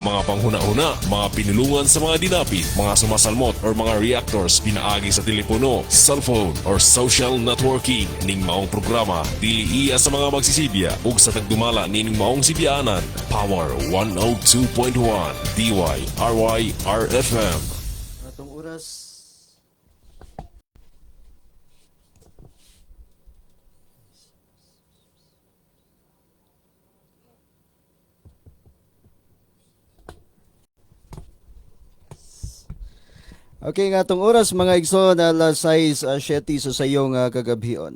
Mga panghuna-huna, mga pinulungan sa mga dinapit, mga sumasalmot or mga reactors pinaagi sa telepono, cellphone or social networking. Ning maong programa dili iya sa mga magsisibya ug sa tagdumala nining maong sibyaanan. Power 102.1 DYRY RFM. Atong oras. Okay, nga atong oras, mga igsoon, alas 6:07 sa sayong kagabhion.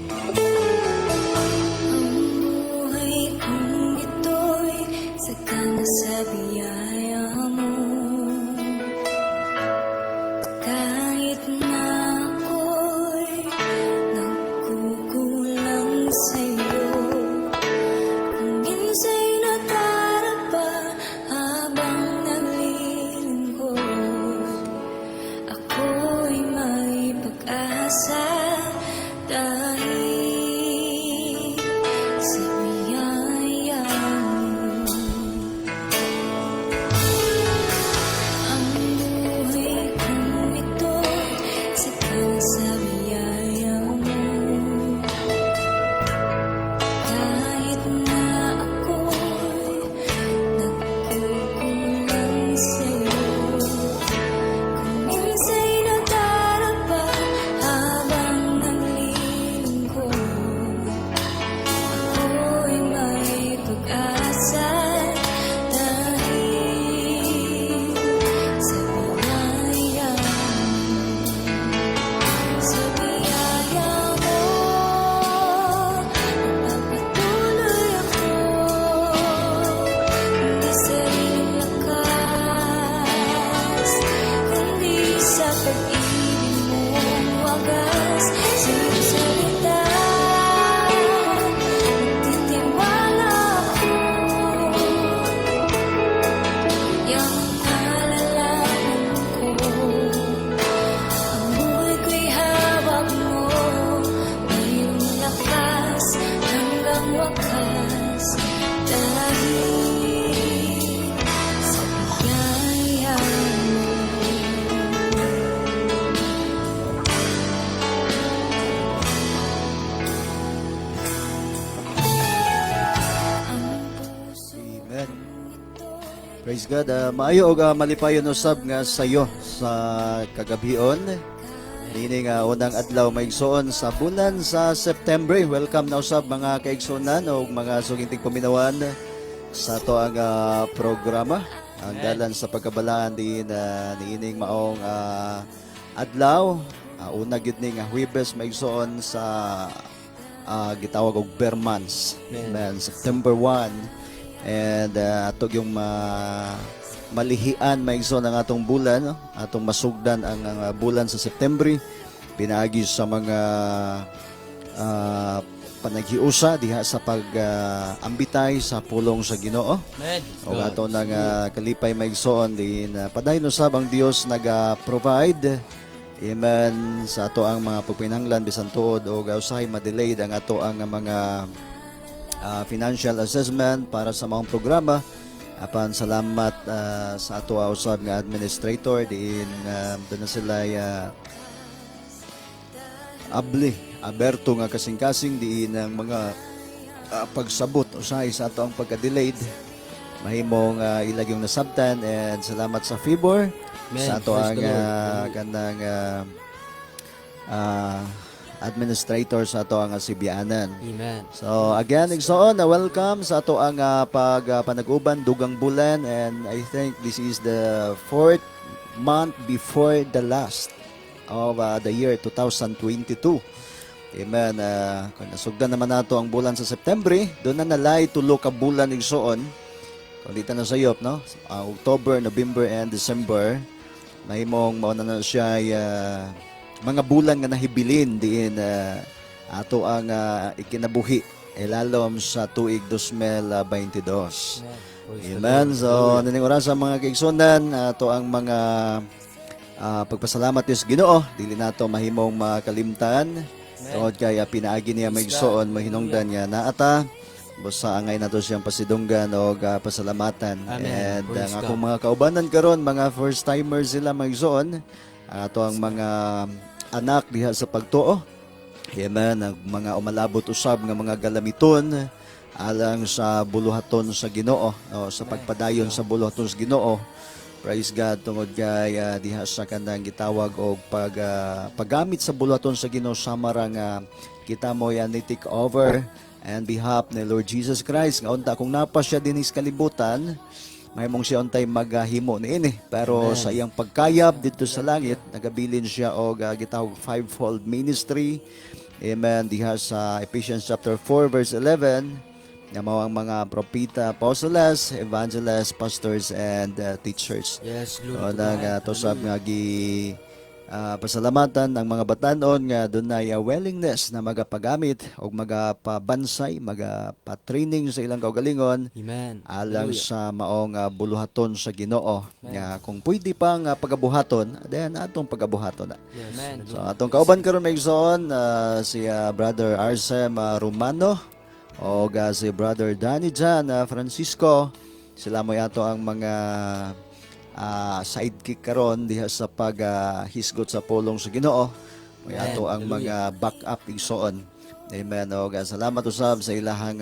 Ang buhay kong ito'y sagana sa biyaya mo. Kahit na ako'y nagkukulang sa'yo, kung minsa'y nadarapa habang naglilingkod, ako'y may pag-asa dahil sa biyaya mo. Ang buhay kong ito'y sakal sa biyaya mo. Kahit na ako'y nagkukulang sa'yo, kung minsa'y nadarapa habang naglilingkod, ako'y may pag-asa dahil sa biyaya mo. Sa biyaya mo, magpapatuloy ako. Hindi sariling lakas, kundi sa pag-ibig mong wagas. Sa iyong salita, nagtitiwala ako. Yang nalalaman ko, ang buhay ko'y hawak mo. Mayroong lakas hanggang wakas dahil sa biyaya mo. Ang puso Amen. ito'y Praise God. Maayo og malipayon usab nga sayo sa kagabhion. Dini nga unang adlaw, maigsoon, sa bulan sa September. Welcome na usab, mga kaigsuonan og mga suginting paminawan, sa ato ang programa, Ang Dalan sa Pagkabalaan, din niining maong adlaw. Una gyud ni nga Huwebes, maigsoon, sa gitawag og Ber months. Amen. September 1. And ato yung malihian, maigsoon, ang atong bulan, no? Atong masugdan ang bulan sa September pinaagi sa mga panaghiusa diha sa pag ambitay sa pulong sa Ginoo. Amen. O ato nang kalipay, maigsoon, din padayon usab ang Dios naga-provide. Amen, sa ato ang mga pagpinanglan bisan tuod o usahay ma-delayed ang ato ang mga financial assessment para sa mga programa, apan salamat sa ato usab nga administrator diin doon na sila abli aberto nga kasing-kasing diin ang mga pagsabot usahay sa ato ang pagka-delayed, mahimong ilag yung nasabtan. And salamat sa favor Amen. sa ato Praise ang the Lord. Kanang administrator sa ato ang Sibianan. Amen. So again, igsoon, welcome sa ato ang pag panag-uban dugang bulan, and I think this is the fourth month before the last of the year 2022. Amen. Kung nasugdan naman nato ang bulan sa September, doon na nalay tulo ka bulan, igsoon. Kung di ta na sayop, no? October, November, and December. Mahimong mao na na siya mga bulan nga nahibilin diin ato ang ikinabuhi ilalom sa tuig 2022. Amen. Praise the Amen. Lord. So, nining oras sa mga kaigsunan, ato ang mga Pagpasalamat sa Ginoo, dili nato mahimong makalimtan tungod kay pinaagi niya, mga igsoon, mahinungdan nga naa ta. Busa angay nato siyang pasidunggan og pasalamatan. Amen. And Praise ang God. Akong mga kaubanan karon, mga first timers sila, mga igsoon, ang ato ang mga anak diha sa pagtuo. Amen. Ang mga umalabot usab nga mga galamiton alang sa buluhaton sa Ginoo o sa pagpadayon sa buluhaton sa Ginoo. Praise God, tungod kay diha sa kanang gitawag og paggamit sa buluhaton sa Ginoo, sama ra nga kita mo yan ni take over and behalf ni Lord Jesus Christ nga unta kung naa pa siya dinhi sa kalibutan, mahimong siya untay maghimo niini, pero sa iyang pagkayab didto sa langit, nagabilin siya og gitawag fivefold ministry. Amen. Diha sa Ephesians chapter 4 verse 11 nga mao ang mga propeta, apostoles, evangelists, pastors and teachers. Yes, glory O to nang God. To sab nga gi pasalamatan ang mga batanon nga dunay willingness na magapagamit og magapabansay, magapa-training sa ilang kaugalingon Amen. alang Hallelujah. sa maong buluhaton sa Ginoo nga kung pwede pa nga pagabuhaton, then atong pagabuhaton na. Yes. Amen. So atong kauban karon, mga igsoon, si Brother Arsem Romano o si Brother Danny Jan Francisco. Sila mo ato ang mga sidekick karon diha sa pag hisgot sa pulong sa Ginoo. May Amen. ato ang mga backup, igsoon. Amen. Og salamat usab sa ilahang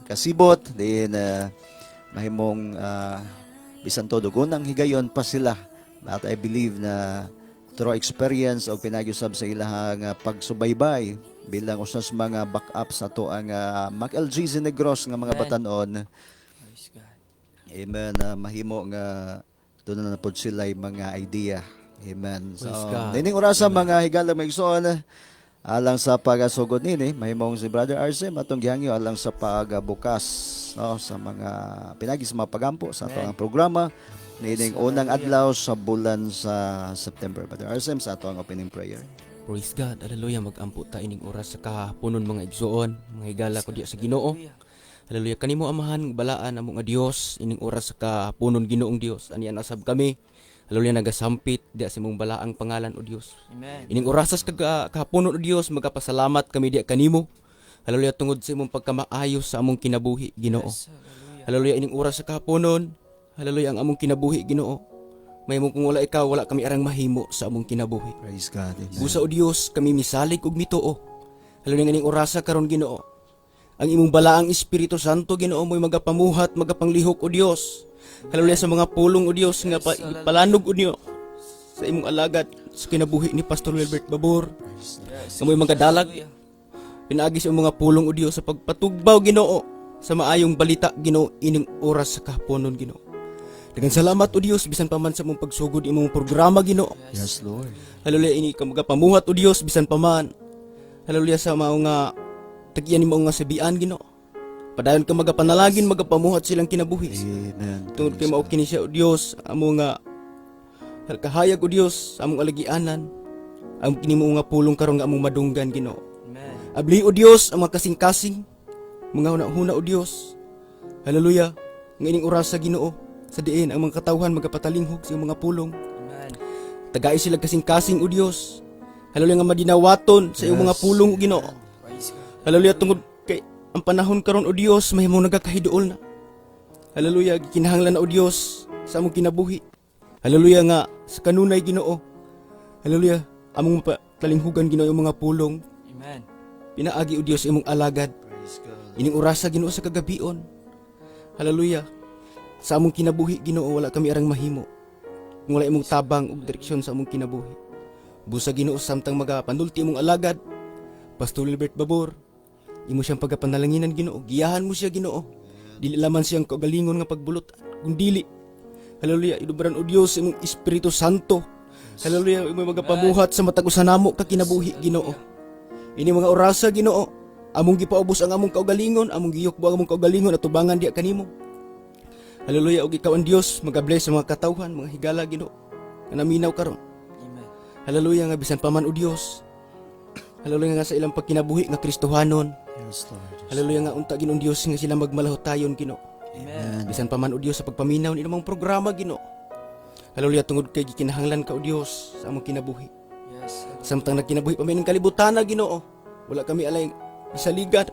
kasibot din mahimong bisan todo unang higayon pa sila. But I believe na through experience o pinaagi usab sa ilahang pagsubaybay bilang usa sa mga backup sa ato ang Mac LGC Negros nga mga Amen. batanon. Praise God. Amen. Mahimo nga doon na pod sila yung mga idea. Amen. So, Praise God. nining orasa, mga higala, mga igsoon, alang sa pagasugod nini, mahimong si Brother Arsem atong gihangyo alang sa pagabukas, no, sa mga pinagi sa mga pagampo sa atong programa nining unang adlaw sa bulan sa September. Brother Arsem, sa atong opening prayer. Praise God. Hallelujah. Magampo ta ining oras sa kahaponon, mga igsoon, mga higala ko diya sa Ginoo. Hallelujah. Kanimo, Amahan balaan amo nga Dios, ining oras sa kahaponon, Ginoong Dios. Anian asab kami. Hallelujah, nagasampit diya sa imong balaang pangalan, o Dios. Amen. Ining oras sa kahaponon, o Dios, magapasalamat kami diya kanimo. Hallelujah, tungod sa imong pagkamaayo sa among kinabuhi, Ginoo. Yes, hallelujah. Hallelujah, ining oras sa kahaponon. Hallelujah, ang among kinabuhi, Ginoo. Mahimong kung wala ikaw, wala kami arang mahimo sa among kinabuhi. Praise God. Amen. Busa, o Dios, kami misalig ug mituo. Hallelujah, ining orasa karon, Ginoo. Ang imong balaang Espiritu Santo, Ginoo, mo'y magapamuhat, magapanglihok, o Dios. Hallelujah, sa mga pulong, o Dios, nga palanog o Dios sa imong alagad sa kinabuhi ni Pastor Wilbert Babur. Yes. Nga mo'y magadalag Hallelujah. pinaagi sa imong mga pulong, o Dios, sa pagpatugbaw, Ginoo, sa maayong balita, Ginoo, ining oras sa kahaponon, Ginoo. Daghang salamat, o Dios, bisan pa man sa imong pagsugod imong programa, Ginoo. Yes, Lord. Hallelujah, ini ka magapamuhat, o Dios, bisan pa man. Hallelujah, sa mao nga tagian nimo nga sabian, Ginoo. Padayon ka magapanalangin, magapamuhat silang kinabuhi. Amen. Tungod kay mao kini siya, o Dios, amo nga kahayag, o Dios, sa among alagianan. Ang kini mo nga pulong karon nga among madunggan, Ginoo. Amen. Abli, o Dios, ang mga kasing-kasing, mga huna-huna, o Dios. Hallelujah, nga ining oras sa Ginoo, sa diin ang mga katawhan magapatalinghog sa iyong mga pulong. Amen. Tagai sila kasing-kasing, o Dios. Hallelujah, nga madinawaton sa iyong mga pulong, o Ginoo. Praise God. Hallelujah, tungod kay ang panahon karon, o Dios, mahimong nagakahiduol na. Hallelujah, gikinahanglan na, o Dios, sa among kinabuhi. Hallelujah, nga sa kanunay, Ginoo. Hallelujah, among mapatalinghugan, Ginoo, yung mga pulong. Amen. Pinaagi, o Dios, imong alagad. Praise God. Ining orasa, Ginoo, sa kagabion. Hallelujah. Sa among kinabuhi, Ginoo, wala kami arang mahimo kung wala imong tabang ug direksyon sa among kinabuhi. Busa, Ginoo, samtang magapanulti imong alagad, Pastor Wilbert Babor, imo siyang pagapanalanginan, Ginoo. Giyahan mo siya, Ginoo. Dili laman siyang kaugalingon nga pagbulot, kung dili, hallelujah, idubaran o Dios imong Espiritu Santo. Hallelujah, imo magapamuhat sa matag usa namo ka kinabuhi, Ginoo. Ini mga orasa, Ginoo, among gipaubos ang among kaugalingon, among giyukbo ang among kaugalingon at tubangan diya kanimo. Hallelujah, ug ikaw ang Dios magabless sa mga katawhan, mga higala, Ginoo, nga naminaw karon. Amen. Hallelujah, nga bisan pa man, o Dios. Hallelujah, nga sa ilang pagkinabuhi nga Kristohanon. Yes, Lord. Hallelujah, nga unta, Ginoong Dios, nga sila magmalahotayon, Ginoo. Amen. Bisan pa man, o Dios, sa pagpaminaw ni imong programa, Ginoo. Hallelujah, tungod kay gikinahanglan ka, O Dios, sa among kinabuhi. Yes. Samtang nagkinabuhi pa mi ng kalibutan na, Ginoo, wala kami alay isaligan.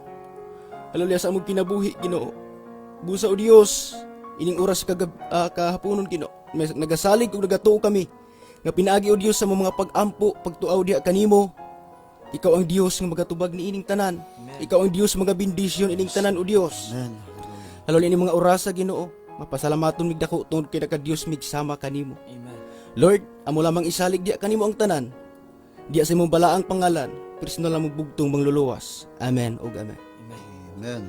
Hallelujah, sa among kinabuhi, Ginoo. Busa, O Dios, ining oras kahaponon, Ginoo. May nagasalig ug nagatuo kami nga pinaagi, O Dios, sa among mga pag-ampo, pagtuaw diha kanimo. Ikaw ang Dios nga magatubag niining tanan. Ikaw ang Dios magabendisyon ining tanan, O Dios. Amen. Hallelujah, ining mga orasa, Ginoo. Mapasalamaton mig dako tungod kay naka Dios mig sama kanimo. Amen. Lord, amo lamang isalig diya kanimo ang tanan. Diya sa imong balaang pangalan, personal among bugtong mangluluwas. Amen ug amen. Amen. Amen.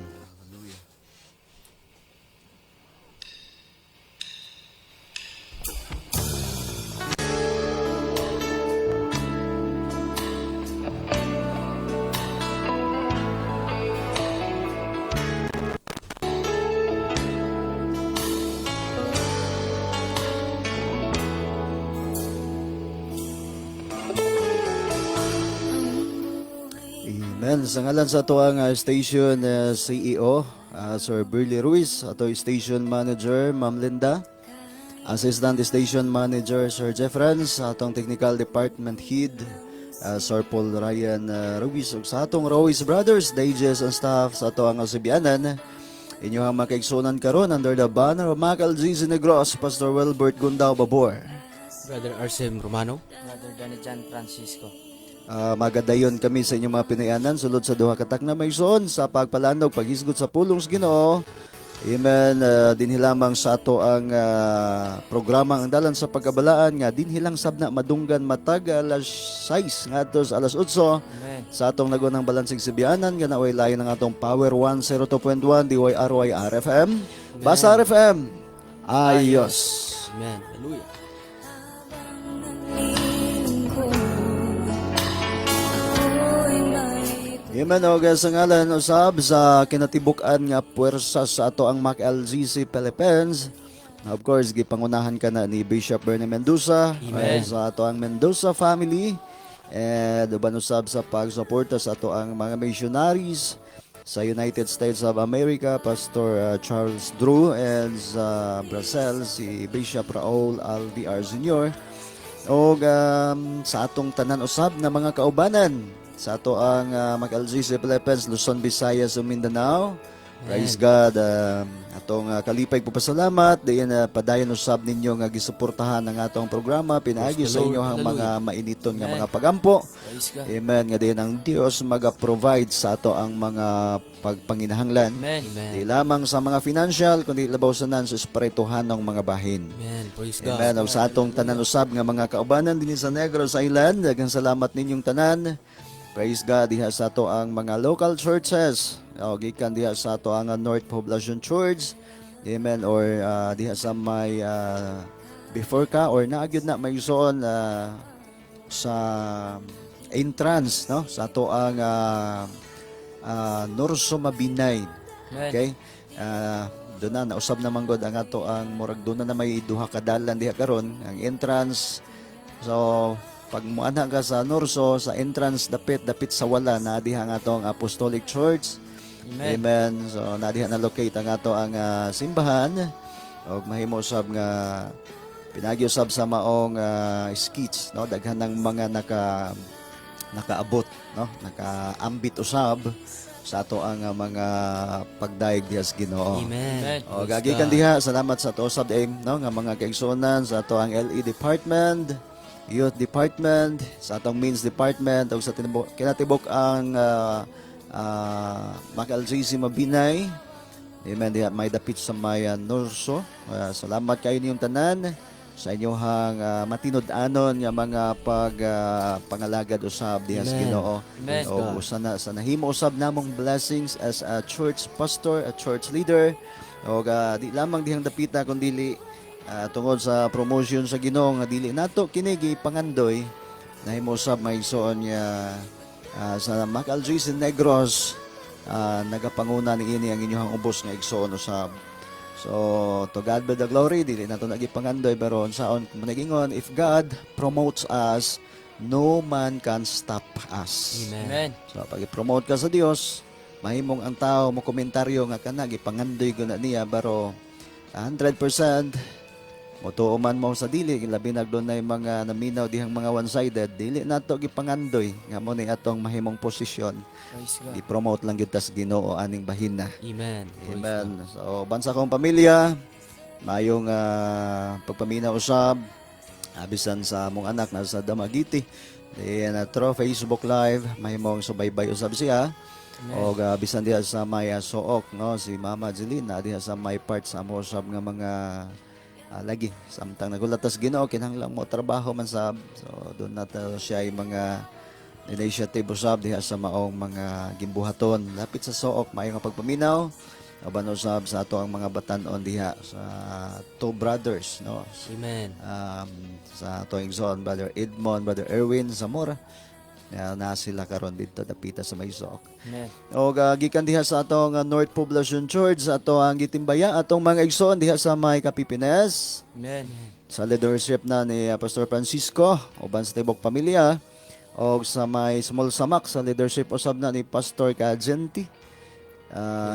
Amen. Sa ngalan sa ato ang station CEO, Sir Burley Ruiz, ato station manager, Ma'am Linda, Assistant Station Manager, Sir Jeffrens, sa atong Technical Department Head, Sir Paul Ryan Ruiz, ug sa atong Ruiz Brothers, DJs and staff sa ato ang Sibianan. Inyo ang makaigsunan karon under the banner of Macal GC Negros, Pastor Wilbert Gundao Babor. Brother Arsem Romano. Brother Danny John Francisco. Magadayon kami sa inyong mga pinayanan sulod sa duha ka takna may suon sa pagpalanog paghisgot sa pulong sa Ginoo. Amen. Dinhi lamang sa ato ang programa Ang Dalan sa Pagkabalaan nga dinhi lang sab na madunggan matag alas 6 ngadto sa alas 8 Amen. sa atong nagunang balansing Sibianan nga naway layo ng atong Power 102.1 DYRY RFM. Basta RFM. Ayos. Amen. Hallelujah. Lingkod, ako'y may Amen. O sa ngalan usab sa kinatibuk-an nga puwersa sa ato ang MacLGC Philippines. Of course, gipangunahan ka na ni Bishop Bernie Mendoza. Amen. Ay, sa ato ang Mendoza family. And uban usab sa pagsuporta sa ato ang mga missionaries sa United States of America, Pastor Charles Drew, and sa Brazil, si Bishop Raul Aldiar Jr. Og sa atong tanan usab na mga kaubanan sa ato ang MacLGC Philippines, Luzon, Visayas ug Mindanao. Praise God. Atong kalipay po pasalamat diin padayon usab ninyo nga gisuportahan ang atong programa pinaagi Praise the sa Lord. inyo ang mga Hallelujah. mainiton nga Amen. mga pagampo. Praise God. Amen. Nga diin ang Dios maga-provide sa ato ang mga pagpanginahanglan. Amen. Amen. Di lamang sa mga financial kundi labaw sa nan sa espirituhanong mga bahin. Amen. Praise God. Amen. Ug sa atong tanan usab nga mga kaubanan dinhi sa Negros Island, daghang salamat ninyong tanan. Praise God diha sa ato ang mga local churches. O gikan diha sa ato ang North Poblacion Church. Amen, or diha sa may before ka or naa gyud na may zone sa entrance, no, sa ato ang Norso Mabinay. Amen. Okay? Doon na nausab naman god ang ato ang murag doon na, na may duha ka dalan diha karon ang entrance. So pag muana ka sa Norso sa entrance dapit dapit sa wala na diha ang atong Apostolic Church. Amen. Amen. So na diha na locate ang ato ang simbahan og mahimo usab nga pinagi usab sa maong skits, no, daghan ng mga nakaabot, no, nakaambit usab sa ato ang mga pagdayeg diha sa Ginoo. Amen. Amen. O Praise gagi kan God. diha, salamat sa ato usab aim, no, nga mga kaigsuonan sa ato ang LE department, Youth Department, sa atong Means Department ug sa kinatibok ang MacLGC Mabinay. Amen, diha may dapit sa may Norso. Salamat kayo niyong tanan sa inyong matinud-anon nga mga pag pangalagad usab diha sa Amen. Ginoo. Amen. O usa na sa nahimo usab namong blessings as a church pastor, a church leader. O di lamang dihang dapita kun dili tungod sa promotion sa Ginoo nga dili nato kini gipangandoy, nahimo usab may igsoon nga sa MacLGC Negros nagapanguna niini ang inyong ubos nga igsoon usab. So, to God be the glory, dili nato nagipangandoy pero unsaon managingon, if God promotes us, no man can stop us. Amen. Amen. So pag i-promote ka sa Dios, mahimong ang tao mo komentaryo nga kana gipangandoy ko na niya pero 100% Motuo man mo sa dili, labi na dunay mga naminaw dihang mga one-sided, dili nato gipangandoy nga mo ni atong mahimong posisyon. Praise God. I-promote lang gyud tas Ginoo aning bahina. Amen. Praise Amen. So, bansa kong pamilya, mayong pagpaminaw usab, abisan sa among anak nasa Damagiti. Then, through Facebook Live, mahimong subaybay usab siya. O bisan diha sa may Sook, no, si Mama Jeline na diha sa may part sa amo usab nga mga lagi samtang nagulat tas Ginoo, kinahanglan mo trabaho man sab. So doon na to siya yung mga initiative usab diha sa maong mga gimbuhaton lapit sa Sook. Maayo nga pagpaminaw uban usab sa ato ang mga batan-on diha sa two brothers, no? Amen. Sa ato igsoon, Brother Edmond, Brother Erwin Zamora na sila karon didto dapita sa may Sook. Amen. O gikan diha sa atong North Poblacion Church, ato ang gitimbaya atong mga igsoon diha sa may Kapipines Amen. sa leadership na ni Pastor Francisco uban sa tibok pamilya, og sa may Small Samak sa leadership usab na ni Pastor Kajenti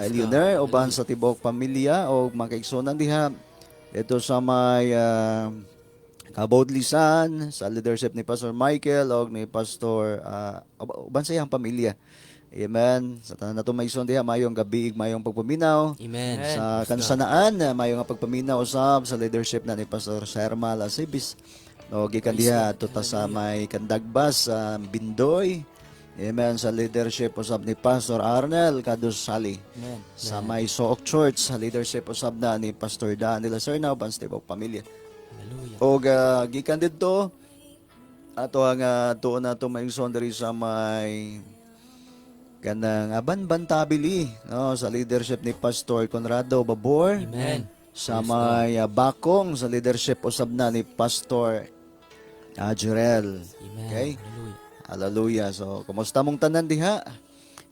Elioner uban sa tibok pamilya, og mga kaigsuonan diha dito sa may Kabodlisan sa leadership ni Pastor Michael og ni Pastor uban sa iyang pamilya. Amen. Sa tanan nato may igsoon diha, mayong gabi, mayong pagpaminaw. Amen. Sa kansanaan, mayo nga pagpaminaw usab sa leadership na ni Pastor Sherma Lasibis. No, gikan diha tuta sa may Kandagbas sa Bindoy. Amen, sa leadership usab ni Pastor Arnel Kadusali. Amen. Sa may Sook Church sa leadership usab na ni Pastor Dan de la Serna uban sa tibok pamilya. Hallelujah. Og gikan didto ato ang tuon nato may igsoon diri sa may kanang Aban Tabili, no, sa leadership ni Pastor Conrado Babor. Amen. Sa may Bakong sa leadership usab na ni Pastor Jurel. Amen. Okay? Hallelujah. Hallelujah. So, kumusta mong tanan diha?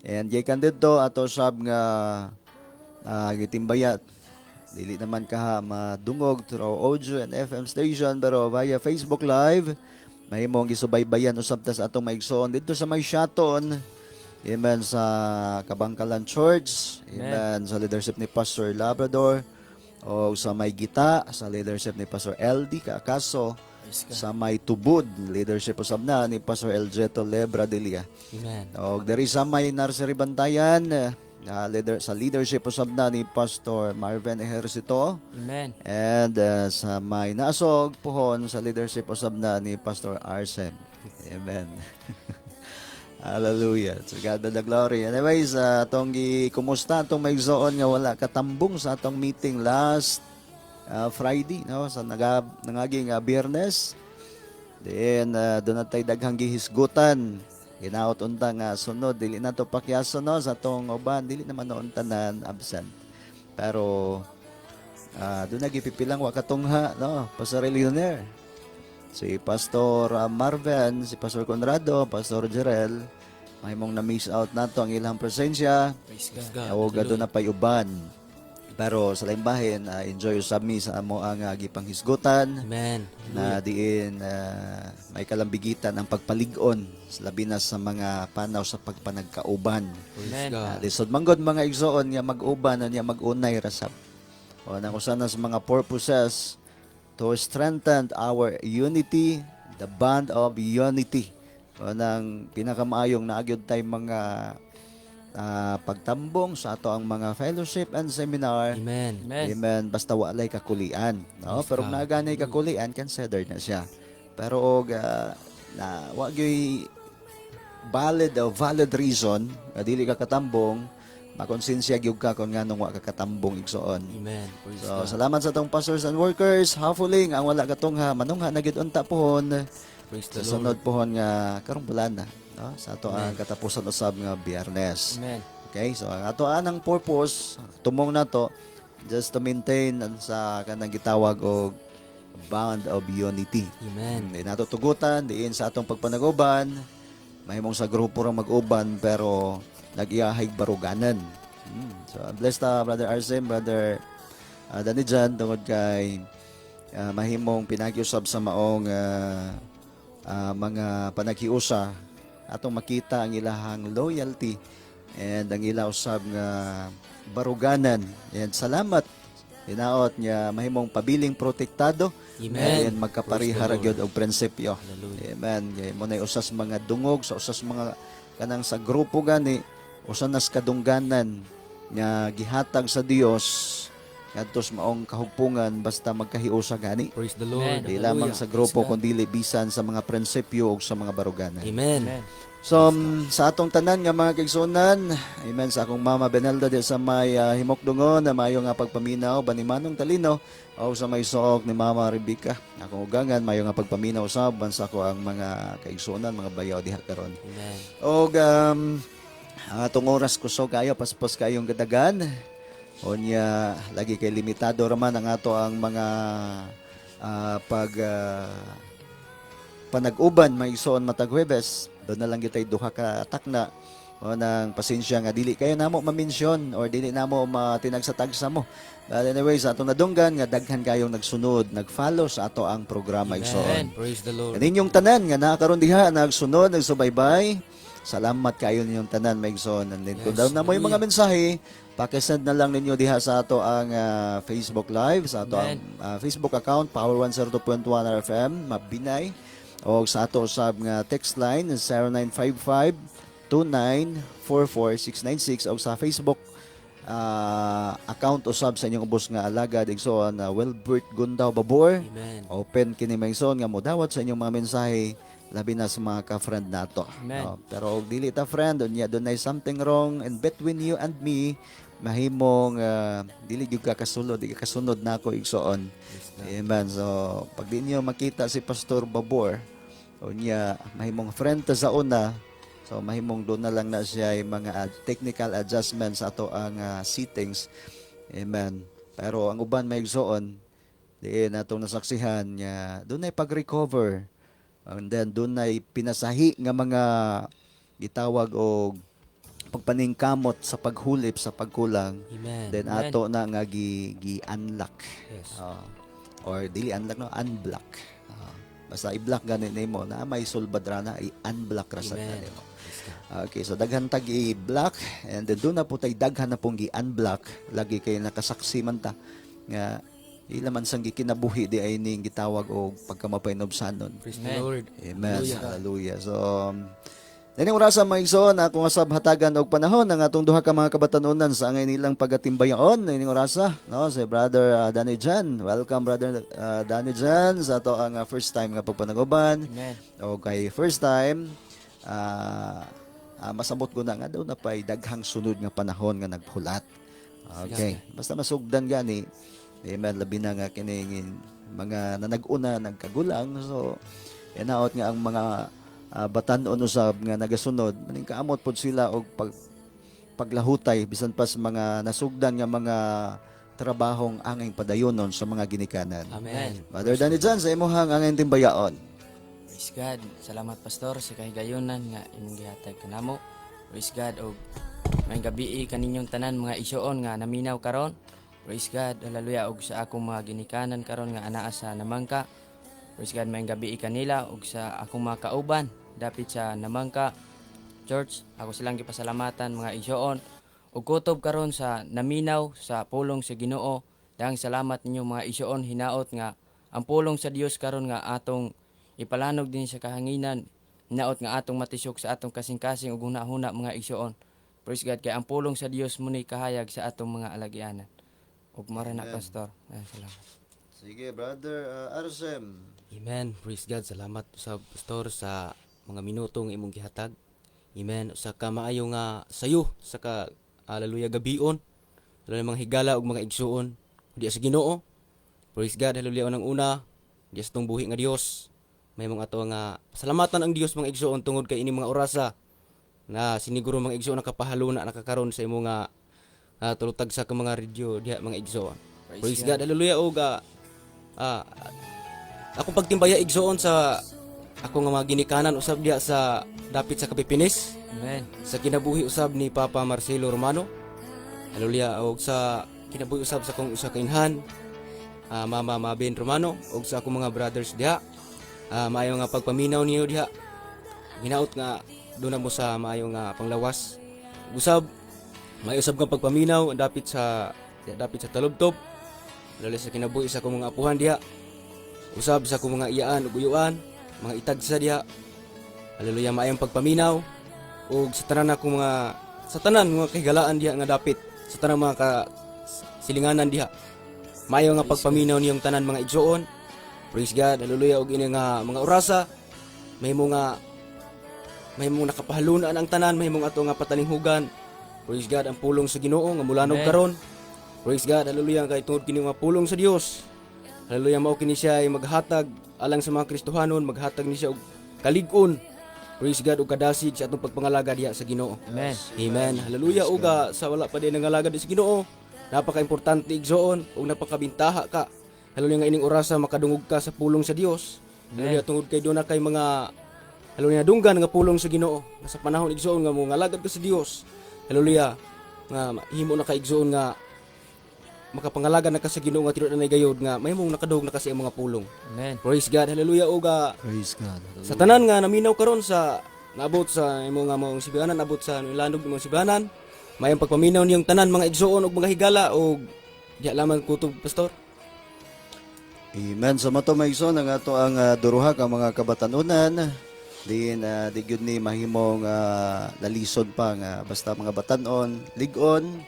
And gikan didto ato sab nga gitimbayat. Dili naman kaha madungog through audio and FM station, pero via Facebook Live mahimong gisubaybayan usab ta sa atong maigsoon didto sa may Shaton. Amen, sa Kabangkalan Church. Amen. Sa leadership ni Pastor Labrador, o sa may Gita sa leadership ni Pastor LD Kakaso, Praise God. sa may Tubod, leadership usab na ni Pastor Eljeto Lebra Delia. Amen. Og diri sa may Nursery Bantayan, na leader sa leadership usab na ni Pastor Marvin Ejercito. Amen. And sa may Nasog pohon sa leadership usab na ni Pastor Arsem. Amen. Hallelujah. To God be the glory. Anyways, atong gi-kumusta atong may igsoon nga wala katambong sa atong meeting last Friday, no, sa nangaging Biyernes. Then doon natay daghang gihisgutan. Ginaot unta nga sunod dili na to pakyaso, no, sa atong uban, dili naman noon tanan absent. Pero doon nagipipilang wa katungha, no, Pastor Leoner. Si Pastor Marvin, si Pastor Conrado, Pastor Jerel, mahimong na-miss out nato ang ilang presensya. Praise God. Praise God. Awog doon na pay uban. Pero sa laing bahin, enjoy usab mi sa amo ang gipanghisgutan Amen. na diin may kalambigitan ang pagpalig-on labi na sa mga panaw sa pagpanagkauban. Praise Amen. God. Lisod manggod, mga igsoon, nga mag-uban nga mag-unay rasab. O nang usa na sa mga purposes to strengthen our unity, the bond of unity. O nang pinakamaayong naagyod tay mga pagtambong sa ato ang mga fellowship and seminar. Amen. Amen. Amen. Basta walay kakulian. No? Pero kung naaganay kakulian, consider na siya. Pero og na wa gyoy valid o valid reason nga dili ka katambong, makonsensya gyud ka kung nganong wa ka katambong, igsoon. Amen. Praise So, God. salamat sa atong pastors and workers. Hafuling ang wala katungha, manungha na gyud unta pohon. Praise the Sa Lord. sunod pohon nga karong bulan na, no? Sa ato ang katapusan usab nga Biyernes. Amen. Okay, so ang ato anang purpose tumong nato just to maintain ang sa kanang gitawag og bond of unity. Amen. Di nato tugutan diin sa atong pagpanaguban, mahimong sa grupo ra mag-uban pero nag-iyahay baruganan. So bless ta, Brother Arsem, Brother Danny Jan, tungod kay mahimong pinagyusab sa maong mga panaghiusa atong makita ang ilahang loyalty and ang ila usab nga baruganan, and salamat. Hinaot nga mahimong pabiling protektado. Amen. And magkapareha ra Praise the gyud og prinsipyo. Hallelujah. Amen. Kay mo nay usas mga dungog sa usas mga kanang sa grupo gani, usa nas kadungganan nga gihatag sa Dios ngadto sa maong kahugpungan basta magkahiusa gani. Praise the Lord. Amen. Di lamang sa grupo Praise God. kundi bisan sa mga prinsipyo ug sa mga baruganan. Amen. Amen. So sa atong tanan nga mga kaigsuonan, amen, sa akong mama Benelda di sa may Himokdungon na maayo nga pagpaminaw, Banimanong Talino o sa may suok ni Mama Rebecca. Akong ugangan, maayo nga pagpaminaw sa bansa ko ang mga kaigsuonan, mga bayaw diha karon. Amen. Og atong oras kusog kayo, paspas kayong gadagan. Unya lagi kay limitado raman ang ato ang mga pag panag-uban may isuon matag Huwebes. Doon na lang gitay duha ka takna o nang pasensya nga dili kayo namo ma-mention or dili namo matinag-sa-tagsa mo. But anyway, sa atong nadunggan nga daghan kayong nagsunod, nag-follow sa ato ang programa, igsoon. Praise the Lord. Kaninyong tanan nga naa karon diha nagsunod, nagsubaybay. Salamat kayo ninyong tanan, mga igsoon. And then kung Yes, daw na mo yung mga mensahe, pakisend na lang ninyo diha sa ato ang Facebook Live, sa ato ang Facebook account Power 102.1 RFM Mabinay, o sa ato usab nga text line 0955 2944696 o sa Facebook account usab sa inyong ubos nga alagad, igsoon, na Wilbert Gundao Babor. Amen. Open kini, mga igsoon, nga modawat sa inyong mga mensahe, labi na sa mga ka-friend nato. Amen. No? Pero og dili ta friend, unya dunay something wrong in between you and me, mahimong dili gyud ka kasulod, di ka kasunod nako, igsoon. Amen. So pag di niyo makita si Pastor Babor, unya mahimong friend ta sa una, so mahimong doon na lang na siya yung mga technical adjustments ato ang settings. Amen. Pero ang uban, may igsoon, diin atong nasaksihan nga doon ay pag-recover and then doon ay pinasahi nga mga gitawag og pagpaningkamot sa paghulip sa pagkulang, Amen. then Amen. ato na nga gi, gi-unlock. Yes. Or dili unlock, no, unblock. Basta i-block gani nimo na may sulbad ra na, i-unblock ra sa Amen. nimo. Praise God. Okay, so daghan tag i-block and then doon na po tay daghan na pong gi-unblock, lagi kay nakasaksi man ta nga ila man sang gikinabuhi di ay ning gitawag og pagkamapay-nobsanon. Praise the Amen. Lord. Amen. Hallelujah. Hallelujah. So, Nining orasa, mga igsoon, ako nga sab hatagan og panahon ang atong duha ka mga kabatanunan sa angay nilang pagatimbayaon nining orasa, no, si Brother Danny Jan. Welcome, Brother Danny Jan, sa ato ang first time nga pagpanaguban. Amen. O kay first time, masabot ko na nga daw na pa'y daghang sunod nga panahon nga naghulat. Okay. Basta masugdan gani. Amen. Labi na nga kining mga nanag-una nagkagulang. So, inaot nga ang mga batan-on usab nga nagasunod, maning kaamot pod sila og paglahutay bisan pa sa mga nasugdan nga mga trabahong angay padayonon sa mga ginikanan. Amen. Brother Danny Jan, sa imuhang angay timbayaon. Praise God. Salamat, Pastor, sa kahigayonan nga imong gihatag kanamo. Praise God og maayong gabii kaninyong tanan, mga igsoon nga naminaw karon. Praise God. Hallelujah, og sa akong mga ginikanan karon nga anaa sa Namangka. Praise God, maayong gabii kanila og sa akong mga kauban dapit sa Namangka Church. Ako silang gipasalamatan, mga igsoon. Ug kutob karon sa naminaw sa pulong sa Ginoo. Dahang salamat ninyo, mga igsoon, hinaot nga ang pulong sa Dios karon nga atong ipalanog din sa kahanginan. Hinaot nga atong matisok sa atong kasing-kasing ug hunahuna, mga igsoon. Praise God, kay ang pulong sa Dios muni kahayag sa atong mga alagianan. Ug mara na, Pastor. Ay, salamat. Sige, Brother Arsem. Amen. Praise God. Salamat sa Pastor sa mga minutong imong gihatag. Amen. Usa ka maayo nga sayo sa ka hallelujah gabion. Hallelujah, mga higala ug mga igsuon. Di sa Ginoo. Praise God. Hallelujah, unang una. Diya sa tong buhi nga Dios. May mga ato nga salamatan ang Dios, mga igsuon, tungod kay ini mga orasa na siniguro, mga igsuon, nakapahaluna nakakaron sa imo nga tulutag sa ka mga radyo diha, mga igsuon. Praise Praise God. Hallelujah og akong pagtimbaya, igsuon, sa ako nga mga ginikanan usab diha sa dapit sa Kapipinis, Amen. sa kinabuhi usab ni Papa Marcelo Romano. Hallelujah, og sa kinabuhi usab sa akong usa ka inhan, Mama Mabin Romano, og sa akong mga brothers diha. Maayo nga pagpaminaw niyo diha. Hinaot nga doon na mo sa maayo nga panglawas. Usab maayo usab nga pagpaminaw dapit sa Talubtob. Hallelujah sa kinabuhi sa akong mga apuhan diha. Usab sa akong mga iyaan ug uyuan, mga itagsa diha. Hallelujah, maayong pagpaminaw ug sa tanan akong mga sa tanan mga kahigalaan diha nga dapit, sa tanan mga ka silinganan diha. Maayo nga pagpaminaw niyong tanan, mga igsoon. Praise God, hallelujah, ug ini nga mga orasa mahimo nga mahimong nakapahalunan ang tanan, mahimong ato nga patalinghugan. Praise God, ang pulong sa Ginoo nga mulanog Amen. karon. Praise God, hallelujah, kay tungod kini nga pulong sa Dios. Hallelujah, mao kini siya ay maghatag alang sa mga Kristohanon, maghatag ni siya og kalig-on. Praise God, ug kadasig sa atong pagpangalaga diha sa Ginoo. Amen. Amen. Hallelujah. Uga sa wala pa din nangalagad sa Ginoo. Napaka-importante, igsoon, ug napakabintaha ka. Hallelujah, nga ining orasa makadungog ka sa pulong sa Dios. Hallelujah, tungod kay doon na kay mga, hallelujah, dunggan nga pulong sa Ginoo. Nga sa panahon, igsoon, nga mo ngalagad ka sa Dios. Hallelujah, nga himo na ka, igsoon, nga makapangalaga na ka sa Ginoo nga tinuod na gayod nga mahimong nakadungog na ka sa iyang mga pulong. Amen. Praise God. Hallelujah. Uga Praise God. sa tanan nga naminaw karon sa naabot sa imo nga maong sibanan, abot sa landog imong sibanan, mayong pagpaminaw niyong tanan, mga igsoon ug mga higala, ug diha lamang kutob, Pastor. Amen. Sa mato, mga igsoon, ang ato ang duruha ka mga kabatanunan din di gyud ni mahimong lalisod pa nga basta mga batanon lig-on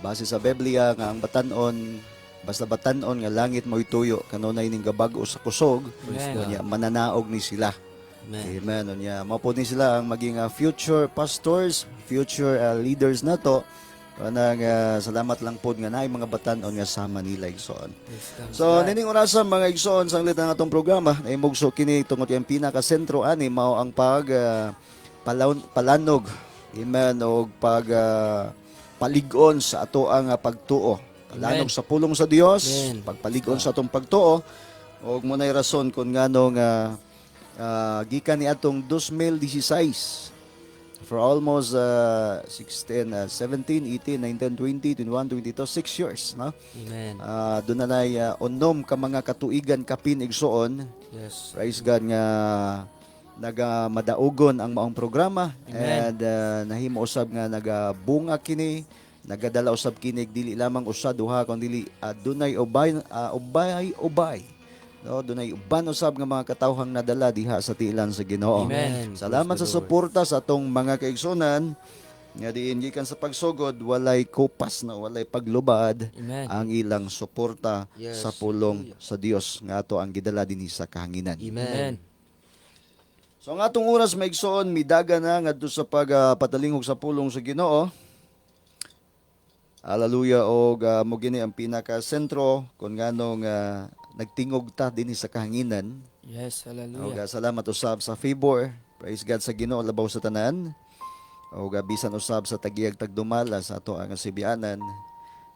base sa Biblia nga ang batanon, basta batanon nga langit mo'y tuyo kanunay ning gabag-o sa kusog. Amen. Unya mananaog ni sila. Amen. Amen. Unya mao po ni sila ang maging future pastors, future leaders nato. Kanang salamat lang pod nga naay mga batanon nga sama nila, igsoon. So, nining orasa, mga igsoon, sanglit ang atong programa, naimugso kini tungod kay ang pinaka-sentro ani mao ang pag palanog, amen, og pag palig-on sa ato ang pagtuo. Palanog Amen. sa pulong sa Dios, Amen. pagpalig-on sa atong pagtuo og mo nay rason kung ngano nga gikan ni atong 2016 for almost 16, 17, 18, 19, 20, 21, 22, 6 years, no? Amen. Doon na nay unom ka mga katuigan kapin, igsoon. Praise God nga nagamadaugon ang maong programa Amen. and nahimo usab nga nagabunga kini, nagadala usab kini dili lamang usa duha kun dili dunay ubay ubay ubay, no, dunay uban usab nga mga katawhang nadala diha sa tiilan sa Ginoo. Amen. Salamat Praise sa the Lord. suporta sa atong mga kaigsunan nga diin gikan sa pagsugod walay kupas na walay paglubad Amen. ang ilang suporta sa pulong sa Dios nga ato ang gidala dinhi sa kahanginan. Amen. Amen. So ang atong oras, maigsoon, midaga na ngadto sa pagpatalingog sa pulong sa Ginoo. Hallelujah, og mo gini ang pinaka sentro kung nganong nagtingog ta dinhi sa kahanginan. Yes, Og hallelujah. salamat usab sa favor. Praise God sa Ginoo labaw sa tanan. Og bisan usab sa tagiyag tagdumala sa ato ang sibianan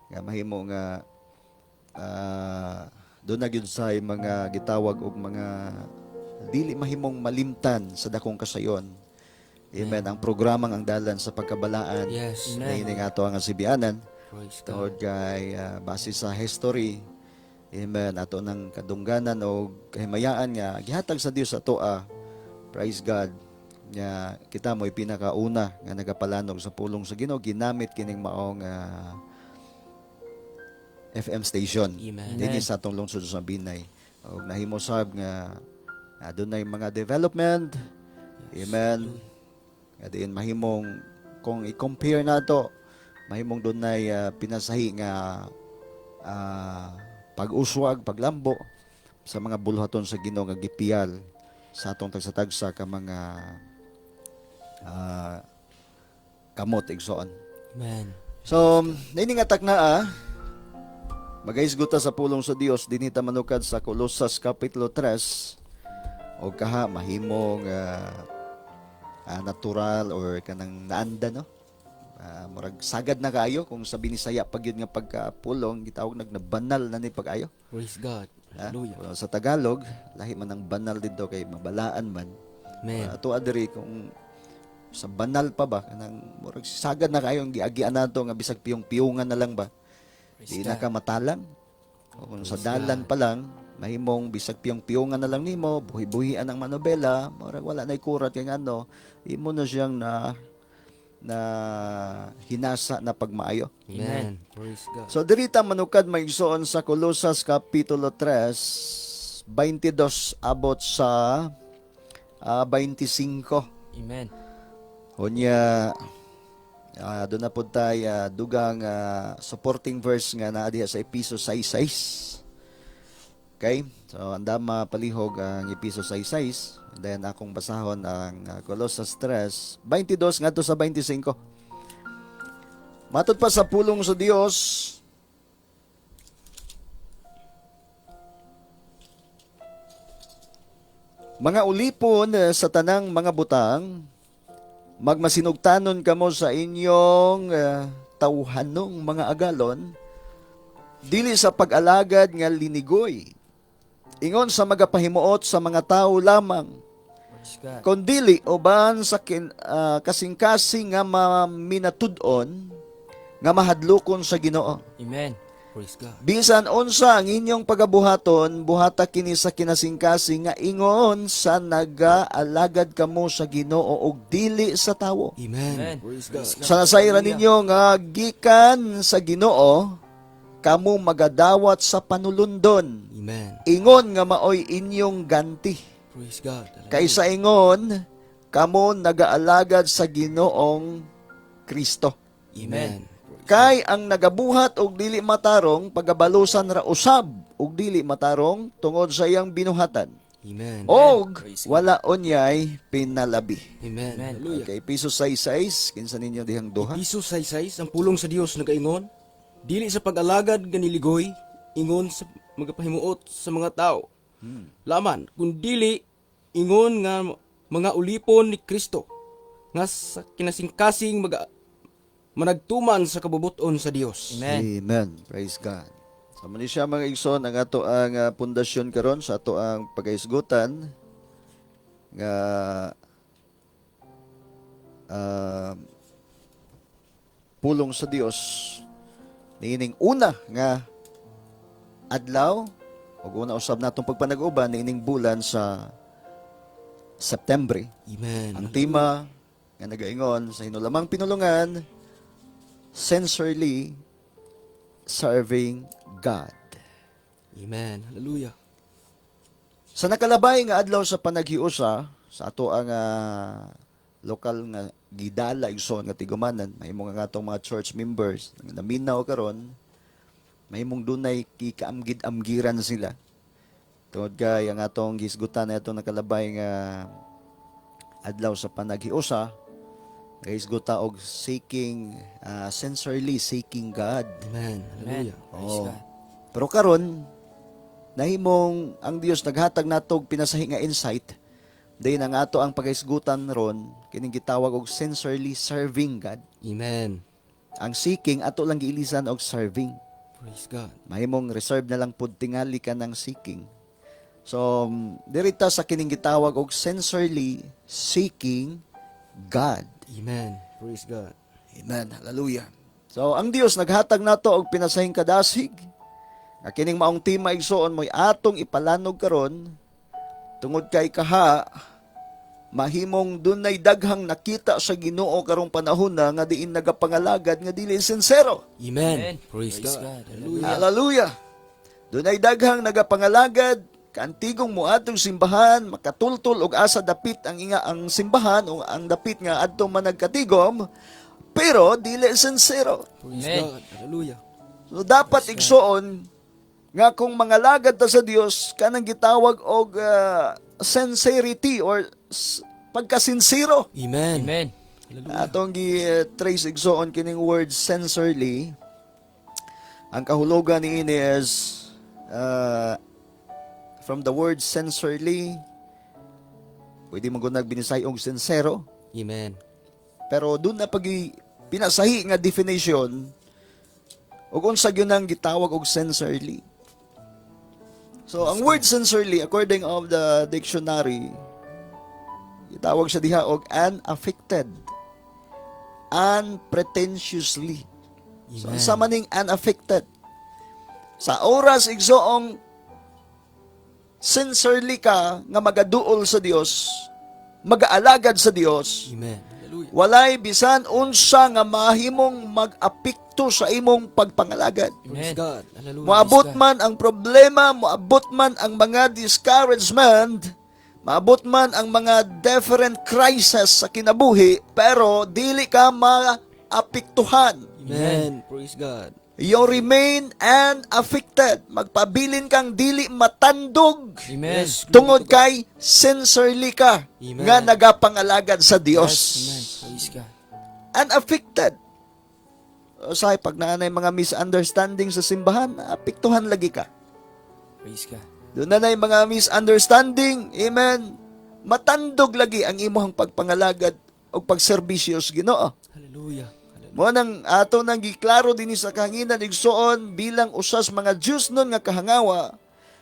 nga mahimo nga doon na gyud say mga gitawag og mga dili mahimong malimtan sa dakong kasayon. Amen. Ang programang Ang Dalan sa Pagkabalaan. Amen. Niini nga ato ang sibianan. Praise God. Tungod kay base sa history, amen, ato ng kadungganan o kahimayaan nga gihatag sa Dios ato a, praise God, nga kita mo'y pinakauna nga nagapalanog sa pulong sa Ginoo ginamit kining maong FM station Amen. dinhi sa atong lungsod sa Binay og nahimo sab nga adunay mga development, amen, nga diin mahimong kung i-compare nato mahimong dunay pinasahi nga pag-uswag, paglambo sa mga bulhaton sa Ginoo nga gipiyal sa atong tagsa-tagsa ka mga kamot, igsoon. Amen. So, nining atak na magahisgot ta sa pulong sa Dios dinhi ta manukad sa Colosas kapitulo 3 o kaha mahimong natural or kanang naanda, no? Murag sagad na kaayo kung sa Binisaya pag yun nga pagkapulong gitawag nagnabanal na ni pag-ayo. Praise God. Ha? Hallelujah. Sa Tagalog, lahi man ang banal dito kay mabalaan man. Amen. Ato adiri kung sa banal pa ba kanang murag sagad na kayo ang giagian nato nga bisag piyong-piyungan na lang ba. Praise Di na God. ka matalang. O kung sa dalan pa lang, mahimong bisag piyong-piyungan na lang nimo, buhi-buhian ang manobela, murag wala na kurat kay ngano, imo na siyang na na hinasa na pagmaayo. Amen. Praise God. So dirita manukad, mga igsoon, sa Colosas Kapitulo 3, 22 abot sa 25. Amen. Unya doon na pud tay dugang supporting verse nga naa diha sa Episo 6:6. Okay? So andama palihog ang Episo 6:6 and then akong basahon ang Colosas 3, 22 ngadto sa 25. Matod pa sa pulong sa Dios, "Mga ulipon, sa tanang mga butang, magmasinugtanon kamo sa inyong tawhanong mga agalon, dili sa pag-alagad nga linigoy, ingon sa magapahimuot sa mga tao lamang, Praise God. kondili uban sa kasing-kasing nga maminatud-on nga mahadlokon sa Ginoo. Amen. Praise God. Bisan unsa ang inyong pagabuhaton, buhata kini sa kinasingkasing nga ingon sa nagaalagad kamo sa Ginoo ug dili sa tawo. Amen. Amen. Praise God. Sa nasayran ninyo nga gikan sa Ginoo kamo magadawat sa panulundon, Amen. ingon nga maoy inyong ganti. Praise God. Hallelujah. Kaysa ingon kamo nagaalagad sa Ginoong Kristo. Amen. Kay ang nagabuhat og dili matarong pagabalusan ra usab og dili matarong tungod sa iyang binuhatan. Amen. Og Praise God. wala unyay pinalabi. Amen. Amen. Hallelujah. Okay, Episo 6:6, kinsa ninyo dihang duha? Episo 6:6, ang pulong sa Dios nagaingon, dili sa pag-alagad nga niligoy, ingon sa magapahimuot sa mga tao laman, kundili ingon nga mga ulipon ni Kristo nga sa kinasingkasing maga managtuman sa kabubuton sa Dios. Amen. Amen. Praise God. Sa so, siya, mga igsoon, ang ato ang pundasyon karon sa ato ang pagahisgutan nga pulong sa Dios niining una nga adlaw ug una usab natong pagpanag-uban niining bulan sa September. Amen. Ang tema nga nagaingon sa hinulamang pinulungan, "Sincerely Serving God." Amen. Hallelujah. Sa nakalabay nga adlaw sa panaghiusa sa ato ang lokal nga gidala, igsoon, nga tigumanan, mahimong ang atong mga church members nga naminaw karon, mahimong dunay kikaamgid-amgiran sila tungod kay ang atong gisgutan na atong nakalabay nga adlaw sa panaghiusa gahisguta og seeking sincerely seeking God. Amen. Amen. Hallelujah. Praise Oo. God. Pero karon nahimong ang Dios naghatag natog pinasahi nga insight dayon ang ato ang paghisgutan ron kining gitawag og sincerely serving God. Amen. Ang seeking ato lang giilisan og serving. Praise God. Mahimong reserve na lang pud tingali ka ng seeking. So dirita sa kining gitawag og sincerely seeking God. Amen. Praise God. Amen. Hallelujah. So, ang Dios naghatag nato og pinasahing kadasig. Nga kining maong tema, igsoon, mo'y atong ipalanog karon tungod kay kaha mahimong dunay daghang nakita sa Ginoo karong panahon na nga diin nagapangalagad nga dili sincero. Amen. Amen. Praise Praise God. God. Hallelujah. Hallelujah. Dunay daghang nagapangalagad kaantigong moadtong simbahan, makatultol og asa dapit ang inga ang simbahan o ang dapit nga adto man nagkatigom, pero dili sincero. Praise Amen. God. Hallelujah. So dapat, igsoon, nga kung mangalagad ta sa Dios kanang gitawag og sincerity or pagkasinsero. Amen. Amen. Hallelujah. Atong gi-trace, igsoon, kining word sincerely. Ang kahulugan niini is from the word sincerely, pwede mo gunag binisay og sincero, Amen. pero doon na pag pinasahi nga definition ug unsa gyud ang gitawag og sincerely. So ang word sincerely, according of the dictionary, gitawag siya diha og unaffected, unpretentiously. So Amen. ang sama ning unaffected, sa oras, igsoong, sincerely ka nga magaduol sa Dios, magaalagad sa Dios, Amen. Hallelujah. Walay bisan unsa nga mahimong mag-apekto sa imong pagpangalagad. Praise Amen. God. Hallelujah. Moabot man ang problema, moabot man ang mga discouragement, maabot man ang mga different crisis sa kinabuhi, pero dili ka maapektuhan. Amen. Praise God. You remain unaffected. Magpabilin kang dili matandog Amen. Yes. tungod kay sincerely ka Amen. nga nagapangalagad sa Dios. Yes. Amen. Praise God. Unaffected. Usay, pag naanay mga misunderstanding sa simbahan, apektuhan lagi ka. Praise God. Doon na na mga misunderstanding, amen. Matandog lagi ang imong pagpangalagad o pagserbisyo sa Ginoo. Hallelujah. Hallelujah. Mo nang ato nang giklaro dinhi sa kahanginan igsoon bilang usas mga Diyos nun nga kahangawa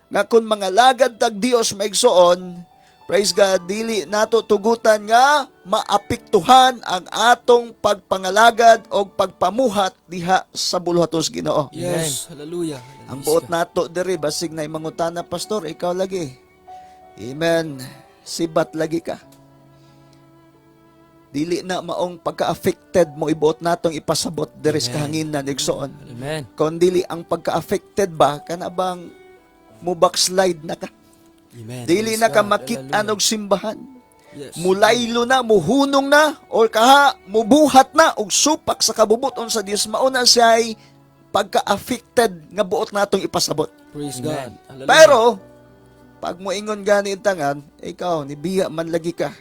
nga kung mga lagad tag Dios maigsoon, praise God, dili nato tugutan nga maapektuhan ang atong pagpangalagad o pagpamuhat diha sa buluhaton sa Ginoo. Yes. Hallelujah. Hallelujah. Ang buot nato diri basig na mangutana, "Pastor, ikaw lagi. Amen. Sibat lagi ka." Dili na maong pagka-affected mo ibuot natong ipasabot diri sa kahanginan, igsoon. Amen. Kon dili ang pagka-affected ba kana bang mo backslide na ka. Amen. Dili na ka God. makit-an og simbahan. Yes. Mulaylo na, muhunong na, or kaha, mubuhat na, og supak sa kabubuton sa Dios, mao na siya'y pagka-affected nga buot natong ipasabot. Praise God. Hallelujah. Pero, pag moingon gani tangan, "Ikaw, ni biya man lagi ka."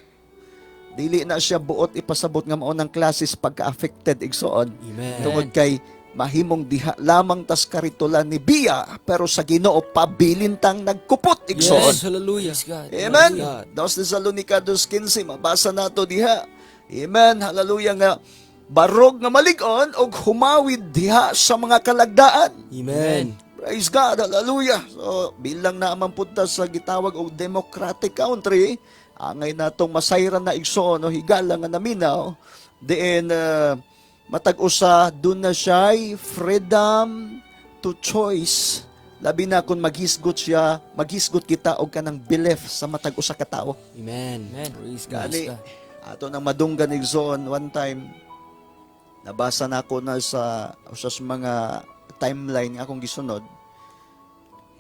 Dili na siya buot ipasabot nga mao ng klases pagka-affected, igsoon. Amen. Tungod kay mahimong diha lamang tas karitulan ni biya, pero sa Ginoo pabilin tang nagkupot, igsoon. Yes. Hallelujah. Praise God. Amen. God. Dos Tesalonica 2:15, mabasa nato diha. Amen. Hallelujah nga barog nga malig-on og humawid diha sa mga kalagdaan. Amen. Praise God, hallelujah. So, bilang naman punta sa gitawag og democratic country, angay natong masayran na, igsoon, o higala nga naminaw, diin matag usa dun na siya'y freedom to choice. Labi na kung maghisgot siya, maghisgot kita og kanang belief sa matag usa ka tawo. Amen. Amen. Praise God. Gani, ato nang madunggan, igsoon, one time, nabasa na ako na sa usa sa mga timeline nga akong gisunod.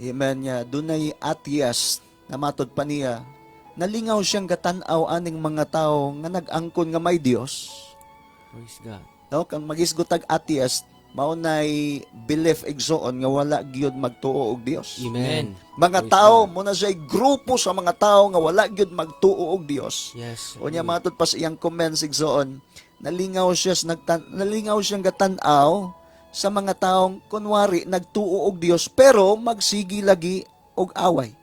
Amen niya, dunay atheist na matod pa niya, nalingaw siyang gatan-aw aning mga tao nga nag-angkon nga may Dios. Praise God. No, kang magisgot tag atheist, mao nay belief, igsoon, nga wala gyud magtuo og Dios. Amen. Mga Praise tao, God. mo na siya grupo sa mga tao nga wala gyud magtuo og Dios. Yes. Unya matod pa sa iyang comments, igsoon, nalingaw siyang gatan-aw sa mga taong kunwari nagtuo og Dios pero magsigi lagi og away.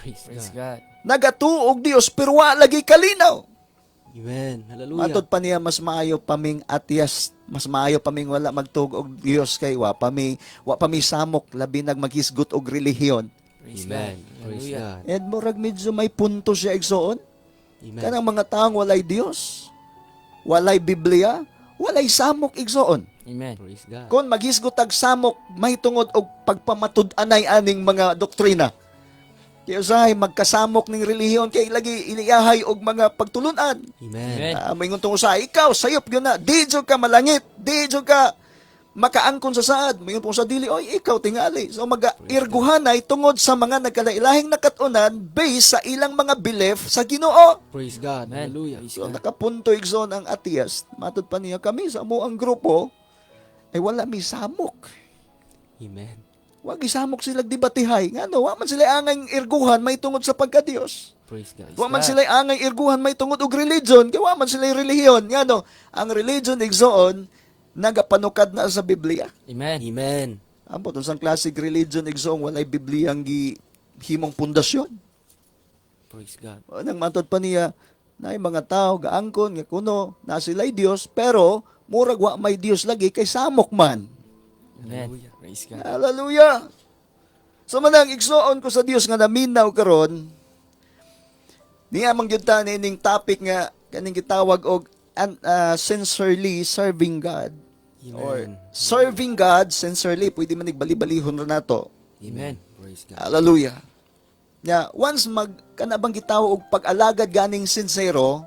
Praise Praise God. God. Nagatuo og Dios pero wa lagi kalinaw. Amen. Hallelujah. Matod pa niya, mas maayo pa ming atheist, mas maayo pa ming wala magtuo og Dios kay wa pa mi samok labi nag maghisgot og relihiyon. Praise Amen. God. Praise Hallelujah. God. And murag medyo may punto siya, igsoon. Amen. Kanang mga taong walay Dios, walay Biblia, walay samok, igsoon. Amen. Praise God. Kung maghisgot tag samok, mahitungod og pagpamatud-anay aning mga doktrina. Kaya usahay magkasamok ning relihiyon kay lagi iliahay og mga pagtulunan. Amen. Amen. Maingon tong usahay, "Ikaw, sayop yun na, di jud ka malangit, di jud ka makaangkon sa saad." Maingon pong sa dili, "Oy, ikaw tingali." So maga-irguhanay tungod sa mga nagkalailahing nakatunan based sa ilang mga belief sa Ginoo. Praise God. Amen. Hallelujah. Praise So God. nakapunto, igsoon, ang atheist. Matod pa niya, kami sa amo ang grupo ay wala mi samok. Amen. Wa gisamok sila debatihay. Ngano wa man sila angay irguhan may tungod sa pagka-Dios. Praise God. Wa man sila angay irguhan may tungod og religion, kay wa man sila relihiyon. Ngano ang religion, igsoon, nagapanukad na sa Biblia. Amen. Amen. Ambot unsang classic religion, igsoon, walay Biblia ang gihimong pundasyon. Praise God. Nang matod pa niya, naay mga tao gaangkon nga kuno na sila'y Dios pero murag wa may Dios lagi kay samok man. Amen. Praise God. Hallelujah. So manang igsoon ko sa Dios nga naminaw karon, niya man gyud ta ning topic nga kaning gitawag og sincerely serving God or Amen. serving God sincerely, pwede man bali-balihon ra nato. Amen. Praise God. Hallelujah. Nya once mag kana bang gitawag og pag-alagad ganing sincero,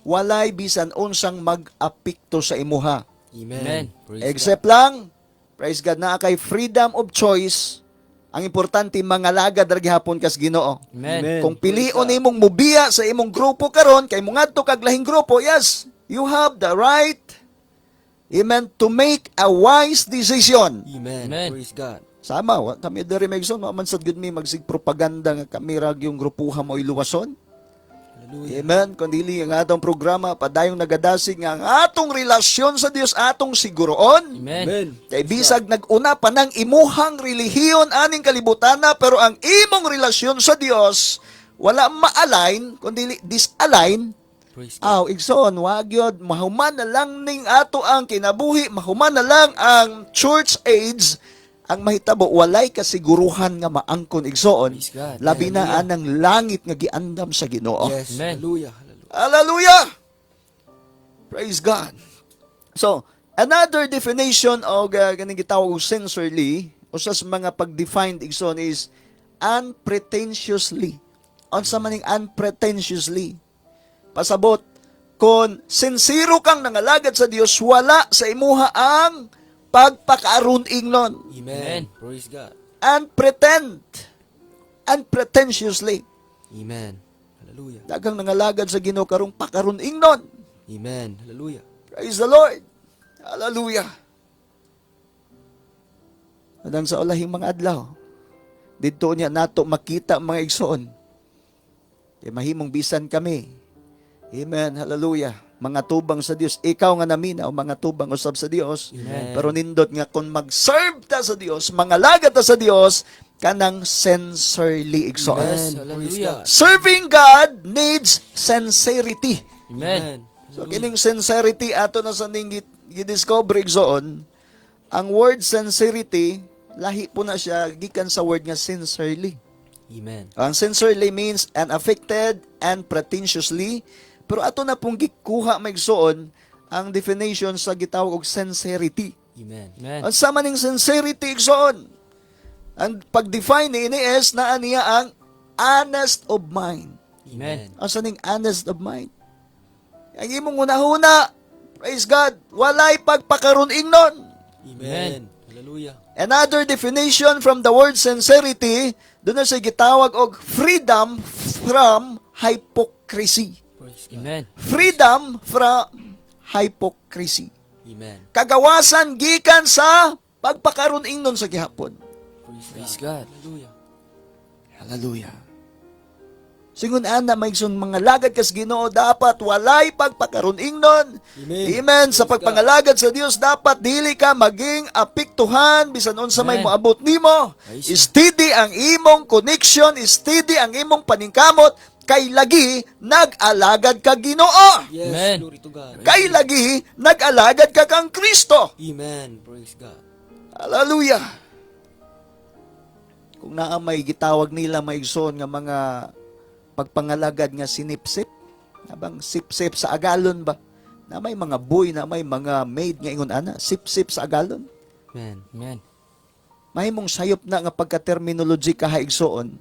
walay bisan unsang mag-apekto sa imuha. Amen. Amen. Praise Except lang, praise God, naa kay freedom of choice. Ang importante, mangalagad ra gihapon kas Ginoo. Amen. Amen. Kung pilion nimong mubiya sa imong grupo karon kay mungadto kag lahing grupo, yes, you have the right, amen, to make a wise decision. Amen. Amen. Praise God. Sama, wa kami diri, Megson, wa man sad gud mi magsig propaganda nga kami ra yung grupuha mo iluwason. Hallelujah. Amen. Kung dili ang atong programa padayong nagadasig nga ang atong relasyon sa Dios atong siguroon. Amen. Amen. Kay bisag nag-una pa ng imuhang relihiyon aning kalibutana, pero ang imong relasyon sa Dios wala ma-align kundi disalign. Praise God. Aw, igsoon, wag yun. Mahuman na lang ning ato ang kinabuhi, mahuman na lang ang church age, ang mahitabo, walay kasiguruhan nga maangkon, igsoon. Praise God. Labi na anang langit nga giandam sa Ginoo. Yes. Amen. Hallelujah. Hallelujah. Hallelujah! Praise God. So, another definition of ganing gitawag og sincerely, usa sa mga pag-define, igsoon, is unpretentiously. Unsa man ning unpretentiously? Pasabot, kung sincero kang nangalagad sa Dios, wala sa imuha ang pagpakaarun ingnon. Amen. Amen. Praise God. Unpretend. Unpretentiously. Amen. Hallelujah. Daghang nangalagad sa Ginoo karong pakarun ingnon. Amen. Hallelujah. Praise the Lord. Hallelujah. Adang sa ulahing mga adlaw, didto niya nato makita, mga igsoon. Kay mahimong bisan kami. Amen. Hallelujah. Mga tubang sa Dios. Ikaw nga naminaw, mga tubang usab sa Dios. Amen. Pero nindot nga kung mag-serve ta sa Dios, mangalagad ta sa Dios, kanang sincerely, igsoon. Yes, Amen. Praise hallelujah. God. Serving God needs sincerity. Amen. So kining sincerity ato na sa ning gidiscover, igsoon, ang word sincerity lahi po na siya gikan sa word nga sincerely. Amen. Ang sincerely means unaffected and pretentiously, pero ato na pong gikuha, maigsoon, ang definition sa gitawag og sincerity. Amen. Amen. Ang sama ning sincerity, igsoon, ang pag-define ni ini is naa niya ang honest of mind. Amen. Asa ning honest of mind? Ang imong hunahuna, praise God, walay pagpakaroon ingnon. Amen. Hallelujah. Another definition from the word sincerity, doon na siya gitawag og freedom from hypocrisy. Praise God. Amen. Freedom from hypocrisy. Amen. Kagawasan gikan sa pagpakaroon ingnon sa gihapon. Praise God. Praise God. Hallelujah. Hallelujah. Singon ana, maigsoon, mangalagad kas Ginoo dapat walay pagpakaroon ingnon. Amen. Amen. Sa Praise pagpangalagad sa Dios dapat dili ka maging apektuhan bisan unsa may Amen. moabot nimo. Praise Steady ang imong connection, steady ang imong paningkamot kay lagi nag-alagad ka Ginoo. Yes. Amen. Glory to God. Kay lagi nag-alagad ka kang Kristo. Amen. Praise God. Hallelujah. Kung naa may gitawag nila, maigsoon, nga mga pagpangalagad nga sinipsip, nabang sipsip sa agalon ba? Na may mga boy, na may mga maid nga ingon ana, sipsip sa agalon. Amen. Amen. Mahimong sayop na nga pagka-terminology kaha, igsoon.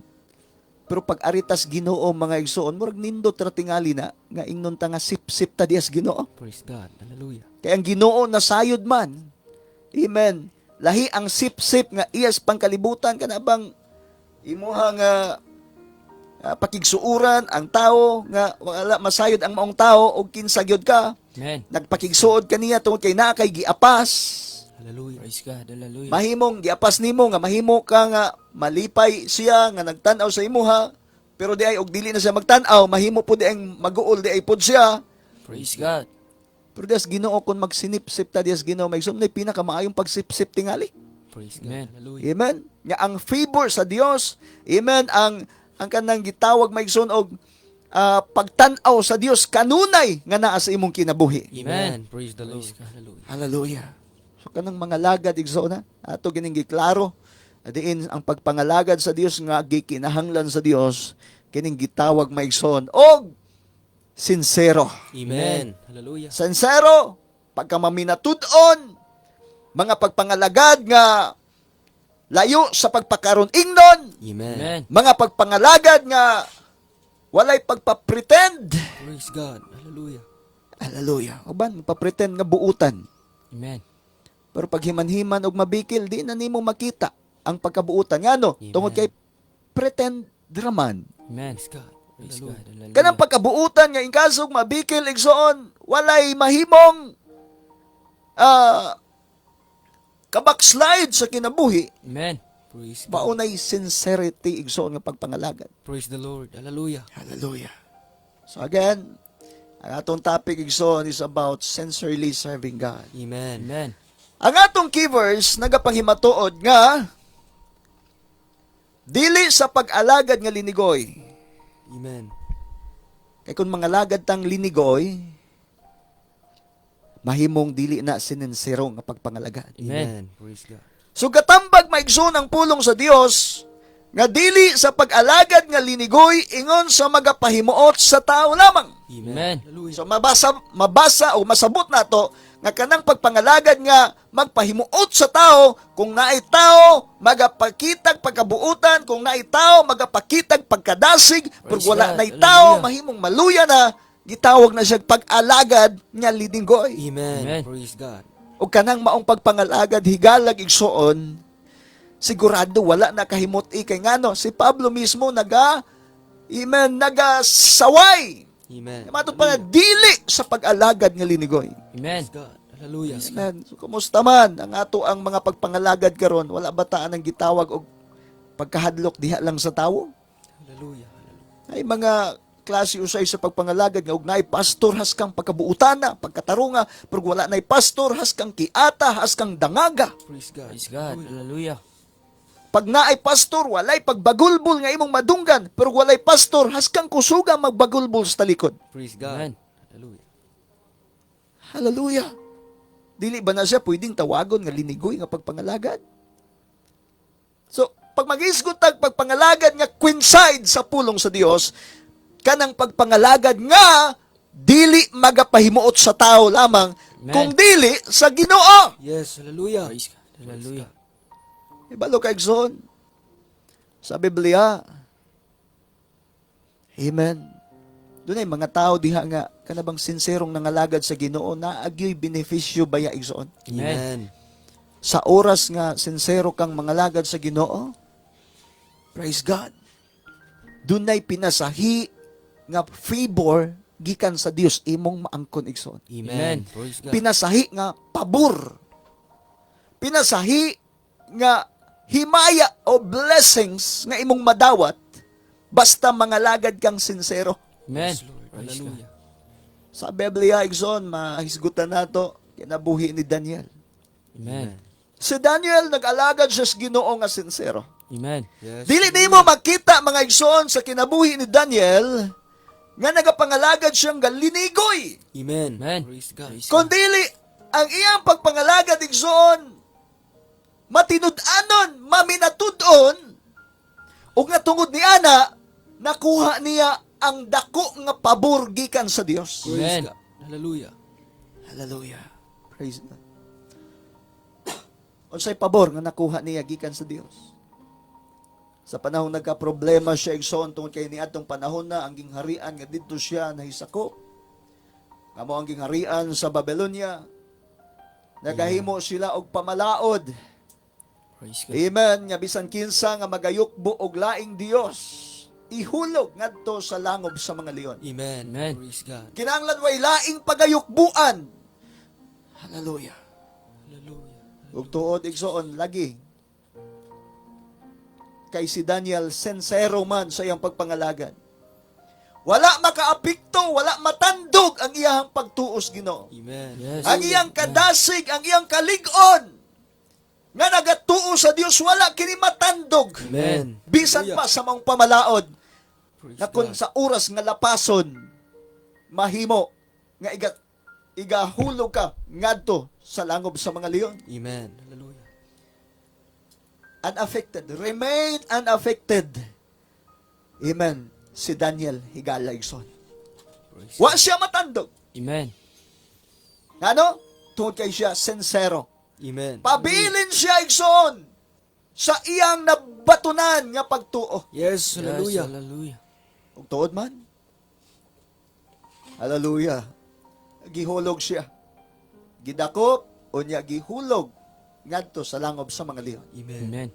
Pero pag aritas Ginoo, mga igsoon, murag nindot ra tingali na nga ingnon ta nga sipsip ta dias Ginoo. Praise God. Hallelujah. Kaya ang Ginoo nasayod man. Amen. Lahi ang sip-sip nga iyas pangkalibutan, kana bang imuha nga pakigsuuran ang tao nga wala masayod ang maong tao og kinsa gyud ka. Amen. Nagpakigsuod kaniya tungod kay naa kay giapas. Hallelujah. Praise God. Hallelujah. Mahimong giapas nimo nga mahimo ka nga malipay siya nga nagtan-aw sa imuha, pero di ay og dili na siya magtan-aw, mahimo po di ang maguol di ay pod siya. Praise God. Pero dias Ginoo, kung magsinipsip ta dias Ginoo, may sumnay pinakamaayong pagsipsip tingali. Praise God. Amen. Hallelujah. Amen. Nga ang favor sa Dios, amen, ang kanang gitawag, maigsoon, og pagtan-aw sa Dios kanunay nga naa sa imong kinabuhi. Amen. Praise the Lord. Hallelujah. Hallelujah. So kanang mga lagad, igsoon na, ato gining giklaro diin ang pagpangalagad sa Dios nga gikinahanglan sa Dios kining gitawag, maigsoon, og sincero. Amen. Hallelujah. Sincero, pagkamaminatud-on, mga pagpangalagad nga layo sa pagpakaron ingnon, Amen. Amen. mga pagpangalagad nga Walay pagpa-pretend. Praise God. Hallelujah. Hallelujah. Uban, pa-pretend nga buutan. Amen. Pero pag himan-himan og mabikil, di na nimo makita ang pagkabuutan. Ngano? Amen. Tungod kay pretend draman. Amen. Praise God. Praise Hallelujah. God. Hallelujah. Kanang pagkabuutan nga inkasog mabikil igsoon, walay mahimong kabackslide sa kinabuhi. Amen. Praise God. Maunay sincerity igsoon nga pagpangalagad. Praise the Lord. Hallelujah. Hallelujah. So again, ang atong topic igsoon is about sincerely serving God. Amen. Amen. Ang atong key verse nagapanghimatuod nga dili sa pag-alagad nga linigoy. Amen. Kay kung mangalagad tang linigoy, mahimong dili na sinensero nga pagpangalagad. Amen. Praise God. So gatambag maigsoon ang pulong sa Dios nga dili sa pag-alagad nga linigoy ingon sa magapahimuot sa tao lamang. Amen. Hallelujah. So mabasa o masabot nato nga kanang pagpangalagad nga magpahimuot sa tao, kung naay tao magapakitag pagkabuutan, kung naay tao magapakitag pagkadasig, pero Praise wala God. nay tao Hallelujah. mahimong maluya na, gitawag na siya pag-alagad nga lidinggoy. Amen. Amen. Praise God. O kanang maong pagpangalagad higalag igsoon, sigurado wala na kahimot kay ngano si Pablo mismo naga, amen, nagasaway. Amen. Matod pa nga, dili sa pag-alagad nga linigoy. Amen. Praise God. Hallelujah. Amen. So, kumusta man ang ato ang mga pagpangalagad karon? Wala ba taan ang gitawag og pagkahadlok diha lang sa tawo? Hallelujah. Hallelujah. Ay mga klase usay sa pagpangalagad nga og naay pastor haskang pagkabuutana, pagkatarunga, pero wala naay pastor haskang kiata, haskang dangaga. Praise God. Praise God. Hallelujah. Pag naay pastor, walay pagbagulbol nga imong madunggan, pero walay pastor, haskang kusuga magbagulbol sa talikod. Praise God. Amen. Hallelujah. Hallelujah. Dili ba na siya pwedeng tawagon nga linigoy nga pagpangalagad? So, pag mag-isgot tag pagpangalagad nga coincide sa pulong sa Dios, kanang pagpangalagad nga dili magapahimuot sa tao lamang, Amen. kung dili sa Ginoo. Yes. Hallelujah. Praise God. Hallelujah. Ibalo kay Igsoon. Sa Biblia. Amen. Doon ay mga tao diha nga kanabang sinserong nangalagad sa Ginoo naagyoy benepisyo baya, igsoon. Amen. Amen. Sa oras nga sinsero kang mangalagad sa Ginoo, praise God. Dunay pinasahi nga favor gikan sa Dios imong maangkon, igsoon. Amen. Amen. Praise God. Pinasahi nga pabor. Pinasahi nga himaya o blessings nga imong madawat basta mangalagad kang sinsero. Amen. Yes, Lord. Praise God. Hallelujah. Sa Biblia, igsoon, mahisgutan nato kinabuhi ni Daniel. Amen. Si Daniel nag-alagad siya sa Ginoo nga sinsero. Amen. Yes. Dili nimo makita, mga igsoon, sa kinabuhi ni Daniel nga nagapangalagad siyang galinigoy. Amen. Amen. Praise God. Praise God. Kundili ang iyang pagpangalagad, igsoon, matinud-anon, maminatud-on, ug nga tungod ni ana nakuha niya ang dako nga pabor gikan sa Dios. Praise Amen. God. Hallelujah. Hallelujah. Praise God. Unsay pabor nga nakuha niya gikan sa Dios? Sa panahon nagka-problema siya, igsoon, tungod kay niadtong panahon na ang gingharian nga didto siya nahisakop. Nga mao ang gingharian sa Babylonia. Nagahimo sila og pamalaod. Praise God. Amen. Nga bisan kinsa nga magayukbo og laing Dios, ihulog ngadto sa langob sa mga leon. Amen. Amen. Praise God. Kinahanglan way laing pagayukbuan. Hallelujah. Hallelujah. Ug tuod, igsoon, lagi. Kay si Daniel sensero man sa iyang pagpangalagad. Wala makaapikto, wala matandog ang iyang pagtuos Ginoo. Amen. Yes. Ang iyang kadasig, ang iyang kalig-on nga nagatuo sa Dios, wala kini matandog. Amen. Bisan pa sa maong pamalaod Praise na kung God. sa oras nga lapason mahimo nga iga igahulog ka ngadto sa langob sa mga leon. Amen. Hallelujah. Unaffected. Remain unaffected. Amen. Si Daniel higala, igsoon. Praise Wa siya matandog. Amen. Ano? Tungod kay siya sincero. Amen. Pabilin siya, igsoon, sa iyang nabatunan nga pagtuo. Yes. Hallelujah. Yes, hallelujah. Ug tuod man. Hallelujah. Gihulog siya. Gidakop unya gihulog ngadto sa langob sa mga leon. Amen. Amen.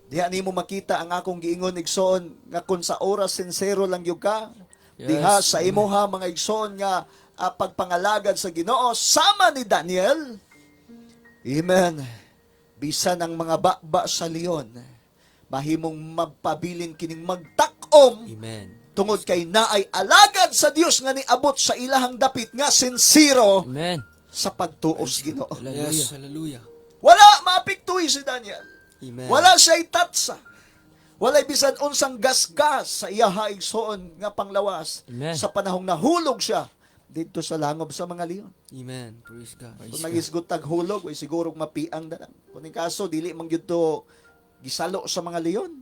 Diha nimo makita ang akong giingon, igsoon, nga kung sa oras sinsero lang gyud ka diha sa imuha, mga igsoon, nga pagpangalagad sa Ginoo sama ni Daniel. Amen. Bisan ang mga baba sa leon, mahimong magpabilin kining magtakom Amen. tungod kay naay alagad sa Dios nga niabot sa ilahang dapit nga sinsero Amen. sa pagtuo sa Ginoo. Hallelujah. Yes, hallelujah. Wala maapektuhi si Daniel. Amen. Wala siya'y tatsa. Wala'y bisan unsang gasgas sa iyaha, igsoon, nga panglawas Amen. sa panahong nahulog siya didto sa langob sa mga leon. Amen. Praise God. Kung magisgot tag hulog, way siguro mapiang na lang. Kung ning kaso, dili man gyud to gisalo sa mga leon.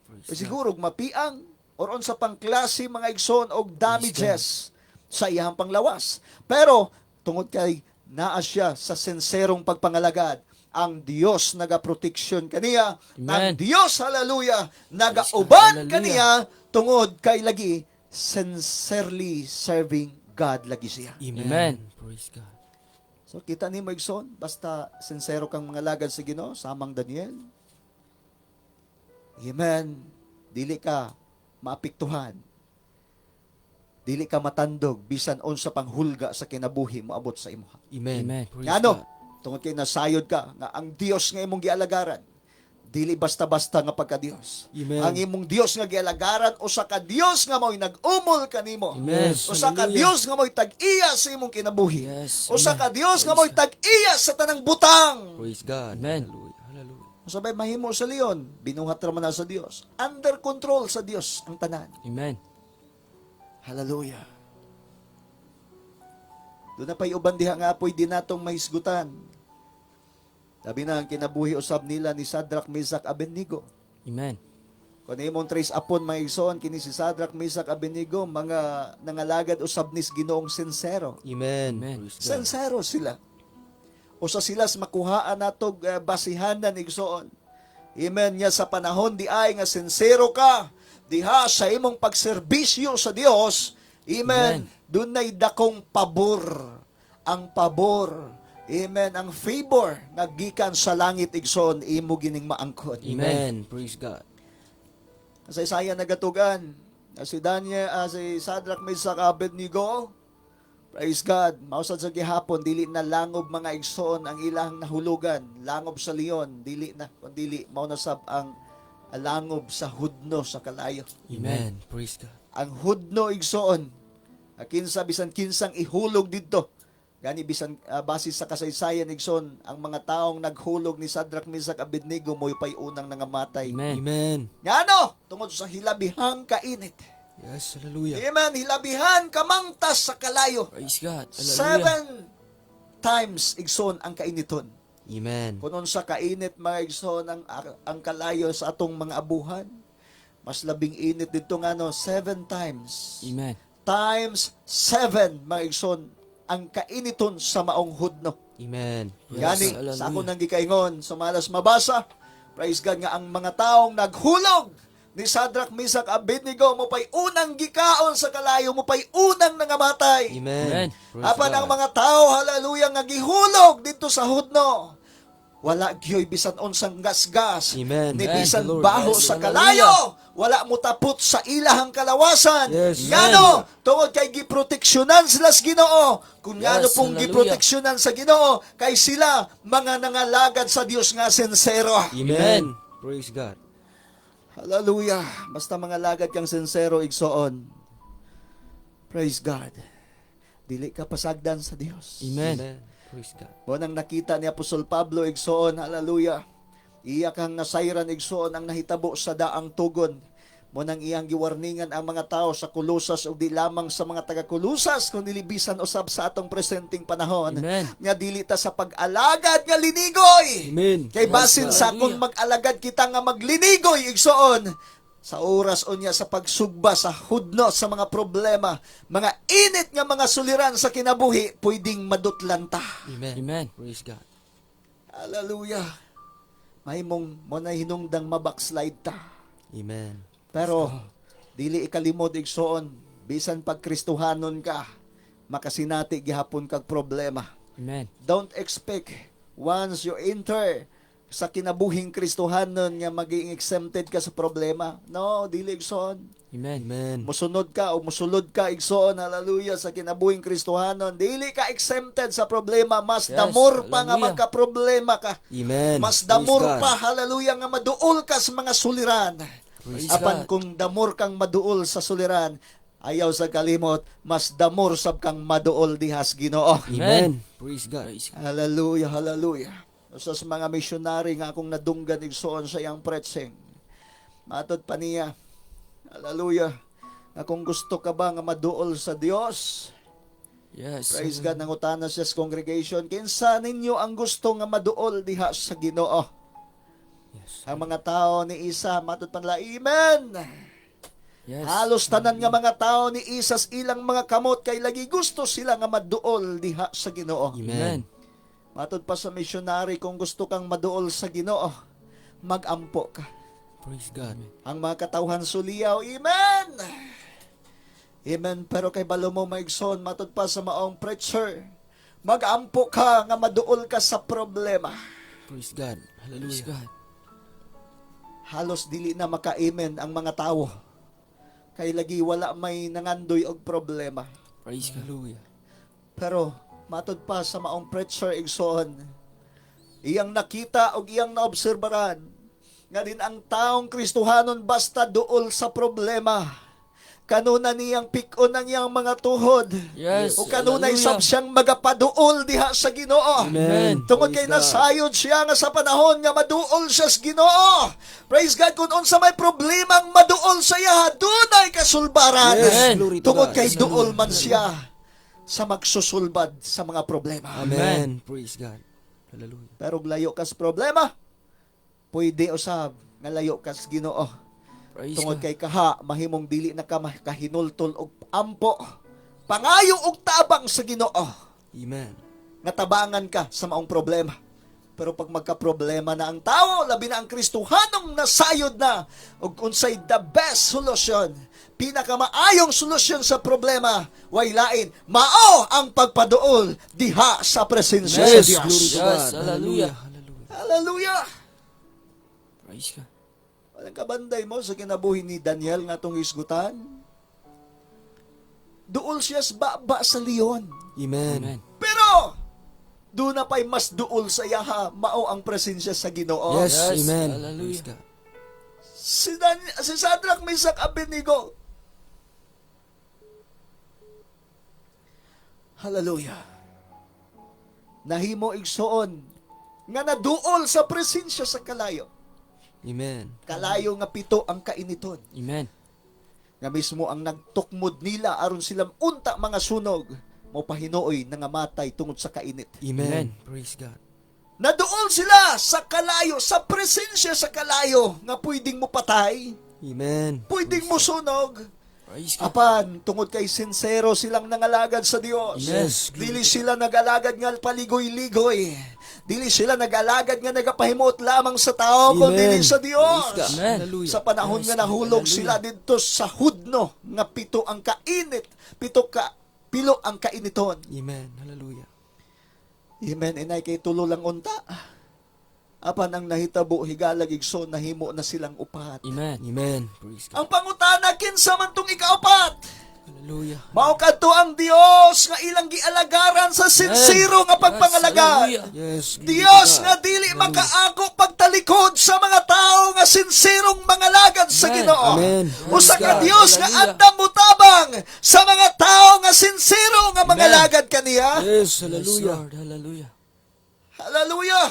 Praise Way God. siguro mapiang or unsa pang klase, mga igsoon, og damages sa iyang panglawas. Pero tungod kay naa siya sa sinserong pagpangalagad, ang Dios nagaproteksyon kaniya, ang Amen. Dios, hallelujah, nagauban Hallelujah. kaniya tungod kay lagi sincerely serving God lagi siya. Amen. Amen. Praise God. So kita nimo, igsoon, basta sinsero kang mga lagad sa Ginoo samang Daniel. Amen. Dili ka maapektuhan. Dili ka matandog bisan unsa pang hulga sa kinabuhi moabot sa imuha. Amen. Amen. Praise Ngano? God. Tungod kay nasayod ka nga ang Dios nga imong gialagaran dili basta-basta nga pagka-Dios. Amen. Ang imong Dios nga gialagaran usa ka Dios nga mao'y nag-umol kanimo. Amen. Yes, Usa ka hallelujah. Dios nga mao'y tag-iya sa imong kinabuhi. Yes. Usa Amen. ka Dios nga mao'y tag-iya sa tanang butang. Praise God. Amen. Hallelujah. Hallelujah. Sabay mahimo sa leon, binuhat ra man na sa Dios. Under control sa Dios ang tanan. Amen. Hallelujah. Doon na pa'y uban diha nga apoy di natong mahisgutan. Labi na ang kinabuhi usab nila ni Shadrach, Meshach, Abednego. Amen. Kung imong trace upon, mga igsoon, kini si Shadrach, Meshach, Abednego, mga nangalagad usab nis Ginoong sinsero. Amen. Amen. Praise God. Sinsero sila. Usa sila sa makuhaan natog basihanan, igsoon. Amen. Nga sa panahon di ay nga sinsero ka diha sa imong pagserbisyo sa Dios. Amen. Amen. Dunay dakong pabor. Ang pabor. Amen. Ang favor nga gikan sa langit, igsoon, imo gining maangkon. Amen. Praise God. Sa Isaiah nagatugan, na si Daniel, si Shadrach, Meshach, Abednego, praise God, mausad sa gihapon, dili na langob, mga igsoon, ang ilang nahulugan, langob sa leon, dili na, kung dili, mao na sab ang langob sa hudno sa kalayo. Amen. Praise God. Ang hudno, igsoon, kinsa bisan kinsang ihulog didto. Gani bisan base sa kasaysayan, igsoon, ang mga taong naghulog ni Shadrach, Meshach, Abednego mo'y pay unang nangamatay. Amen. Amen. Ngano? Tungod sa hilabihang kainit. Yes, hallelujah. Amen. Hilabihan kamangtas sa kalayo. Praise God. Hallelujah. Seven times, igsoon, ang kainiton. Amen. Kung sa kainit, mga igsoon, ang kalayo sa atong mga abuhan, mas labing init dito nga no, seven times. Amen. Times 7, mga igsoon, ang kainiton sa maong hudno. Amen. Yes, Gani, hallelujah. sa ako nang gikaingon, sa malas mabasa, praise God, nga ang mga taong naghulog ni Shadrach, Meshach, Abednego, mo pa'y unang gikaon sa kalayo, mo pa'y unang nangamatay. Amen. Amen. Praise Apan God. ang mga tao, hallelujah, nga gihulog dito sa hudno, wala gyoy bisan unsang gasgas, Amen. ni Amen. bisan Lord. baho Yes. sa kalayo, wala mo tapot sa ilahang kalawasan. Yes. Ngano, tungod kay giproteksyonan sila sa Ginoo. Kung ngano Yes, pong hallelujah. giproteksyonan sa Ginoo, kay sila mga nangalagad sa Dios nga sinsero. Amen. Praise God. Hallelujah. Basta mga lagad kang sinsero, igsoon. Praise God. Dili ka pasagdan sa Dios. Amen. Amen. Praise God. Mo nang nakita ni Apostol Pablo, igsoon, hallelujah. Iya kang nasayran, igsoon, ang nahitabo sa daang tugon. Mo nang iyang giwarningan ang mga tao sa Kolosas ug di lamang sa mga taga Kolosas kundi bisan usab sa atong presenteng panahon. Amen. Nga dili ta sa pag-alagad nga linigoy. Amen. Kay basin sa kung mag-alagad kita nga maglinigoy, igsoon, sa oras unya sa pagsugba sa hudno sa mga problema, mga init nga mga suliran sa kinabuhi, pwedeng madutlan ta. Amen. Amen. Praise God. Hallelujah. Mahimong mo na hinungdang mabackslide ta. Amen. Pero Dili ikalimod, igsoon, bisan pag Kristohanon ka, makasinati gihapon kag problema. Amen. Don't expect once you enter sa kinabuhing Kristohanon nga maging exempted ka sa problema. No, dili, igsoon. Amen. Amen. Musunod ka o musulod ka, igsoon, hallelujah, sa kinabuhing Kristohanon. Dili ka exempted sa problema, mas damor pa nga magkaproblema ka. Amen. Mas Praise damor God. pa, hallelujah, nga maduol ka sa mga suliran. Praise Apan God. kung damor kang maduol sa suliran, ayaw sa kalimot, mas damor sab kang maduol dihas Ginoo. Amen. Praise God. Praise God. Hallelujah, hallelujah. Usa sa mga missionary nga akong nadunggan, igsoon, sa iyang preaching. Matod pa niya, hallelujah, nga kung gusto ka ba nga maduol sa Dios, praise God, nangutana siya sa congregation, "Kinsa ninyo ang gusto nga maduol diha sa Ginoo?" Ang mga tao ni isa, matod pa nila, "Amen!" Halos tanan nga mga tao ni isas ilang mga kamot kay lagi gusto sila nga maduol diha sa Ginoo. Amen. Amen. Matod pa sa missionary, kung gusto kang maduol sa Ginoo, magampo ka. Praise God. Ang mga katawhan suliyaw, "Amen! Amen." Pero kay balo mo, maigsoon, matod pa sa maong preacher, magampo ka nga maduol ka sa problema. Praise God. Praise Hallelujah. God. Halos dili na maka-amen ang mga tao. Kay lagi wala may nangandoy og problema. Praise God. Hallelujah. Pero matod pa sa maong preacher, igsoon, iyang nakita og iyang naobserbaran nga din ang taong Kristohanon basta duol sa problema. Kanuna niyang pikon ang iyang mga tuhod. O kanunay sab siyang magapaduol diha sa Ginoo. Amen. Tungod Praise kay God. nasayod siya nga sa panahon nga maduol siya sa Ginoo. Praise God, kung unsa may problemang maduol sa iya, dunay kasulbaran. Yes, Amen. glory to Tungod God. kay duol man siya sa magsusulbad sa mga problema. Amen. Praise God. Hallelujah. Pero og layo ka sa problema, pwede usab nga layo ka sa Ginoo. Praise Tungod God. kay kaha, mahimong dili na ka makahinultol og ampo. Pangayo og tabang sa Ginoo. Amen. Nga tabangan ka sa maong problema. Pero pag magka-problema na ang tao, labi na ang Kristohanong nasayod na og unsay the best solution, pinakamaayong solusyon sa problema, way lain, mao ang pagpaduol diha sa presensya sa Yes, Dios. glory to Yes, God. hallelujah. Hallelujah. Hallelujah! Praise God. Walang kabanday mo sa kinabuhi ni Daniel nga atong isgutan. Duol siya sa baba sa leon. Amen. Amen. Pero, doon na pa'y mas duol sa iyaha, mao ang presensya sa Ginoo. Yes, Yes, amen. hallelujah. Praise God. Si Shadrach, Meshach, Abednego. Hallelujah. Nahimo, igsoon, nga naduol sa presensya sa kalayo. Amen. Kalayo nga 7 ang kainiton. Amen. Nga mismo ang nagtukmod nila aron sila unta mga sunog, mo pahinuoy nangamatay tungod sa kainit. Amen. Amen. Praise God. Naduol sila sa kalayo, sa presensya sa kalayo nga pwedeng mo patay, Amen. pwedeng mo sunog. Praise God. Apan, tungod kay sinsero silang nangalagad sa Dios. Yes. Dili sila nagalagad nga paligoy-ligoy. Dili sila nagalagad nga nagapahimuot lamang sa tao, kundi Amen. sa Dios. Praise God. Amen. Hallelujah. Sa panahon nga nahulog sila didto sa hudno nga 7 ang kainit, 7 ka pilo ang kainiton. Amen. Hallelujah. Amen. Inay kay tulo lang unta. Apan ang nahitabo higalag, igsoon, nahimo na silang 4. Amen. Amen. Praise God. Ang pangutana, kinsa man tong ikaupat? Hallelujah. Mao kadto ang Dios nga ilang gialagaran sa sinsero nga pagpangalagad. Hallelujah. Yes. Glory Dios to God. nga dili makaako pagtalikod sa mga tao nga sinserong mangalagad sa Amen. Ginoo. Amen. Usa Praise ka God. Dios nga Hallelujah. andam motabang sa mga tao nga sinsero nga mangalagad kaniya. Yes. Yes, Hallelujah. Lord. Hallelujah. Hallelujah.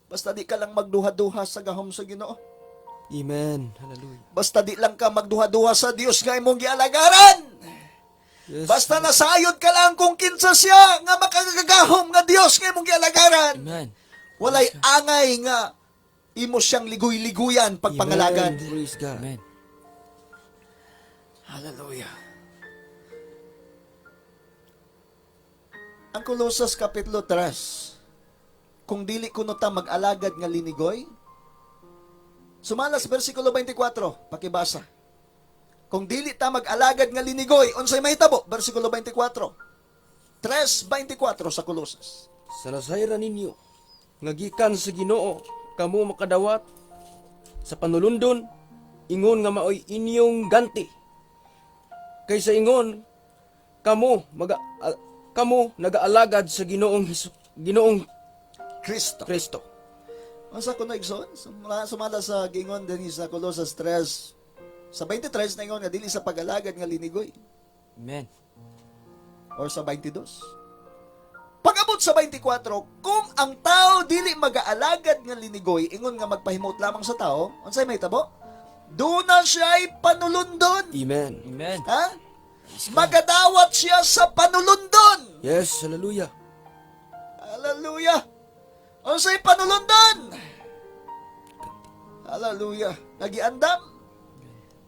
Basta di ka lang magduha-duha sa gahom sa Ginoo. Amen. Hallelujah. Basta di lang ka magduha-duha sa Dios nga imong gialagaran. Yes. Basta nasayod ka lang kung kinsa siya nga makagagahom nga Dios nga imong gialagaran. Amen. Walay angay nga imo siyang ligoy-liguyan pagpangalagad. Amen. Praise God. Amen. Hallelujah. Ang Colosas Kapitulo 3, kung dili kuno ta mag-alagad nga linigoy, sumala sa versikulo 24, pakibasa. Kung dili ta mag-alagad nga linigoy, unsay mahitabo? Bersikulo 24. 3:24 sa Colosas. Sa nasayran ninyo, nga gikan sa Ginoo, kamo makadawat sa panulundon, ingon nga maoy inyong ganti. Kaysa ingon, kamo nagaalagad sa Ginoong Kristo. Kristo. Unsa kuno, igsoon? Sumala sa gingon dinhi sa Colosas 3 sa 23 na ingon nga dili sa pag-alagad nga linigoy Amen. or sa 22. Pag-abot sa 24, kung ang tao dili mag-aalagad nga linigoy, ingon nga magpahimot lamang sa tao, unsay mahitabo? Duna siya'y panulundon. Amen. Amen. Ha? Magadawat siya sa panulundon. Yes, hallelujah. Hallelujah. Unsay panulundon? Hallelujah. Nagiandam?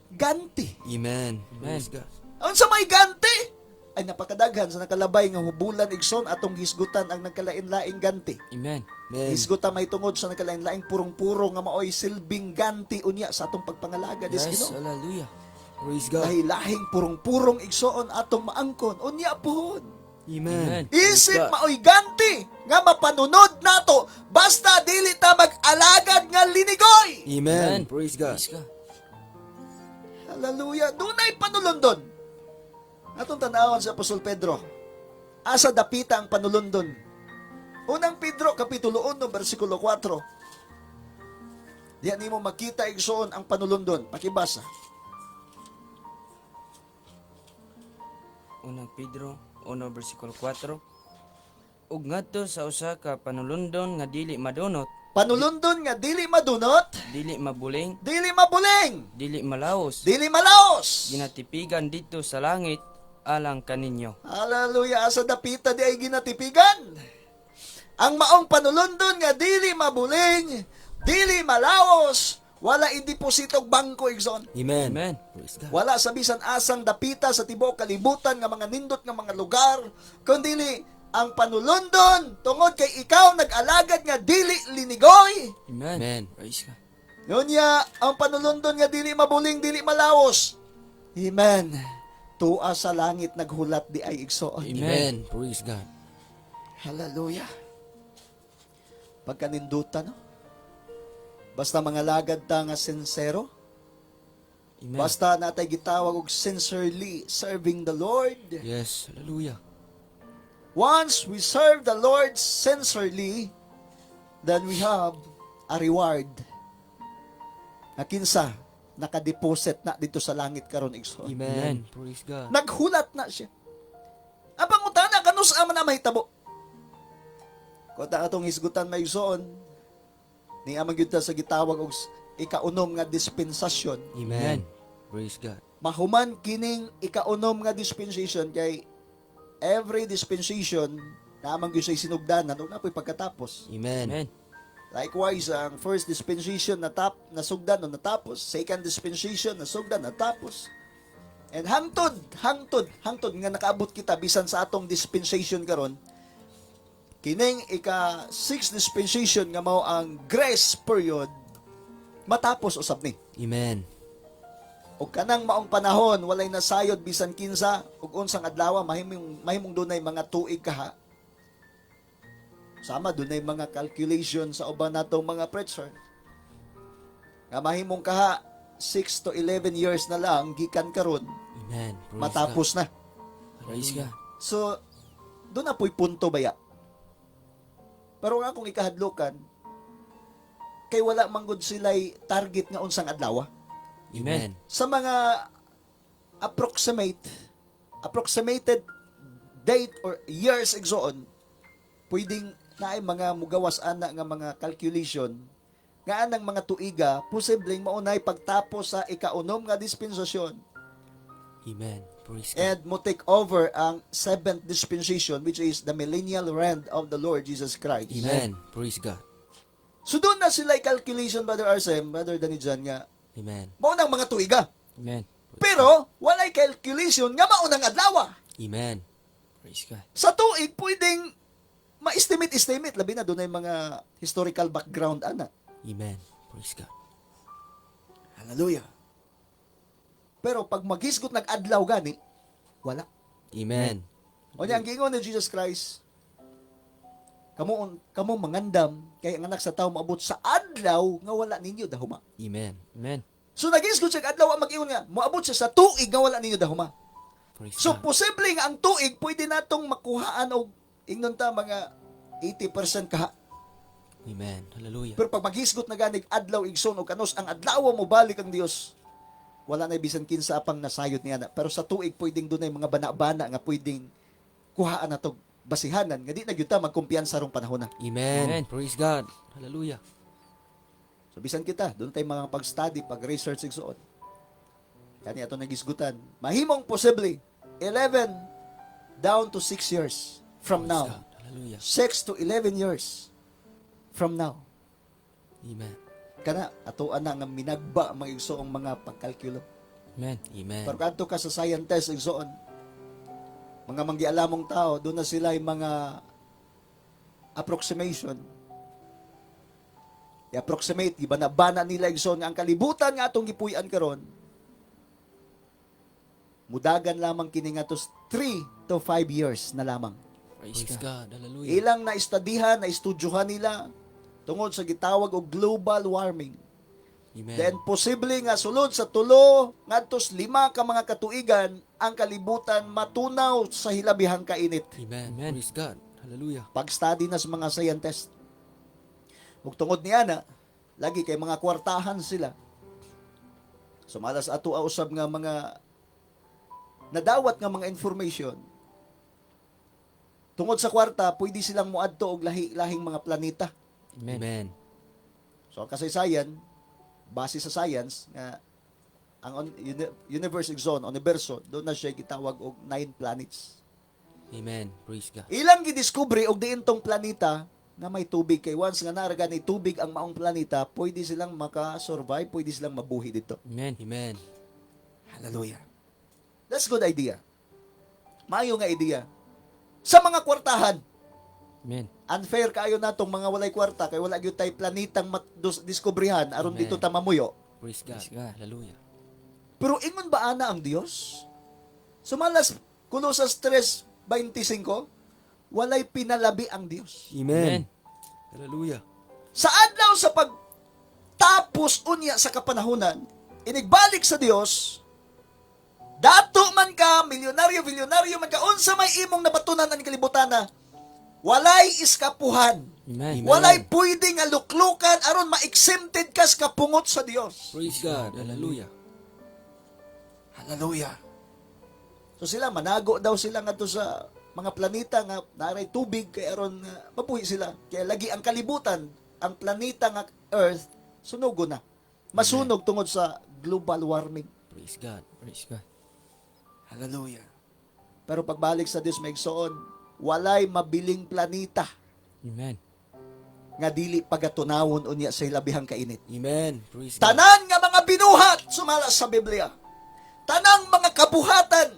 Ganti. Amen. Amen. Praise God. Unsa may ganti? Ay napakadaghan sa nakalabay nga hubulan, igsoon, atong hisgutan ang nagkalain-laing ganti. Amen. Amen. Hisgutan may tungod sa nagkalain-laing purong-puro nga maoy silbing ganti unya sa atong pagpangalaga dis Yes, Ginoo. hallelujah. Praise God. Lahi-lahing purong-purong, igsoon, atong maangkon unya pohon. Amen. Amen. Isip Praise God. maoy ganti nga mapanunod nato basta dili ta mag-alagad nga linigoy. Amen. Amen. Praise God. Praise God. Hallelujah. Dunay panulundon. Atong tanawon sa Apostol Pedro. Asa dapita ang panulundon? Unang Pedro, Kapitulo 1, versikulo 4. Diyan nimo makita, igsoon, ang panulundon. Pakibasa. Unang Pedro 1 versikulo 4. Ug ngadto sa usa ka panulundon nga dili madunot, Panulundon nga dili madunot, dili mabuling, dili mabuling, dili malaos, dili malaos. ginatipigan didto sa langit alang kaninyo. Hallelujah. Asa dapita di ay ginatipigan? Ang maong panulundon nga dili mabuling, dili malaos, wala idepositog bangko, igsoon. Amen. Amen. Praise God. Wala sa bisan asang dapita sa tibuok kalibutan nga mga nindot nga mga lugar, kundi ang panulundon tungod kay ikaw nag-alagad nga dili linigoy. Amen. Amen. Praise God. Nunya, ang panulundon nga dili mabuling, dili malaos. Amen. Tua sa langit naghulat di ay, igsoon. Amen. Amen. Praise God. Hallelujah. Pagkanindutan, no? Basta mga lagad ta nga sincero, Amen. basta natay gitawag og sincerely serving the Lord. Yes, hallelujah. Once we serve the Lord sincerely, then we have a reward. Na kinsa nakadeposit na dito sa langit karon, igsoon. Amen. Amen. Praise God. Naghulat na siya. Ang pangutana, kanus man na mahitabo? Kung atong hisgutan may igsoon, ni amang gyud ta sa gitawag og ikaunom nga dispensasyon. Amen. Praise God. Mahuman kining ikaunom nga dispensation kay every dispensation na amang gyud sa sinugdanan ug napoy pagkatapos. Amen. Amen. Likewise, ang first dispensation na tap nasugdan o natapos, second dispensation nasugdan natapos. And hangtod, hangtod, hangtod nga nakaabot kita bisan sa atong dispensation karon. Kining ika sixth dispensation nga mao ang grace period matapos usab ni. Amen. Og kanang maong panahon walay nasayod bisan kinsa ug unsang adlaw mahimong dunay mga tuig kaha. Sama dunay mga calculation sa uban natong mga preacher. Nga mahimong kaha 6 to 11 years na lang gikan karon Amen. Praise matapos na. Praise God. So doon na po'y punto baya. Pero nga kung ikahadlokan kay wala manggod sila'y target nga unsang adlaw. God. Amen. Sa mga approximated date or years, igsoon, pwedeng naay mga mugawas ana nga mga calculation nga anang mga tuiga posibleng maunay pagtapos sa ikaunom nga dispensasyon Amen. Praise God. and mo take over ang seventh dispensation, which is the millennial reign of the Lord Jesus Christ. Amen. Praise God. So doon na sila calculation, Brother Arsem, Brother Danijan, nga Amen. mao nang mga tuiga. Amen. Pero walay calculation nga maunang adlaw. Amen. Praise God. Sa tuig pwedeng ma-estimate estimate labi na dunay mga historical background ana. Amen. Praise God. Hallelujah. Pero pag maghisgot nag-adlaw gani, wala. Amen. O niya, ang giingon ni Jesus Christ, kamo, kamo mangandam, kay ang Anak sa Tao maabot sa adlaw nga wala ninyo dahuma. Amen. Amen. So naghisgot siya adlaw ang mag-ingon nga, moabot siya sa tuig nga wala ninyo dahuma. Praise So God. posible nga ang tuig pwede natong makuhaan og ingnon ta mga 80% kaha. Amen. Hallelujah. Pero pag maghisgot na ganig adlaw igsoon og kanus ang adlaw mo balik ang Dios. Wala na bisan kinsa pang nasayod niya na. Pero sa tuig pwedeng dunay mga bana-bana nga pwedeng kuhaan na tog basihanan nga di na gyud ta magkumpiyansa rong panahon na. Amen. Amen. Praise God. Hallelujah. So bisan kita, doon tayo mga pag-study, pag-research igsoon. Kani ato nagisgutan. Mahimong posible 11 down to 6 years from Praise now. God. Hallelujah. 6 to 11 years from now. Amen. Kana atoa na nga minagba ang mga igsoong mga pagkalkulo. Amen. Amen. Pero kadto ka sa scientist igsoon, mga manggialamong tao, doon na sila yung mga approximation. I-approximate, iba na bana nila igsoon nga ang kalibutan nga atong gipuy-an karon. Mudagan lamang kini nga 3 to 5 years na lamang. Praise Praise God. God. Hallelujah. Ilang naistadihan, naistudyohan nila tungod sa gitawag og global warming. Amen. Then posible nga sulod sa 3 ngadto sa 5 ka mga katuigan ang kalibutan matunaw sa hilabihang kainit. Amen. Amen. Praise God. Hallelujah. Pag-study na sa mga scientist. Ug tungod niya na, lagi kay mga kwartahan sila. Sumala sa ato usab nga mga nadawat nga mga information. Tungod sa kwarta, pwede silang moadto og lahi-lahing mga planeta. Amen. Amen. So ang kasaysayan, base sa science nga ang universe zone, universo, doon na siya gitawag og nine planets. Amen. Praise God. Ilang gidiskubre og diin tong planeta nga may tubig kay once nga naa ra gani tubig ang maong planeta, pwede silang maka-survive, pwede silang mabuhi dito. Amen. Amen. Hallelujah. That's good idea. Maayo nga idea. Sa mga kwartahan, Amen. unfair kaayo natong mga walay kwarta kay wala gyud tay planetang diskubrihan aron Amen. dito ta mamuyo. Praise God. Praise God. Hallelujah. Pero ingon ba ana ang Dios? Sumalas Kolosas 3:25, walay pinalabi ang Dios. Amen. Hallelujah. Sa adlaw sa pagtapos unya sa kapanahunan, inigbalik sa Dios, dato man ka, milyonaryo, bilyonaryo man ka, unsa may imong nabatunan ang kalibutan na, walay iskapuhan. Amen. Walay pwede nga luklukan aron ma-exempted ka sa kapungot sa Dios. Praise God. Hallelujah. Hallelujah. So sila manago daw sila ngadto sa mga planeta nga naray tubig kay aron mabuhi sila. Kaya lagi ang kalibutan, ang planeta nga Earth sunugo na. Masunog tungod sa global warming. Praise God. Praise God. Hallelujah. Pero pagbalik sa Dios, may igsoon, walay mabiling planeta Amen. nga dili pagatunawon unya sa hilabihang kainit. Amen. Praise God. Tanan nga mga binuhat sumala sa Biblia. Tanang mga kabuhatan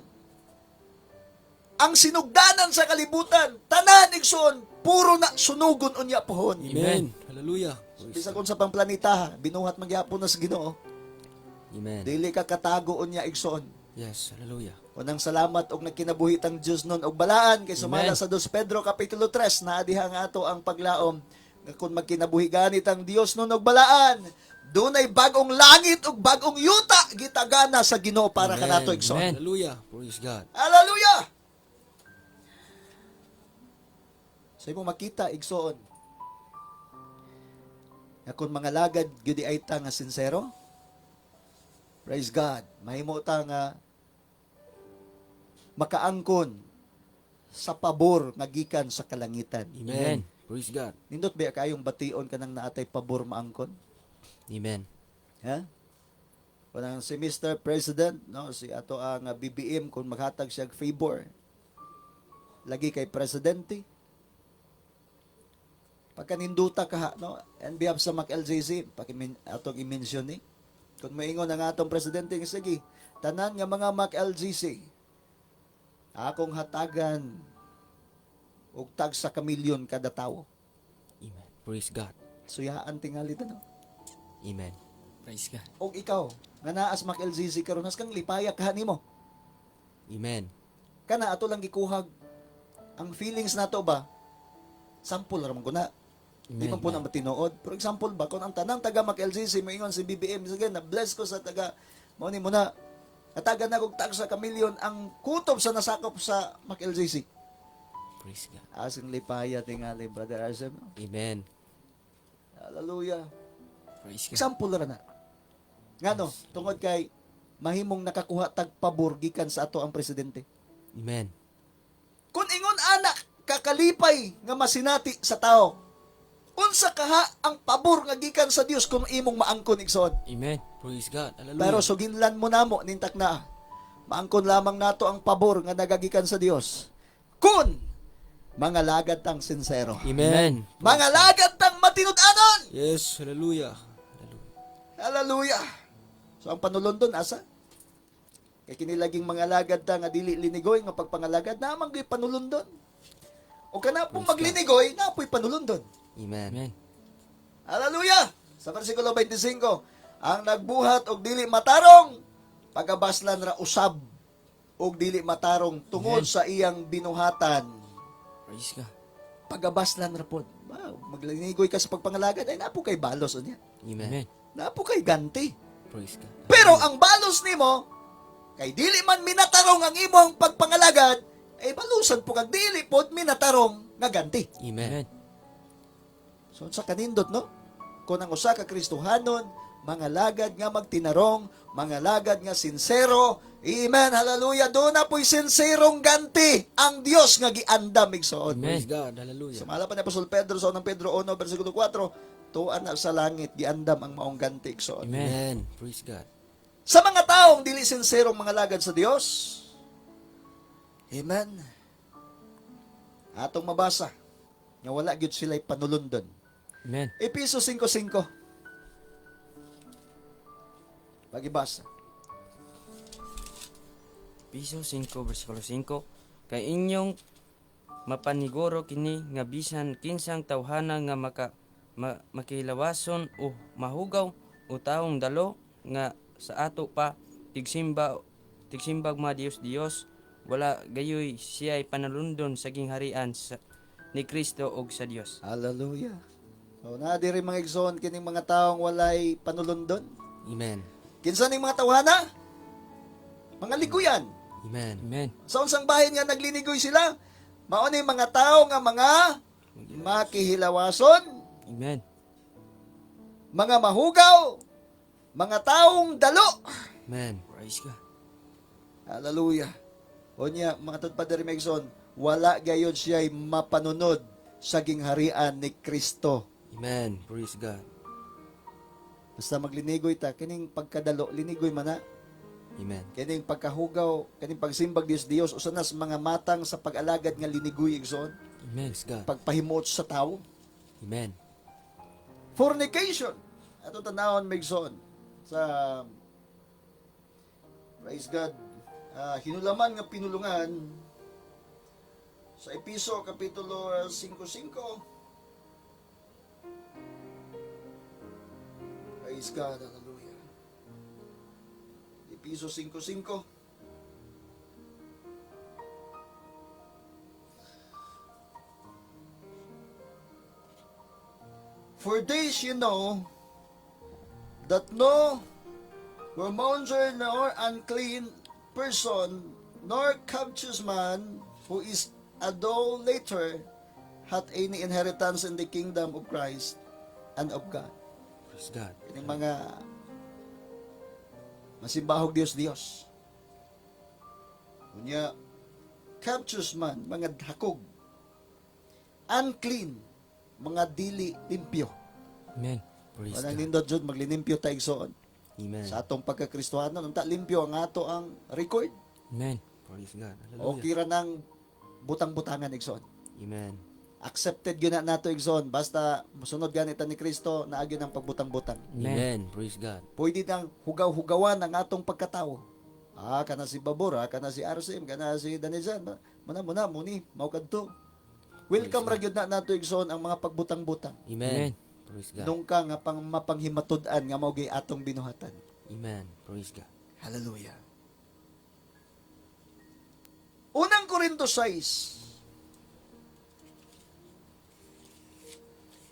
ang sinugdanan sa kalibutan, tanan igsoon, puro na sunugon unya pohon. Amen. Hallelujah. Praise Bisag unsa pang planeta, ha, binuhat magyapon na sa Ginoo. Amen. Dili ka katago unya igsoon. Yes. Hallelujah. Unang salamat og nagkinabuhi ang Dios nun og balaan kay sumala Amen. sa 2 Pedro kapitulo 3 naa diha nga ato ang paglaom nga kung magkinabuhi ganit ang Dios nun og balaan, dunay bag-ong langit ug bag-ong yuta gitagana sa Ginoo para Amen. kanato igsoon. Amen. Hallelujah. Praise God. Hallelujah. Sa imong makita igsoon nga kung mga lagad gyud ay ta nga sinsero, praise God, mahimo ta nga makaangkon sa pabor nga gikan sa kalangitan. Amen. Praise God. Nindot ba kayong bation kanang naatay pabor maangkon? Amen. Ha? Kanang si Mr. President, no, si ato ang BBM kung maghatag siya og favor lagi kay presidente. Pagkaninduta ka ha, no, and behalf sa Mac LJC, pakimin atong i-mention ni. Kung moingon ang atong presidente nga sige, tanan nga mga Mac LGC akong hatagan og tag sa kamilyon kada tawo. Amen. Praise God. Suyaan tingali no. Amen. Praise God. Og ikaw nga naa sa MacLGC karon, haskang lipaya ka nimo. Amen. Kana ato lang gikuhag ang feelings nato ba? Sample ra man ko na. Di man po na matinuod. For example ba, kung ang tanang taga MacLGC, moingon si BBM, sige, na-bless ko sa taga, mao ni mo na, natagan na kog tag sa kamilyon ang kutob sa nasakop sa MacLGC. Praise God. Asing lipaya tingali, Brother Arsem. Amen. Hallelujah. Praise God. Example ra na. Ngano, tungod kay mahimong nakakuha tag pabor gikan sa ato ang presidente. Amen. Kung ingon anak kakalipay nga masinati sa tao, unsa kaha ang pabor nga gikan sa Dios kung imong maangkon, igsoon? Amen. Praise God. Hallelujah. Pero suginlan mo namo nintak na maangkon lamang nato ang pabor nga nagagikan sa Dios kung mga lagad tang sinsero. Amen. Mga lagad tang matinud-anon. Yes, hallelujah. Hallelujah. Hallelujah. So ang panulundon asa? Kay kinilaging mga lagad ta nga dili linigoy nga pagpangalagad naman gyud panulundon. O kana pong maglinigoy, napoy panulundon. Amen. Amen. Hallelujah! Sa versikulo 25, ang nagbuhat og dili matarong, pagabaslan ra usab og dili matarong tungod sa iyang binuhatan. Praise God. Pagabaslan ra pod. Wow, maglinigoy ka sa pagpangalagad ay napo kay balos unya. Amen. Amen. Napo kay ganti. Praise God. Pero ang balos nimo kay dili man minatarong ang imong pagpangalagad, ay balusan po kag dili pod minatarong nga ganti. Amen. Amen. So sa kanindot, no? Kung ang usa ka Kristohanon, mga lagad nga magtinarong, mga lagad nga sinsero, amen, hallelujah, doon na po'y sinserong ganti ang Dios nga giandam, igsoon. Amen. Praise God. Hallelujah. Sumala pa ni Apostol Pedro sa unang Pedro 1, versikulo 4, tuan na sa langit, giandam ang maong ganti, igsoon. Amen. Amen. Praise God. Sa mga taong dili sinserong mga lagad sa Dios, amen, atong mabasa, nga wala gyud sila'y panulundon. Amen. Episo 5:5. Pagibasa. Piso 5 versikulo 5, kay inyong mapaniguro kini nga bisan kinsang tawhana nga makilawason o mahugaw o taong dalo nga sa ato pa tigsimbag mga Dios Dios, wala gayoy siya'y panalundon sa gingharian sa, ni Kristo og sa Dios. Hallelujah. So na diri mga igsoon kining mga taong walay panulundon. Amen. Kinsa ning mga tawhana? Mga liguyan. Amen. Amen. Sa unsang bahin nga naglinigoy sila, mao ni mga tao nga mga makihilawason, Amen. mga mahugaw, mga taong dalo. Amen. Praise God. Hallelujah. Unya, mga tod pa diri mga igsoon, wala gayon siya'y mapanunod sa gingharian ni Kristo. Amen. Praise God. Basta maglinigoy ta, kining pagkadalo, linigoy man na. Amen. Kining pagkahugaw, kining pagsimbag Dios Dios, usa na sa mga matang sa pag-alagad nga linigoy, igsoon. Amen. Praise God. Pagpahimuot sa tao. Amen. Fornication. Ato tanawon mga igsoon sa, praise God, hinulaman nga pinulungan sa Episo Kapitulo 5:5. Praise God, hallelujah. Episo 5:5. For this you know that no whoremonger nor unclean person nor covetous man who is idolater hath any inheritance in the kingdom of Christ and of God. Praise God. Kining mga masimbahog Dios Dios. Unya, covetous man, mga hakog. Unclean, mga dili limpyo. Amen. Praise Walang God. nindot jud maglinimpyo ta, igsoon. Amen. Sa atong pagkakristohanon, unta limpyo ang ato ang record. Amen. Praise God. Hallelujah. Okay ra nang butang-butangan, igsoon. Amen. Accepted gyud na nato, igsoon, basta mosunod ganit ni Kristo naagi ang pagbutang-butang. Amen. Amen. Praise God. Pwede nang hugaw-hugawan ang atong pagkatao. Ah, kana si Babor, ah, kana si RCM, kana si Danizan. Muna muna muni mao kadto. Welcome ra gyud na nato, igsoon, ang mga pagbutang-butang. Amen. Amen. Praise God. Nungka nga pang mapanghimatud-an nga mao gyud atong binuhatan. Amen. Praise God. Hallelujah. Unang Korinto 6.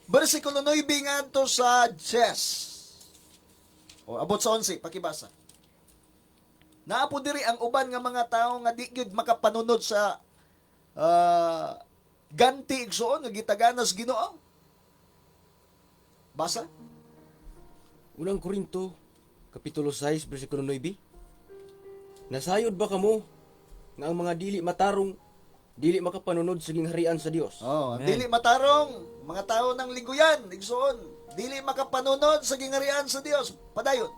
Versikulo 9 ngadto sa 10. O abot sa 11, pakibasa. Naa po diri ang uban nga mga tawo nga di gyud makapanunod sa ganti igsoon nga gitaganas Ginoo. Basa? Unang Korinto, Kapitulo 6, versikulo 9. Nasayod ba kamo nga ang mga dili matarong dili makapanunod sa gingharian sa Dios? Oh, ang dili matarong, mga tao ng liguyan, igsoon, dili makapanunod sa gingarian sa Dios. Padayon.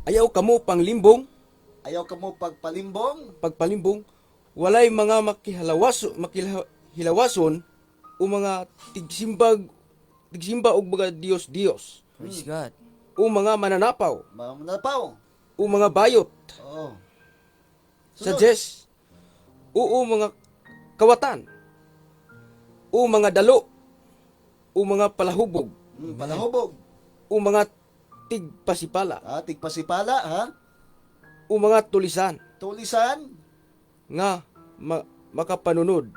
Ayaw kamo panglimbong, Ayaw kamo pagpalimbong, pagpalimbong, walay mga makihalawas makihilawason o mga tigsimba og mga Dios Dios Praise God. o mga mananapaw mananapaw. o mga bayot Oo. sa Sunod. Diyos o mga kawatan o mga dalo o mga palahubog Palahubog. o mga tigpasipala Ah, tigpasipala, ha? o mga tulisan Tulisan. nga makapanunod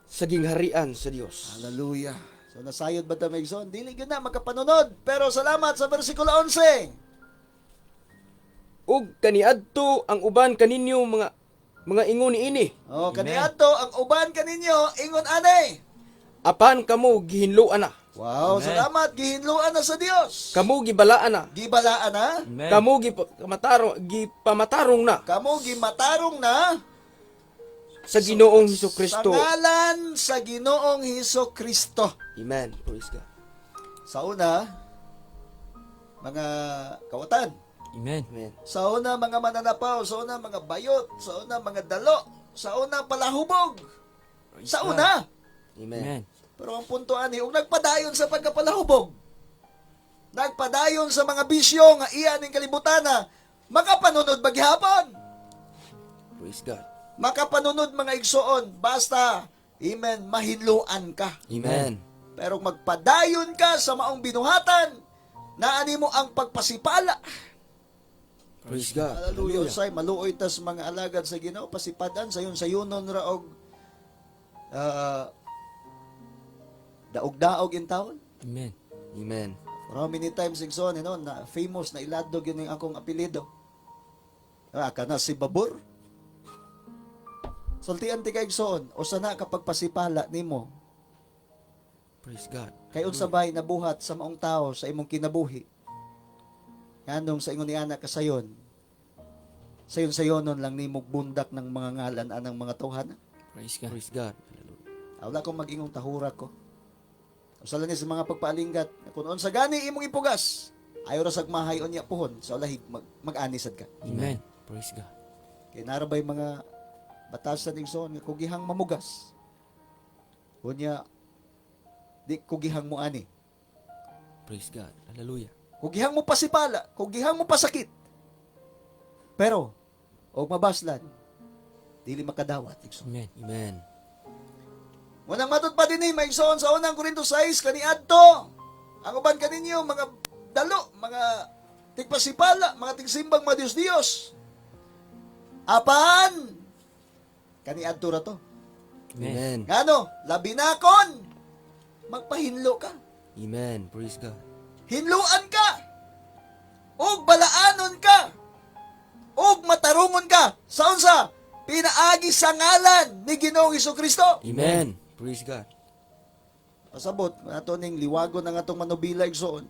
sa gingharian sa Dios. Hallelujah. So nasayod ba ta igsoon? Dili gyud na makapanunod. Pero salamat sa versikulo 11. Ug kaniadto ang uban kaninyo mga ingon niini. Oh, kaniadto ang uban kaninyo ingon ani. Apan kamo gihinloan na, Wow, Amen. salamat gihinloan na sa Dios. kamo gibalaan na, Gibalaan na. Amen. kamo gipamatarong na Kamo gimatarong na sa Ginoong Hesus Kristo. Sa ngalan sa Ginoong Hesus Kristo. Amen. Praise God. Sa una, mga kawatan. Amen. Amen. Sa una, mga mananapaw. Sa una, mga bayot. Sa una, mga dalo. Sa una, palahubog. Praise Sa God. una. Amen. Amen. Pero ang punto ani, ug nagpadayon sa pagkapalahubog, nagpadayon sa mga bisyo nga iya ning kalibutan na makapanunod ba gihapon? Praise God. Makapanunod mga igsoon, basta, amen, mahinluan ka. Amen. Pero kung magpadayon ka sa maong binuhatan, naani mo ang pagpasipala. Praise God. Hallelujah. Usay, maluoy tas mga alagad sa Ginoo, pasipadan sayon sayunon ra og daog-daog in taon. Amen. Amen. For how many times igsoon, na famous na iladog yun yung akong apelyido. Ah, kana si Babur. Sultian ti ka igsoon, usa na kapag pasipala nimo. Praise God. Kay unsa bay nabuhat sa maong tao sa imong kinabuhi. Nganong sa ingon ni ana kasayon. Sayon sayonon lang nimo bundak ng mga ngalan anang mga tawhana. Praise God. Praise God. Hallelujah. Ah, wala akong mag-ingong tahura ko. Usa lang ni sa mga pagpaalinggat, kung unsa gani imong ipugas, ayaw ra sag mahay unya puhon sa ulahig mag-ani sad ka. Amen. Praise God. Kay narabay mga batasan igsoon nga kugihang mamugas. Unya di kugihang mo ani. Praise God. Hallelujah. Kugihang mo pasipala, kugihang mo pasakit. Pero og mabaslan, dili makadawat igsoon. Amen. Amen. Unang matod pa din ni maigsoon sa unang Korinto 6 kaniadto. Ang uban kaninyo mga dalo, mga tigpasipala, mga tigsimbang mga Dios-Dios. Apan kaniadto ra to. Amen. Ngano, labi na kon magpahinlo ka. Amen. Praise God. Hinluan ka. Ug balaanon ka. Ug matarungon ka. Sa unsa? Pinaagi sa ngalan ni Ginoong Kristo. Amen. Praise God. Pasabot, ato ning liwagon ang atong manubila igsoon.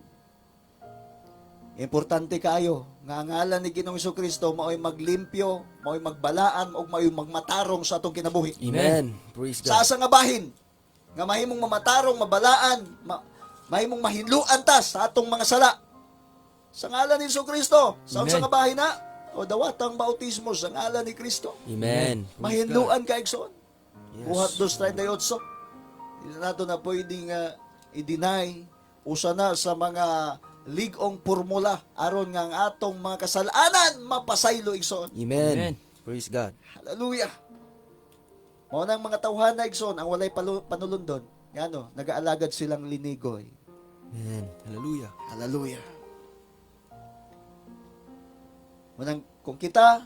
Importante kaayo nga ang ngalan ni Ginoong Kristo mao'y maglimpyo, mao'y magbalaan ug mao'y magmatarong sa atong kinabuhi. Amen. Praise Sa God. asa nga bahin nga mahimong mamatarong, mabalaan, mahimong mahinluan ta sa atong mga sala. Sa ngalan ni Kristo, sa unsa Amen. nga bahin na o dawatang bautismo sa ngalan ni Kristo. Amen. Praise God. Mahinluan ka igsoon. Yes. Buhat 2:38. Hindi na nato na pwedeng i-deny usa na sa mga lig-ong formula aron nga ang atong mga kasalanan mapasaylo igsoon. Amen. Amen. Praise God. Hallelujah. Mao nang mga tawhana igsoon ang walay panulundon ngano nagaalagad silang linigoy. Amen. Hallelujah. Hallelujah. Munang kung kita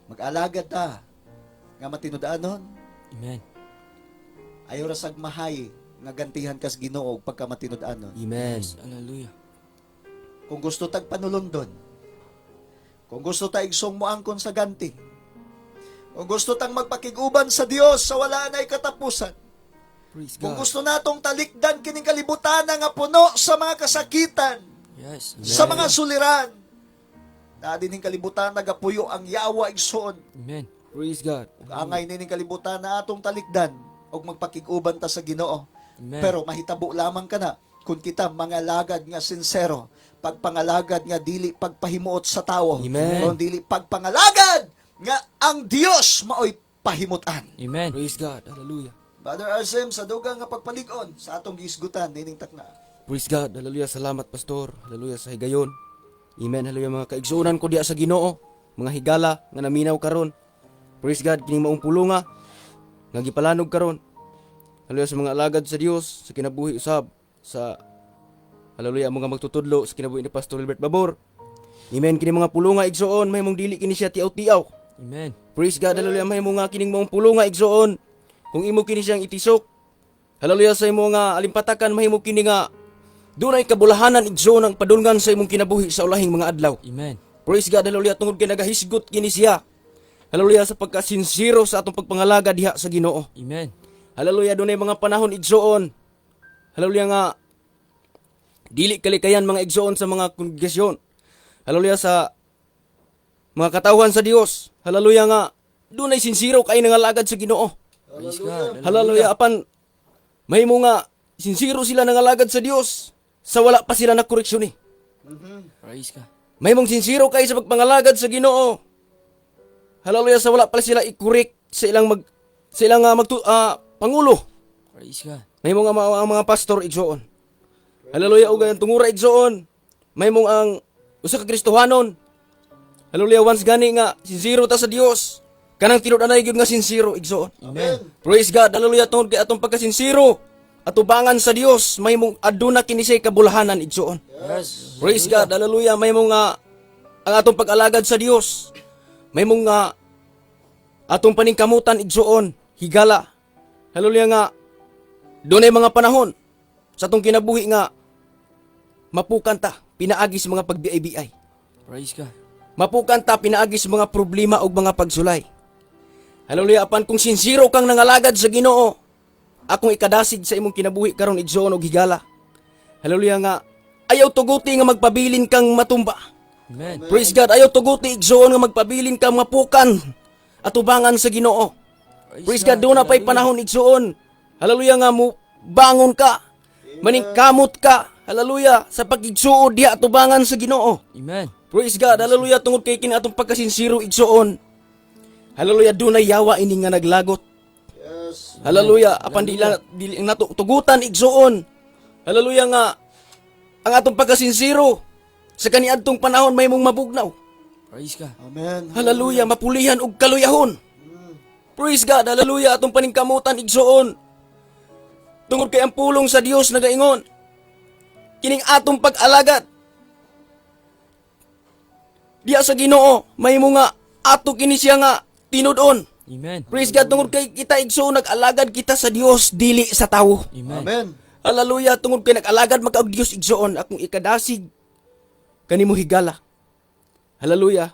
mag-alagad ta nga matinud-anon, Amen. ayaw ra sag mahay nga gantihan kas Ginoo pagka matinud-anon. Amen. Yes, hallelujah. Kung gusto tag panulundon, kung gusto ta igsong moangkon sa ganti, kung gusto tang magpakig-uban sa Dios sa wala na'y katapusan, Praise kung God. gusto natong talikdan kining kalibutan nga puno sa mga kasakitan, Yes. sa mga suliran, naa dining kalibutan nagapuyo ang yawa igsoon. Amen. Praise God. Ug angay nining kalibutan na atong talikdan og magpakig-uban ta sa Ginoo. Amen. Pero mahitabo lamang kana kung kita mangalagad nga sinsero, pagpangalagad nga dili pagpahimuot sa tawo, Amen. kung dili pagpangalagad nga ang Dios maoy pahimutan. Amen. Praise God. Hallelujah. Brother Arsem, sa dugang nga pagpalig-on sa atong giisgutan nining takna. Praise God. Hallelujah. Salamat, Pastor. Hallelujah sa higayon. Amen. Hallelujah mga kaigsuonan ko diya sa Ginoo, mga higala nga naminaw karon. Praise God kining maong pulunga nga gipalanog karon. Hallelujah sa mga alagad sa Dios sa kinabuhi usab sa, hallelujah, mga magtutudlo sa kinabuhi ni Pastor Albert Babor. Amen. Kini mga pulunga, igsuon, mahimong dili kini siya tiaw-tiaw. Amen. Praise God, hallelujah, mahimo nga kining maong pulunga, igsuon, kung imo kini siyang itisok, hallelujah, sa imo nga alimpatakan, mahimo kini nga dunay kabulahanan, igsuon, ang padulngan sa imong kinabuhi sa ulahing mga adlaw. Amen. Praise God, hallelujah, tungod kay nagahisgot kini siya, hallelujah, sa pagkasinsiro sa atong pagpangalaga diha sa Ginoo. Amen. Hallelujah, dunay mga panahon, igsuon, hallelujah, nga dili kalikayan mga igsuon sa mga kongregasyon. Hallelujah sa mga katawhan sa Dios. Hallelujah nga dunay sinsiro kay nangalagad sa Ginoo. Praise God. Hallelujah, apan mahimo nga sinsiro sila nangalagad sa Dios sa wala pa sila na koreksyon eh. Praise God. Mahimong sinsiro kay sa pagpangalagad sa Ginoo, hallelujah, sa wala pa sila i-correct sa ilang pangulo. Praise God. Mahimong ang mga pastor, igsoon, hallelujah, ug ang tungura, igsoon. Mahimong ang usa ka Kristohanon, hallelujah, once gani nga sinsiro ta sa Dios, kanang tinud-anay gyud nga sinsiro, igsoon. Amen. Praise God, hallelujah, tungod kay atong pagkasinsiro atubangan sa Dios, mahimong aduna kini siya kabulahanan, igsoon. Yes. Praise God, hallelujah, mahimong nga ang atong pag-alagad sa Dios, mahimong nga atong paningkamutan, igsoon, higala, hallelujah, nga dunay mga panahon sa atong kinabuhi nga mapukan ta pinaagi sa mga pagbiay-biay. Praise God. Mapukan ta pinaagi sa mga problema ug mga pagsulay. Hallelujah, apan kung sinsiro kang nangalagad sa Ginoo, akong ikadasig sa imong kinabuhi karon, igsoon og higala, hallelujah, nga ayaw tuguti nga magpabilin kang matumba. Amen. Praise God, ayaw tuguti, igsoon, nga magpabilin kang mapukan atubangan sa Ginoo. Praise God, doon na pa'y panahon, igsoon, hallelujah, nga mo bangon ka, maningkamot ka, hallelujah, sa pagigsuod diha atubangan sa Ginoo. Amen. Praise God, hallelujah, tungod kay kini atong pagkasinsiro, igsoon, hallelujah, dunay yawa ini nga naglagot. Yes. Hallelujah, apan di lang dili nato tugutan, igsoon, hallelujah, nga ang atong pagkasinsiro sa kaniadtong panahon may mong mabugnaw. Praise God. Amen. Hallelujah, mapulihan og kaluyahon. Praise God, hallelujah, atong paningkamutan, igsoon, tungod kay ang pulong sa Dios nagaingon, kining atong pag-alagad diya sa Ginoo, mahimo nga ato kini siya nga tinud-on. Amen. Praise God, tungod kay kita, igsoon, nag-alagad kita sa Dios, dili sa tawo. Amen. Amen. Hallelujah, tungod kay nag-alagad maka og Dios, igsoon, akong ikadasig kanimo, higala, hallelujah,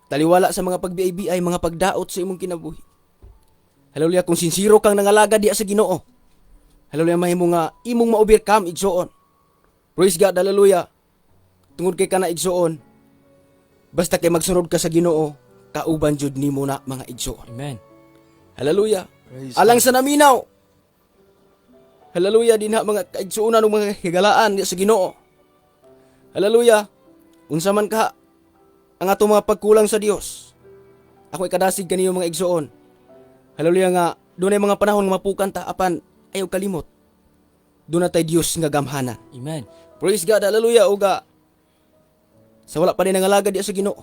taliwala sa mga pagbiay-biay, mga pagdaot sa imong kinabuhi, hallelujah, kung sinsiro kang nangalagad diya sa Ginoo, hallelujah, mahimo nga imong ma-overcome, igsoon. Praise God, hallelujah, tungod kay kana, igsoon, basta kay magsunod ka sa Ginoo, kauban jud nimo na, mga igsoon. Amen. Hallelujah. Praise Alang sa naminaw, hallelujah, dinha mga kaigsuonan ug mga higalaan diha sa Ginoo. Hallelujah. Unsa man ka ang atong mga pagkulang sa Dios, ako ikadasig kaniyo, mga igsuon, hallelujah, nga dunay mga panahon nga mapukan ta, apan ayaw kalimot, duna tay Dios nga gamhanan. Amen. Praise God, hallelujah, uga sa wala pa ni nangalagad diha sa Ginoo,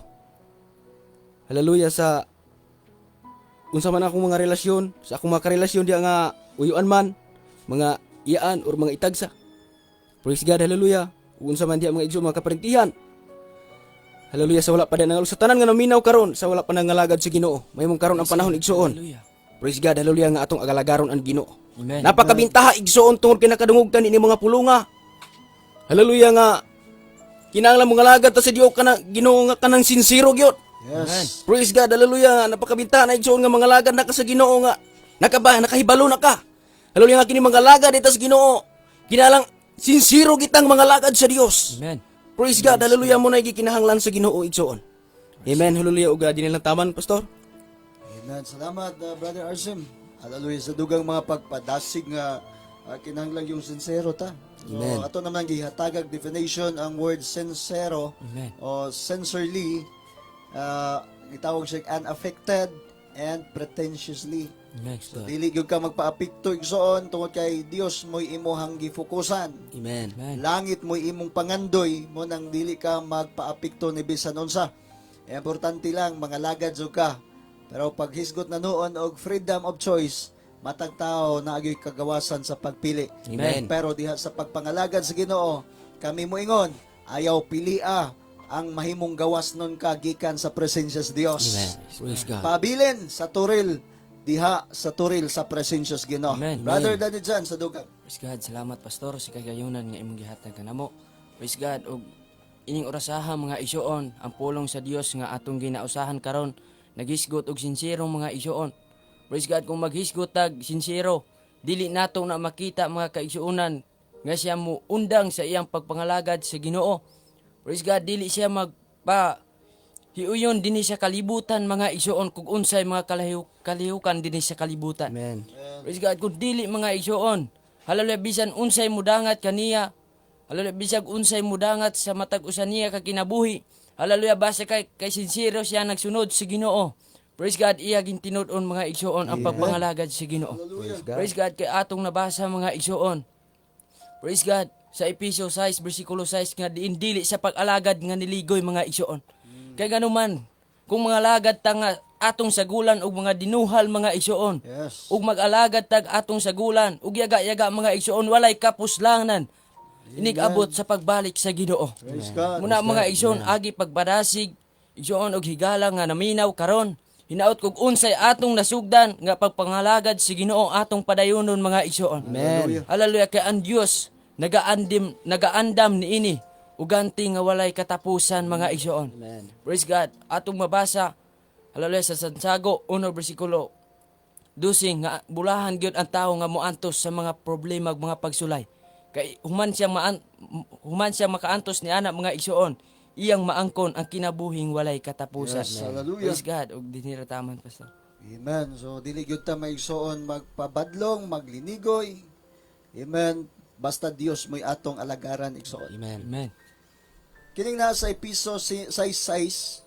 hallelujah, sa unsa man akong mga relasyon, sa akong mga karelasyon diha nga uyuan man, mga iyaan or mga itagsa. Praise God, hallelujah. Ug unsa man diha, mga igsoon, mga kaparintihan. Hallelujah, sa wala pa nangal sa tanan nga naminaw karon, sa wala pa nangalagad sa Ginoo. Mahimong karon ang panahon, igsoon. Hallelujah. Praise God, hallelujah, nga atong agalagaron ang Ginoo. Amen. Napakabintaha, igsoon, tungod kay nakadungog ta ni mga pulunga. Hallelujah, nga kinahanglan mo ngalagad ta sa Dios kana Ginoo nga kanang sinsero gyud. Yes. Praise God, hallelujah. Napakabintaha na, igsoon, nga mga lagad na ka sa Ginoo nga nakaba nakahibalo na ka. Hallelujah, nga kini mga lagad ita sa Ginoo. Kinalang sinsero kitang mga lagad sa Dios. Amen. Praise God, hallelujah, mo na gikinahanglan sa Ginoo, igsoon. Amen, hallelujah, ug di nilang taman, pastor. Amen. Salamat, Brother Arsim. Hallelujah sa dugang mga pagpadasig nga kinahanglan yung sincero ta. So, Amen. ato naman gihatagag definition ang word sincero Amen. o sincerely, gitawag siya unaffected and pretentiously. Amen. So, dili gyud ka magpaapekto, igsoon, tungod kay Dios mo'y imuhang gifokusan. Amen. Amen. Langit mo'y imong pangandoy mo nang dili ka magpaapekto ni bisan unsa. Eh, importante lang mga lagad jud ka. Pero pag hisgot na noon og freedom of choice, matag tao na agyoy kagawasan sa pagpili. Amen. Pero diha sa pagpangalagad sa Ginoo, kami moingon, ayaw pilia ang mahimong gawas nun ka gikan sa presensya sa Dios. Amen. Praise God. Pabilin sa turil diha sa turil sa presensya sa Ginoo. Amen. Brother Danny Jan sa dugang. Praise God, salamat, Pastor, sa kagayunan nga imong gihatag kanamo. Praise God, ug ining orasaha, mga igsoon, ang pulong sa Dios nga atong ginausahan karon naghisgot og sinsero, mga igsoon. Praise God, kung maghisgot tag sinsero, dili nato na makita, mga kaigsuonan, nga siya mo undang sa iyang pagpangalagad sa Ginoo. Praise God, dili siya magpa hiuyon dinhi sa kalibutan, mga igsoon, kung unsay mga kalihukan dinhi sa kalibutan. Amen. Praise God, kung dili, mga igsoon. Hallelujah, bisan unsay mudangat kaniya. Hallelujah, bisag unsay mudangat sa matag usa niya ka kinabuhi. Hallelujah, basta kay sincero siya nagsunod sa Ginoo. Praise God, iya gintinud-on, mga igsoon, ang pagpangalagad sa Ginoo. Praise God. Praise God, kay atong nabasa, mga igsoon. Praise God, sa Episo 6 versikulo 6 nga diin dili sa pag-alagad nga niligoy, mga igsoon. Kay ganuman kung mga lagad ta nga atong sagulan og mga dinuhal, mga igsoon. Ug mag-alagad tag atong sagulan ug yaga-yaga, mga igsoon, walay kapuslanan inig-abot sa pagbalik sa Ginoo. Praise God. Muna, mga igsoon, agi pagpadasig, igsoon, og higala nga naminaw karon. Hinaot kog unsay atong nasugdan nga pagpangalagad sa Ginoo atong padayonon, mga igsoon. Amen. Hallelujah, kay ang Dios nagaandim nagaandam niini uganti nga walay katapusan, mga igsoon. Amen. Praise God. Atong mabasa, hallelujah, sa Santiago 1 versikulo 12 nga bulahan gyud ang tawo nga moantos sa mga problema ug mga pagsulay. Kay human siya makaantos ni ana, mga igsoon, iyang maangkon ang kinabuhing walay katapusan. Yes, hallelujah. Praise God, ug dinhi ra taman, Pastor. Amen. So dili gyud ta maigsoon magpabadlong, maglinigoy. Amen. Basta Dios mo'y atong alagaran, igsoon. Amen. Amen. Kining nasa Episo 6:6,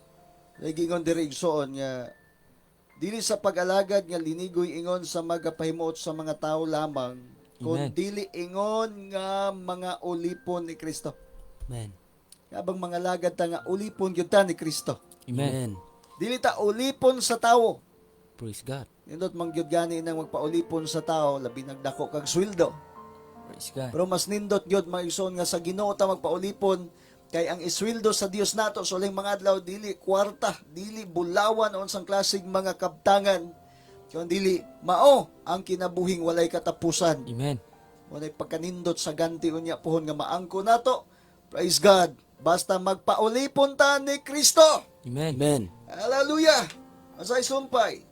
giingon diri, igsoon, nga dili sa pag-alagad nga linigoy ingon sa magapahimuot sa mga tao lamang, kun Amen. dili ingon nga mga ulipon ni Kristo. Amen. Habang mga lagad ta nga ulipon gyud ta ni Kristo. Amen. Amen. Dili ta ulipon sa tawo. Praise God. Nindot man gyud gani nang magpaulipon sa tao, labi nagdako kag sweldo. Praise God. Pero mas nindot gyud, mga igsoon, nga sa Ginoo ta magpaulipon kay ang isweldo sa Dios nato sa uling mga adlaw dili kwarta, dili bulawan o unsang klaseng mga kabtangan, kun dili mao ang kinabuhing walay katapusan. Amen. Walay pagkanindot sa ganti unya pohon nga maangko nato. Praise God. Basta magpaulipon ta ni Kristo. Amen. Amen. Hallelujah! Asay sumpay.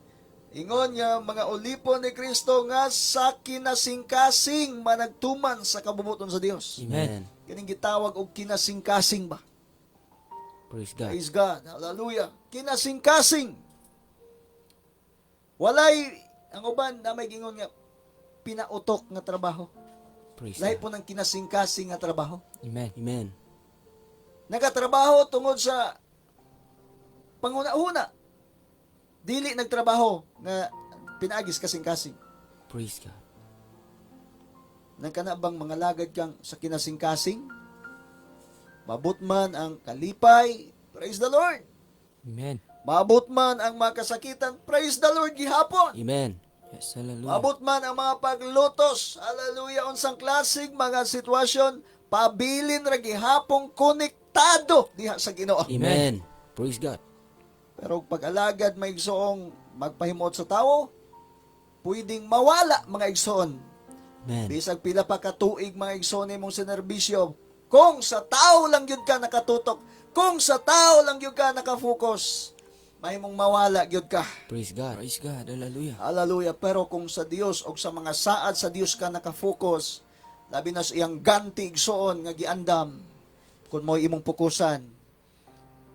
Ingon nga mga ulipon ni Kristo nga sa kinasingkasing managtuman sa kabubuton sa Dios. Amen. Kining gitawag og kinasingkasing ba? Praise God. Praise God. Hallelujah. Kinasingkasing. Walay ang uban na may gingon nga pinautok nga trabaho. Praise Lahi God. po ng kinasingkasing nga trabaho. Amen. Amen. Nagatrabaho tungod sa panguna-una. Dili nagtrabaho nga pinaagis kasing-kasing. Praise God. Nang kana bang mga lagad kang sa kinasingkasing? Mabot man ang kalipay, praise the Lord. Amen. Maabot man ang mga kasakitan, praise the Lord gihapon. Amen. Yes, hallelujah. Maabot man ang mga paglutos. Hallelujah. Unsang klaseng mga sitwasyon, pabilin ra gihapong konektado diha sa Ginoo. Amen. Praise God. Pero pag-alagad mga igsoong magpahimuot sa tao, pwedeng mawala, mga igsoon. Amen. Bisag pila pa katuig, mga igsoon, imong serbisyo, kung sa tao lang gyud ka nakatutok, kung sa tao lang gyud ka nakafocus, mahimong mawala gyud ka. Praise God. Praise God. Hallelujah. Hallelujah. Pero kung sa Dios o sa mga saad sa Dios ka nakafocus, labi na sa iyang ganti, igsoon, nga giandam, kung mo'y imong pukusan,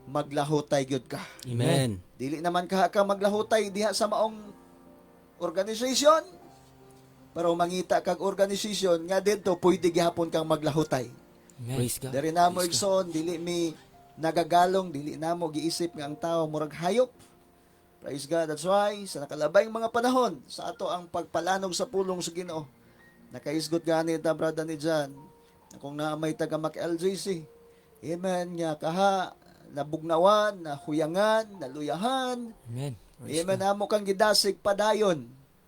maglahutay gyud ka. Amen. Dili naman ka maglahutay diha sa maong organization, pero mangita kag organization nga didto pwede gihapon kang maglahutay. Amen. Praise God. Diri namo, igsoon, dili mi nagagalong, dili namo giisip nga ang tao murag hayop. Praise God. That's why sa nakalabayng mga panahon sa ato ang pagpalanog sa pulong sa Ginoo. Nakaisgot gani ta, brother ni Jan, na kung naa may taga Mac LJC. Amen, nga kaha nabugnawan, nahuyangan, naluyahan. Amen. Praise Amen, amo kang gidasig padayon.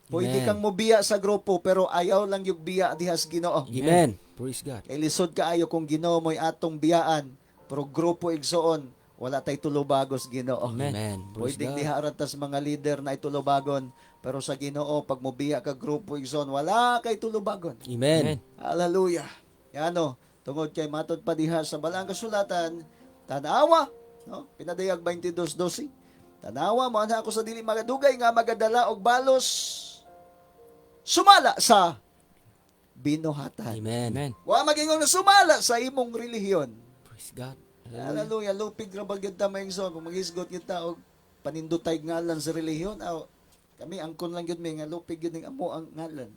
Pwede Amen. kang mobiya sa grupo pero ayaw lang yung biya diha sa Ginoo. Amen. Praise God. Kay lisod kaayo kung Ginoo mo'y atong biyaan, pero grupo, igsoon, wala tay tulubagos Ginoo. Amen. Amen. Praise Pwedeng God. diha ra tas mga leader na itulubagon, pero sa Ginoo pag mobiya ka grupo, igsoon, wala kay tulubagon. Amen. Amen. Hallelujah. Yano, tungod kay matod pa diha sa balang kasulatan, tanawa, no? Pinadayag 22:12. Tanawa mo ako sa dili magadugay nga magadala og balos sumala sa binuhatan. Amen. Amen. Wa magingong na sumala sa imong relihiyon. Praise God. Hallelujah. Lupig ra ba gyud ta, maigsoon, kung magisgot gyud ta og panindotay ngalan sa relihiyon, aw kami angkon lang gyud mi nga lupig gyud ning amo ang ngalan.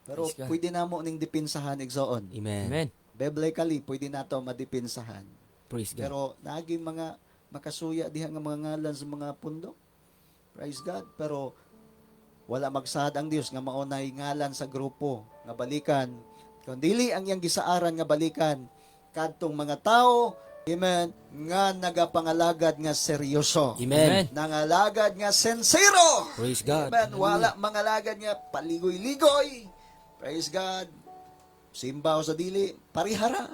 Pero Praise God. pwede namo ning dipinsahan, igsoon. Amen. Amen. Biblically, pwede nato madipinsahan. Praise God. Pero naging mga makasuya diha nga mga ngalan sa mga pundok. Praise God. Pero wala magsaad ang Dios nga maunay ngalan sa grupo nga balikan. Kung dili ang iyang gisaaran nga balikan kadtong mga tao, amen, nga nagapangalagad nga seryoso. Amen. Nangalagad nga sincero. Praise God. Amen. Wala mangalagad nga paligoy-ligoy. Praise God. Simba o sa dili, parihara.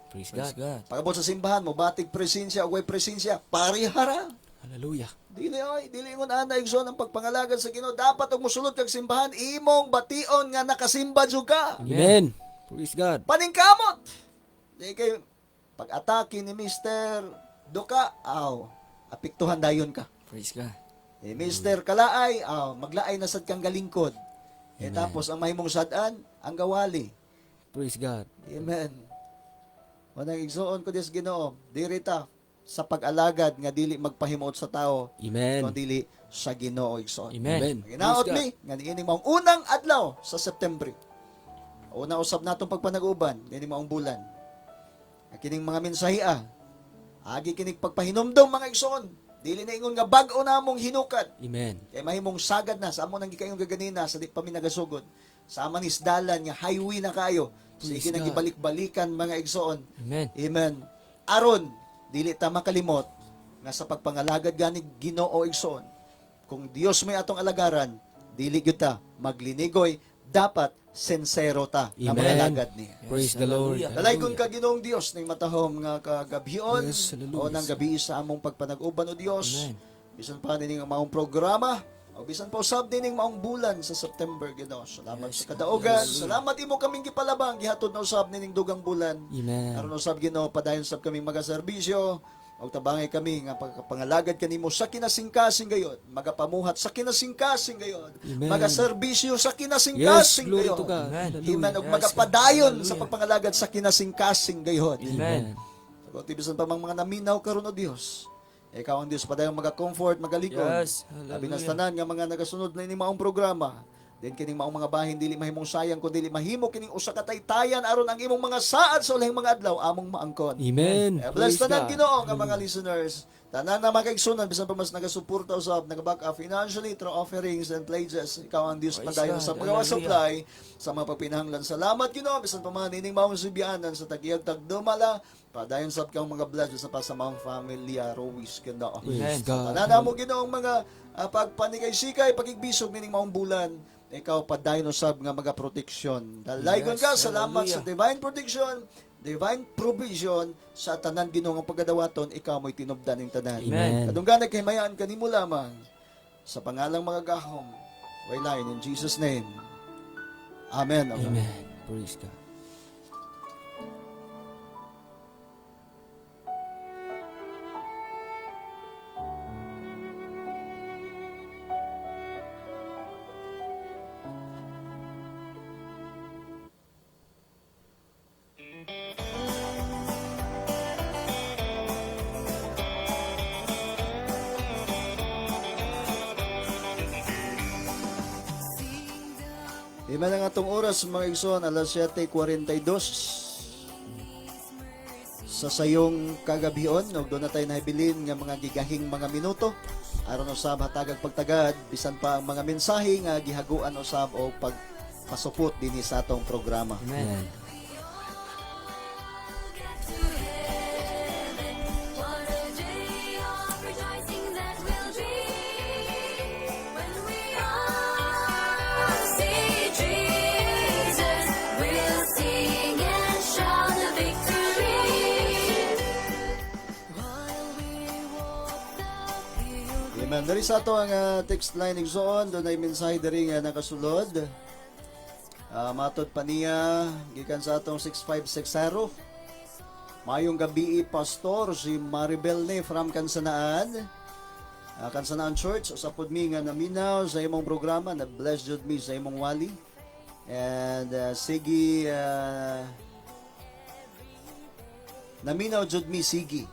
Praise Praise God. God. Pagabot sa simbahan, mo batig presensya o way presensya, parihara. Hallelujah. Dili oy, dili ingon ana, igsoon, ang pagpangalagad sa Ginoo. Dapat og mosulod kag simbahan, imong bation nga nakasimba jud ka. Amen. Praise God. Paningkamot. Di kay pag-atake ni Mr. Duka, aw, apektuhan dayon ka. Praise God. Eh, Mr. Kalaay, aw, maglaay na sad kang galingkod. Eh, tapos ang mahimong sad-an, ang gawali. Praise God. Amen. Manang igsoon ko Diyos Ginoo, diri ta sa pag-alagad nga dili magpahimuot sa tao, Amen. kundi dili sa Ginoo, igsoon. Amen. Ginaot Praise God. mi nga niini maong unang adlaw sa September. Una usab natong pagpanag-uban niini maong bulan. Ang kining mga mensahe agi kinig pagpahinumdom, mga igsoon. Dili na ingon nga bag-o namong hinukad. Amen. Kay mahimong sagad na sa amo nang gikaingon gaganina sa di pa mi nagasugod. Sa ama ni isdalan nga highway na kayo. Praise Sige na God. gibalik-balikan, mga igsoon. Amen. Amen. Aron dili ta makalimot nga sa pagpangalagad gani Ginoo, igsoon. Kung Dios may atong alagaran, dili gyud ta maglinigoy, dapat sincero ta nga Amen. mangalagad niya. Praise the Lord. Hallelujah. Dalaygon ka, Ginoong Dios, ning matahom nga kagabhion Yes, hallelujah. o nang gabi sa among pagpanag-uban o Dios. Amen. Bisan pa nining ang maong programa o bisan pa usab nining maong bulan sa September, Ginoo. Salamat sa kadaugan. Salamat imo kaming gipalabang gihatod na usab nining dugang bulan. Amen. Aron usab, Ginoo, padayon sab kaming magaserbisyo og tabangay kami nga pagpangalagad kanimo sa kinasingkasing gayod, magapamuhat sa kinasingkasing gayod, Amen. magaserbisyo sa Yes, kinasingkasing glory gayod. to God. Amen. Amen. Og Yes, magapadayon God. sa pagpangalagad sa kinasingkasing gayod. Amen. Sagot, bisan pa mang mga naminaw karon o Dios. Ikaw ang Dios padayong maga-comfort, magalikon. Yes, Labi na hallelujah. sa tanan nga mga nagasunod na ini maong programa. Then kining maong mga bahin dili mahimong sayang kun dili mahimo kining usa ka taytayan aron ang imong mga saad sa ulahing mga adlaw among maangkon. Amen. Eh, bless Praise tanan, God. Ginoo, nga mga listeners. Tanan na mga kaigsunan bisan pa mas nagasuporta usab, nagaback up financially through offerings and pledges. Ikaw ang Dios Praise padayon God. sa pagawa supply sa mga pagpinahanglan. Salamat, Ginoo, bisan pa mga nining maong sibianan sa tagiyag tagdumala. Padayon sab kang mga bless bisan pa sa mga family Ruiz, Ginoo. Praise Amen. God. Tanan mo, Ginoong mga Pagpanikay-sikay, pakigbisog nining maong bulan, ikaw padayon usab nga maga proteksyon. Dalaygon ka, Yes, salamat hallelujah. sa divine protection, divine provision sa tanan Ginoo nga pagadawaton, ikaw mo'y tinubdan ning tanan. Amen. Kadungganan kay mayaan kanimo lamang sa pangalang mga gahom. Way lain in Jesus name. Amen. Amen. Amen. Praise God. Amen ang atong oras mga igsoon, alas 7:42 sa sayong kagabion og doon na tayo nahibilin nga mga gigahing mga minuto aron usab hatagag pagtagad bisan pa ang mga mensahe nga gihaguan usab o pagpasupot dinhi sa atong programa. Amen. What a day of rejoicing that will be when we all see Jesus. We'll sing and shout the victory while we walk the pilgrim. Amen. Dari sa ato ang text line igsoon, doon ay mensahe diri nga nakasulod. Matod pa niya gikan sa atong 6560. Mayong gabi, Pastor, si Maribel ni from Kansanaan. Kansanaan Church, usa pod mi nga naminaw sa imong programa, na bless jud mi sa imong wali. And sige, naminaw jud mi sige.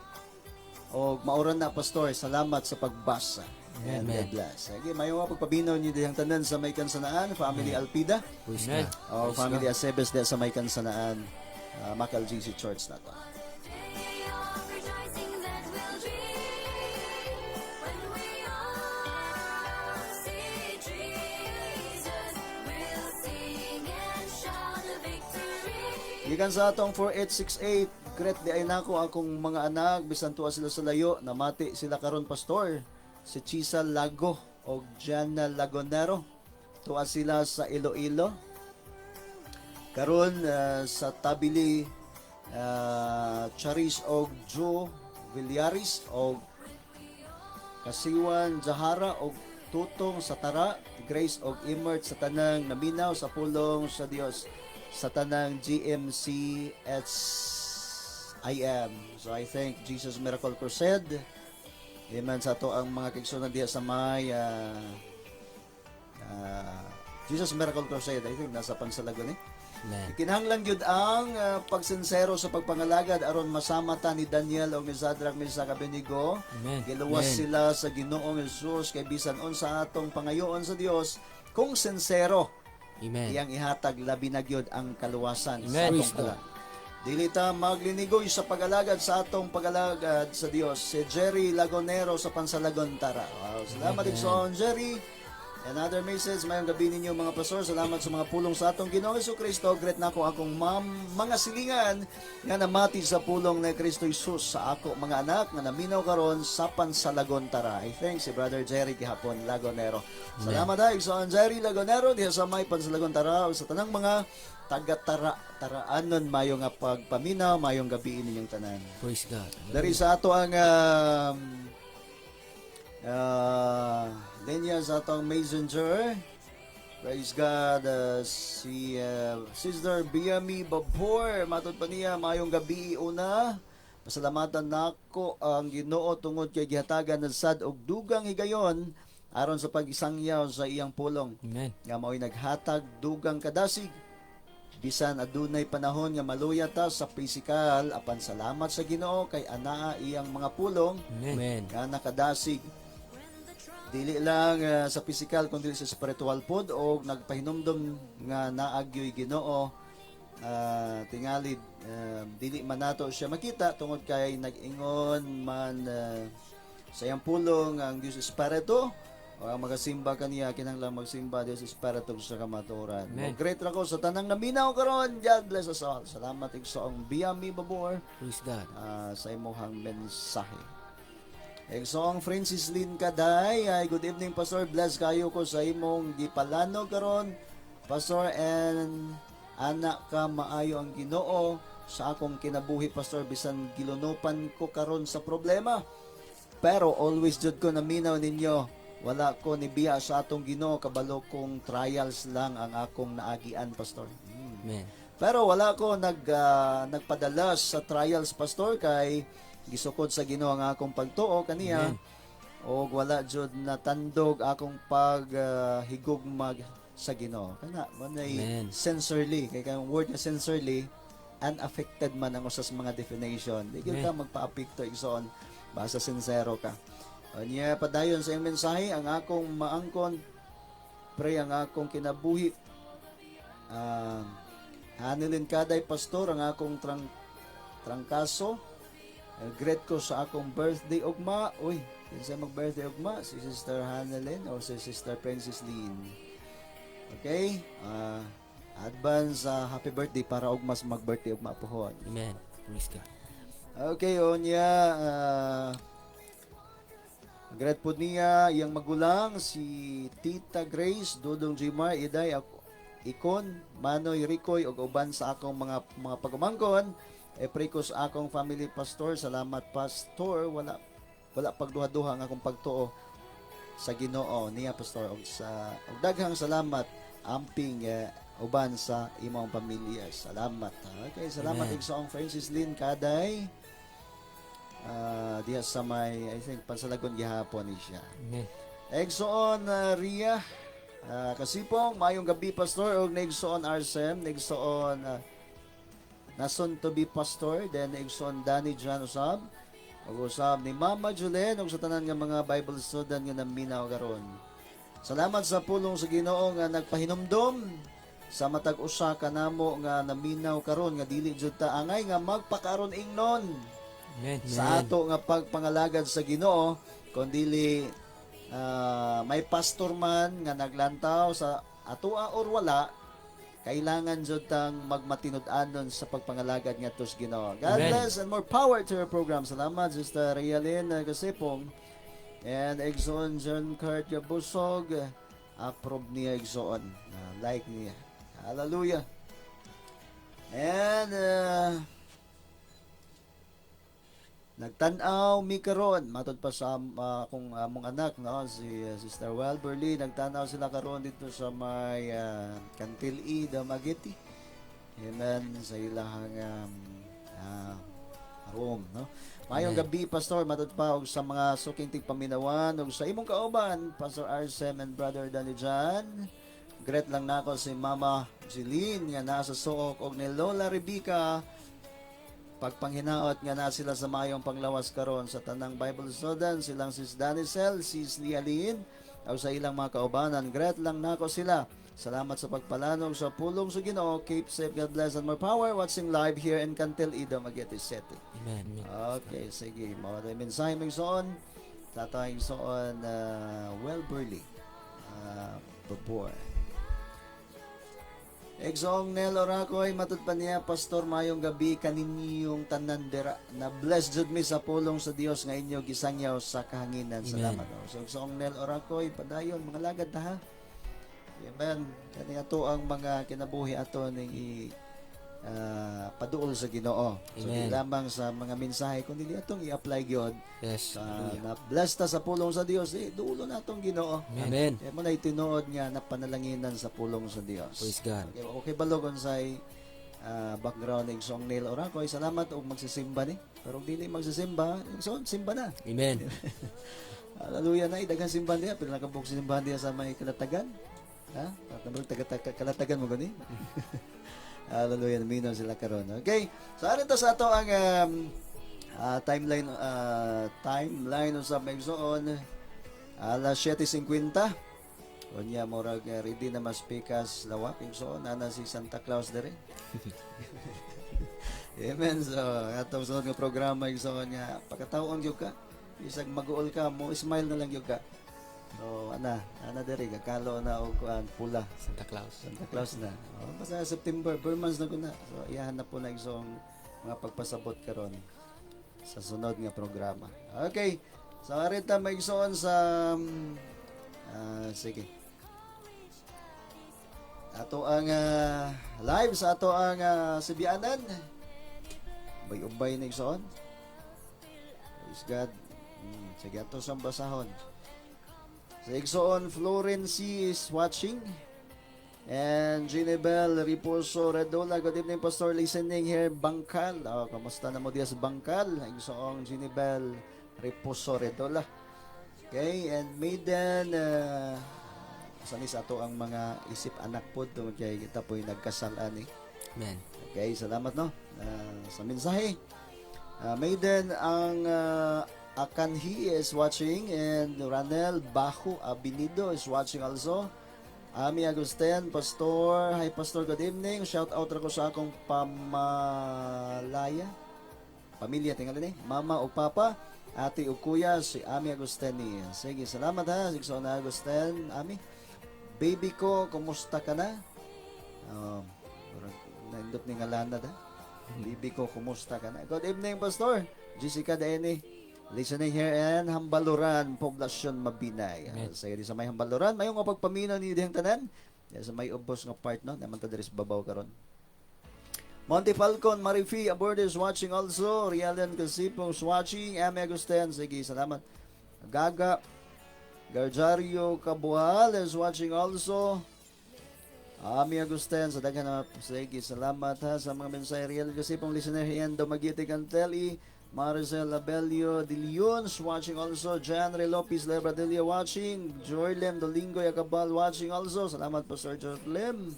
O mauran na, Pastor, salamat sa pagbasa. And Amen. God bless. Sige, mayo nga pagpabinaw niyo dihang tanan sa may Kansanaan, family Alpida. Praise Amen. God. O family Aceves diha sa may Kansanaan, Macal GC Church na to. Day of rejoicing that will be when we all see Jesus. We'll sing and shout the victory. Gikan sa atong 4868, Gret di ay nako akong mga anak, bisan tuwa sila sa layo, namati sila karon, Pastor. Si Chisa Lago o Gianna Lagonero. Tuwa sila sa Iloilo. Karon sa Tabili, Charis og Joe Villaris og Kasiwan Zahara og Tutong sa Tara, Grace og Imert sa tanang naminaw sa pulong sa Dios sa tanang GMCSIM. So I thank Jesus Miracle Crusade. Amen sa ato ang mga kaigsunan diha sa may Jesus Miracle Crusade. I think nasa Pansalagon eh. Amen. Kinahanglan gyud ang pagsinsero sa pagpangalagad aron masama ta ni Daniel o ni Shadrach, Meshach, Abednego. Amen. Giluwas Amen. sila sa Ginoong Hesus kay bisan unsa atong pangayoon sa Dios kung sinsero Amen. iyang ihatag labi na gyud ang kaluwasan sa Amen. atong Praise God. kalag. Dili ta maglinigoy sa pagalagad sa atong pagalagad sa Dios. Si Jerry Lagonero sa Pansalagon Tara. Wow, salamat igsoon Jerry. Another message, mayong gabi ninyo mga pastor. Salamat sa mga pulong sa atong Ginoong Kristo. Great na ako akong mam, mga silingan nga namati sa pulong ni Kristo Jesus sa ako mga anak nga naminaw karon sa Pansalagon Tara. I thank si Brother Jerry gihapon Lagonero. Salamat ay igsoon Jerry Lagonero diha sa may Pansalagon Tara ug sa tanang mga taga-tara taraanon mayo nga pagpaminaw, mayong gabi ninyong tanan. Praise God. Dari sa ato ang linya sa atong messenger. Praise God, si Sister Biami Babor, matod pa niya, mayong gabi una. Pasalamatan nako ang Ginoo tungod kay gihatagan ng sad og dugang higayon aron sa pagisangyaw sa iyang pulong Amen. nga mao'y naghatag dugang kadasig bisan adunay panahon nga maluya ta sa pisikal apan salamat sa Ginoo kay anaa iyang mga pulong Amen. Amen. nga nakadasig dili lang sa pisikal kundi sa spiritual pod og nagpahinumdom nga naagyoy Ginoo, tingali dili man nato siya makita tungod kay nag-ingon man sa iyang pulong ang Dios Espiritu o ang magasimba kaniya kinahanglan magsimba Dios Espiritu sa kamatuoran. Amen. Great ra ko sa tanang naminaw karon. God bless us all. Salamat igsoong Biami Babor Praise God. sa imuhang mensahe. Igsoong Francis Lynn Kaday, ay good evening, Pastor. Bless kayo ko sa imong gipalano karon. Pastor, and anak ka maayo ang Ginoo sa akong kinabuhi, Pastor, bisan gilunupan ko karon sa problema. Pero always jud ko naminaw ninyo. Wala ko ni biya sa atong Ginoo, kabalo kong trials lang ang akong naagian, Pastor. Amen. Pero wala ko nagpadalas sa trials, Pastor, kay gisukod sa Ginoo ang akong pagtuo kaniya. Og wala jud natandog akong pag higugmag sa Ginoo. Kana mo nay Amen. Sincerely, kay kang word nga sincerely, unaffected man ang usas mga definition. Di gyud ka magpa-apekto, igsoon, basta sincero ka. Unya padayon sa iyong mensahe, ang akong maangkon pray ang akong kinabuhi. Hanilin Kaday, Pastor, ang akong trangkaso. Great ko sa akong birthday ugma. Uy, kinsa mag-birthday ugma? Si Sister Hanelin o si Sister Princess Lynn? Okay? Advance happy birthday para ugmas mag-birthday ugma pohon. Amen. Praise God. Okay, unya great po niya iyang magulang si Tita Grace, Dudong Jimar, Iday, ako, Ikon, Manoy, Ricoy ug uban sa akong mga pagumangkon. E pray ko sa akong family, Pastor. Salamat, Pastor. Wala wala pagduha-duha ang akong pagtuo sa Ginoo niya, Pastor, ug daghang salamat amping uban sa imong pamilya. Salamat. Okay, salamat. Amen. Igsoong Francis Lynn Kaday. Diha sa may, I think, Pansalagon gihapon ni siya. Amen. Egsoon Ria Kasipong, maayong gabi, Pastor, og Negsoon Arsem, Negsoon Nason to be Pastor, then Egsoon Danny John usab, ug usab ni Mama Julen ug sa tanan nga mga Bible student nga naminaw karon. Salamat sa pulong sa Ginoo nga nagpahinumdom sa matag usa kanamo nga naminaw karon nga dili jud ta angay nga magpakaron ingnon Amen. sa ato nga pagpangalagad sa Ginoo, kundili may pastor man nga naglantaw sa atoa or wala, kailangan jud tang magmatinud-anon sa pagpangalagad ngadto sa Ginoo. God Amen. bless and more power to your program. Salamat, Sister Rialyn Kasipong and Exxon John Kurt Busog. Approve niya, Exxon. Like niya. Hallelujah. And nagtan-aw mi karon matod pa sa akong among anak, no, si Sister Welberly, nagtan-aw sila karon dito sa may Cantil E, Dumaguete. Amen, sa ilahang room, no. Maayong gabi, Pastor, matod pa og sa mga suking tigpaminawan ug sa imong kauban, Pastor Arsem and Brother Danny Jan. Greet lang nako si Mama Jeline nga nasa Suok og ni Lola Rebecca. Pagpanghinaot nga na sila sa mayong panglawas karon. Sa tanang Bible student, silang Sis Danicel, Sis Lialin, o sa ilang mga kaubanan. Greet lang nako sila. Salamat sa pagpalanog sa pulong sa Ginoo. Keep safe, God bless and more power. Watching live here in Cantil, Dumaguete City. Amen. Amen. Okay, sige. Mao na mensahe mo, igsoon. Tatay igsoon Welberly. Babor. Exoong Nel Oracoy, matud pa niya, "Pastor, mayong gabi kaninyong tanan dira. Na bless jud mi sa pulong sa Dios nga inyo gisangyaw sa kahanginan." Amen. Salamat. So, Exoong Nel Oracoy, padayon, mga lagad ta ha. Amen. Kani ato ang mga kinabuhi ato ning i paduol sa Ginoo. So Amen. di lamang sa mga mensahe kundi di atong i-apply gyud. Sa Hallelujah. na bless ta sa pulong sa Dios, eh, duolo na atong Ginoo. Amen. Kaya mo na itinuod nga na panalanginan sa pulong sa Dios. Praise God. Okay, balog unsay background ng Song Neil Oracoy. Salamat og magsisimba ni. Pero kung dili magsisimba, so simba na. Amen. Hallelujah na, daghan simbahan diya, pero nakabuk simbahan diya sa may Kalatagan. Ha? At naman taga Kalatagan mo gani. Hallelujah, naminaw sila karon. Okay. So ano to sa ato ang timeline usab, igsoon, alas 7:50. Unya murag ready na mas pikas lawak, igsoon, ana si Santa Claus dere. Amen. So, atong sunod nga programa, igsoon, nga pagkataon gyud ka, isag maguol ka mo, smile na lang gyud ka. So, ana dere gakalo na og kuan pula. Santa Claus. Santa Claus na. Oh, basta September, ber months na ko na. So, iyahan na po na igsoong mga pagpasabot karon sa sunod nga programa. Okay. So ari ta, mga igsoon, sa sige. Ato ang live sa ato ang Sibianan. Ubay-ubay na, igsoon. Praise God. Sige, ato sa basahon. Sa igsoon, Florence is watching. And Ginebel Riposo Redola, good evening, Pastor, listening here, Bangkal. Oh, kamusta na mo diya sa Bangkal? Igsoong Ginebel Riposo Redola. Okay, and Maiden, sa ni sa ato ang mga isip anak po tungod kay kita po'y nagkasal ani. Amen. Okay, salamat no sa mensahe. Maiden ang Akanhi is watching and Ranel Bajo Abinido is watching also. Ami Agustin, Pastor. Hi, Pastor, good evening. Shout out ra ko sa akong pamalaya. Pamilya, tingali ni. Mama o papa, ate o kuya, si Ami Agustin ni. Sige, salamat ha. Sige, so na Agustin, Ami. Baby ko, kumusta ka na? Naindot ni ngalana da. Baby ko, kumusta ka na? Good evening, Pastor. Jessica Daeni. Listening here in Hambaluran, Poblasyon Mabinay. Sa di sa may Hambaluran, mayong nga pagpaminaw ni dihang tanan. Ya, sa may ubos nga part no, naman ta diri sa babaw karon. Monte Falcon, Marifi Abordes watching also. Rialan Casipong watching. Ame Agustin, sige, salamat. Gaga Garjario Cabual is watching also. Ami Agustin, sa daghan na, sige, salamat ha sa mga mensahe. Rialan Casipong, listener here in Dumaguete, Canteli. Maricel Abelio De Leon is watching also. John Ray Lopez Lebradilla watching. Jorlem Dolingo Yacabal watching also. Salamat po, Sir Jorlem.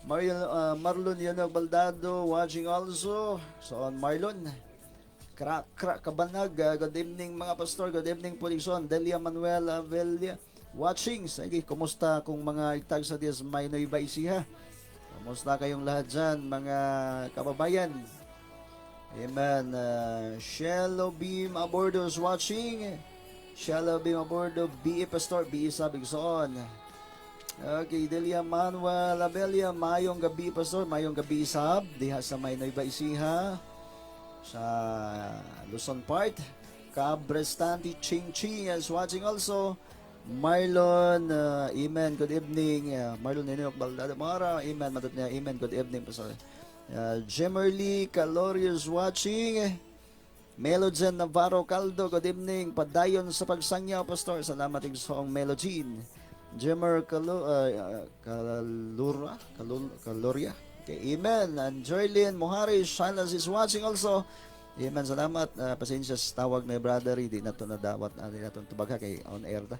Mario, Marlon Yanog Baldado watching also. So on Marlon. Kra Kra Kabanag, good evening, mga pastor, good evening po Lixon. Delia Manuel Avella watching. Sige, kumusta kung mga itag sa Diaz may Nueva Ecija? Kumusta kayong lahat dyan, mga kababayan? Amen. Shello Beam Abordo is watching. Shello Beam Abordo, BE Pastor, BE Sabig Soon. Okay, Delia Manuel Abelia, mayong gabi, Pastor, mayong gabi sab diha sa may Nueva Ecija sa Luzon part. Cabrestanti Ching Ching is watching also. Marlon, amen, good evening. Marlon Ninok Baldado Mara, amen, matut niya, amen, good evening, Pastor. Jemerly Calorius watching. Melogen Navarro Caldo, good evening. Padayon sa pagsangyaw, Pastor. Salamat, igsoong Melogene. Jemer Calura, Caloria. Okay, amen. And Joylyn Moharis, Silas is watching also. Amen, salamat. Pasensya sa tawag na brother, di na to nadawat, di na to tubag ha, kay on air ta.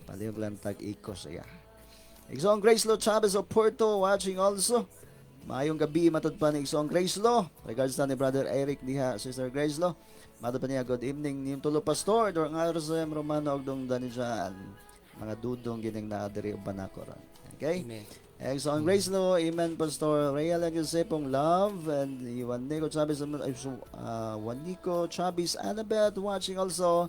Palihog lang tag ikos, iya. Igsoong Grace Lo Chavez of Porto watching also. Maayong gabi matod pa ni Igsoong Grace Lo. Regards na ni Brother Eric diha, Sister Grace Lo. Matod pa niya, good evening niyong tulo, Pastor. Dong RSM Romano og dong Dani Jan. Mga dudong gining naa diri uban nako ron. Okay? Amen. Igsoong Grace Lo, amen, Pastor Real Josepong Love and Juan Nico Chavez, ay, so, Juan Nico Chavez Annabeth watching also.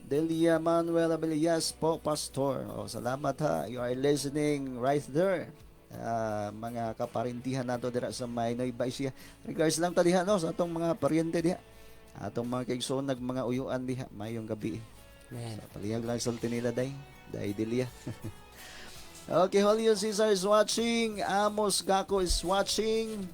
Delia Manuel Abelias po, Pastor. Oh, salamat ha. You are listening right there. Mga kaparintihan nato dira sa may Nueva Ecija. Regards lang ta diha no sa atong mga paryente diha. Atong mga kaigsoon nag mga uyuan diha mayong gabi. Amen. So, palihag lang sulti nila day. Day Delia. Okay, Julio Cesar is watching. Amos Gako is watching.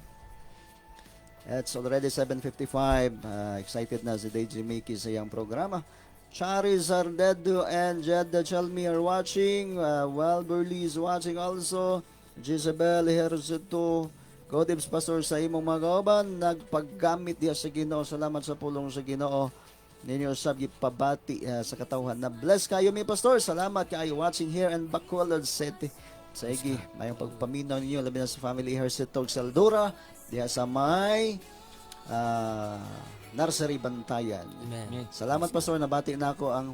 It's already 7:55. Excited na si DJ Mickey sa iyang programa. Charis Ardedo and Jeddah Chalmi are watching. Walberly is watching also. Jezebel Herzeto. God ibs, Pastor, sa imong mga kauban. Nagpaggamit diya sa Ginoo. Salamat sa pulong sa Ginoo. Ninyo sab gipabati sa katawhan. Na bless kayo mi, Pastor. Salamat kayo, watching here in Bacolod City. Sige, mayong pagpaminaw ninyo labi na sa family Herzeto Saldura diha sa may Nursery Bantayan. Amen. Salamat, Pastor, nabati na ako ang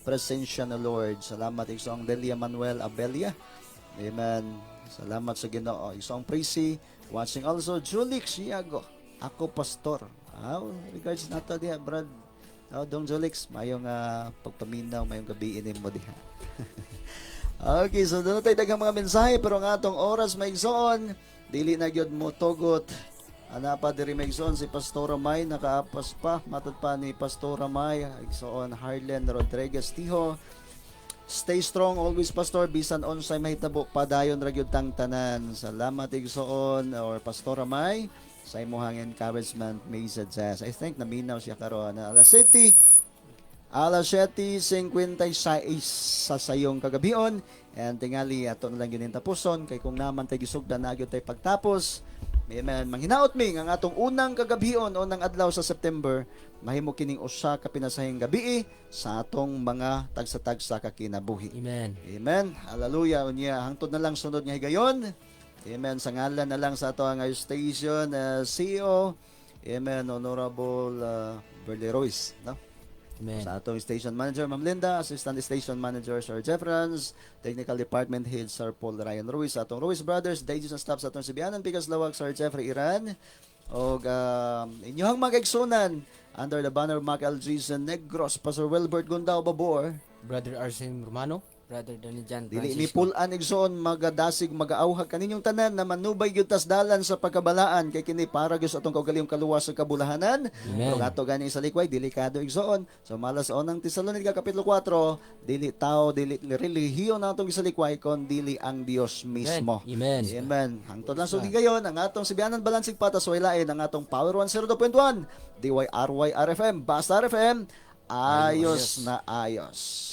presensya ng Lord. Salamat, Igsoong Delia Manuel Abelia. Amen. Salamat sa Ginoo. Igsoong Prisi watching also. Julix Iago. Ako, Pastor. Ah, regards nato diha, Brad. Oh, Dong Julix, mayong pagpaminaw, mayong gabi mo diha. Okay, so doon tayo daghang mga mensahe pero ang atong oras, maigsoon, dili na gyud mo tugot. Ana pa diri, mga igsoon, si Pastora May nakaapas pa, matod pa ni Pastora May, igsoon Harlen Rodriguez Tiho. Stay strong always, Pastor, bisan unsay mahitabo, padayon ra gyud tang tanan. Salamat, igsoon or Pastora May, sa imuhang encouragement messages. I think naminaw siya karon. Alas 7:56 sa sayong kagabion and tingali ato na lang gyud tapuson kay kung naman tay gisugdan na gyud tay pagtapos. Amen. Manghinaot mi nga ang atong unang kagabion, unang adlaw sa September, mahimo kining usa ka pinasahing gabii sa atong mga tagsa-tagsa ka kinabuhi. Amen. Amen. Hallelujah. Unya hangtod na lang sunod nga higayon. Amen. Sa ngalan na lang sa ato ang station CEO. Amen. Honorable Berlie Ruiz, no? Amen. Sa atong station manager, Ma'am Linda, assistant station manager, Sir Jeffrans, technical department head, Sir Paul Ryan Ruiz, sa atong Ruiz Brothers, Dages and staff sa atong Sibianan, Pikas Lawag, Sir Jeffrey Iran, og inyong mga igsunan under the banner Mac LG sa Negros, Pastor Wilbert Gundao Babor, Brother Arsene Romano. Brother Donny John dili mi Francisco. pulan, igsoon, magadasig, magaawhag kaninyong tanan na manubay gyud tas dalan sa pagkabalaan kay kini para gyud sa atong kaugalingong kaluwas sa kabulahanan. Amen. Pero ato gani sa likway, delikado, igsoon. So malas unang Tesalonica kapitulo 4, dili tao, dili relihiyon na atong gisalikway kon dili ang Dios mismo. Amen. Amen. Hangtod lang sulti gayon ang atong Sibianan Balansig Patas Waylain, ang atong Power 102.1 DYRY RFM, Basta RFM, ayos na ayos.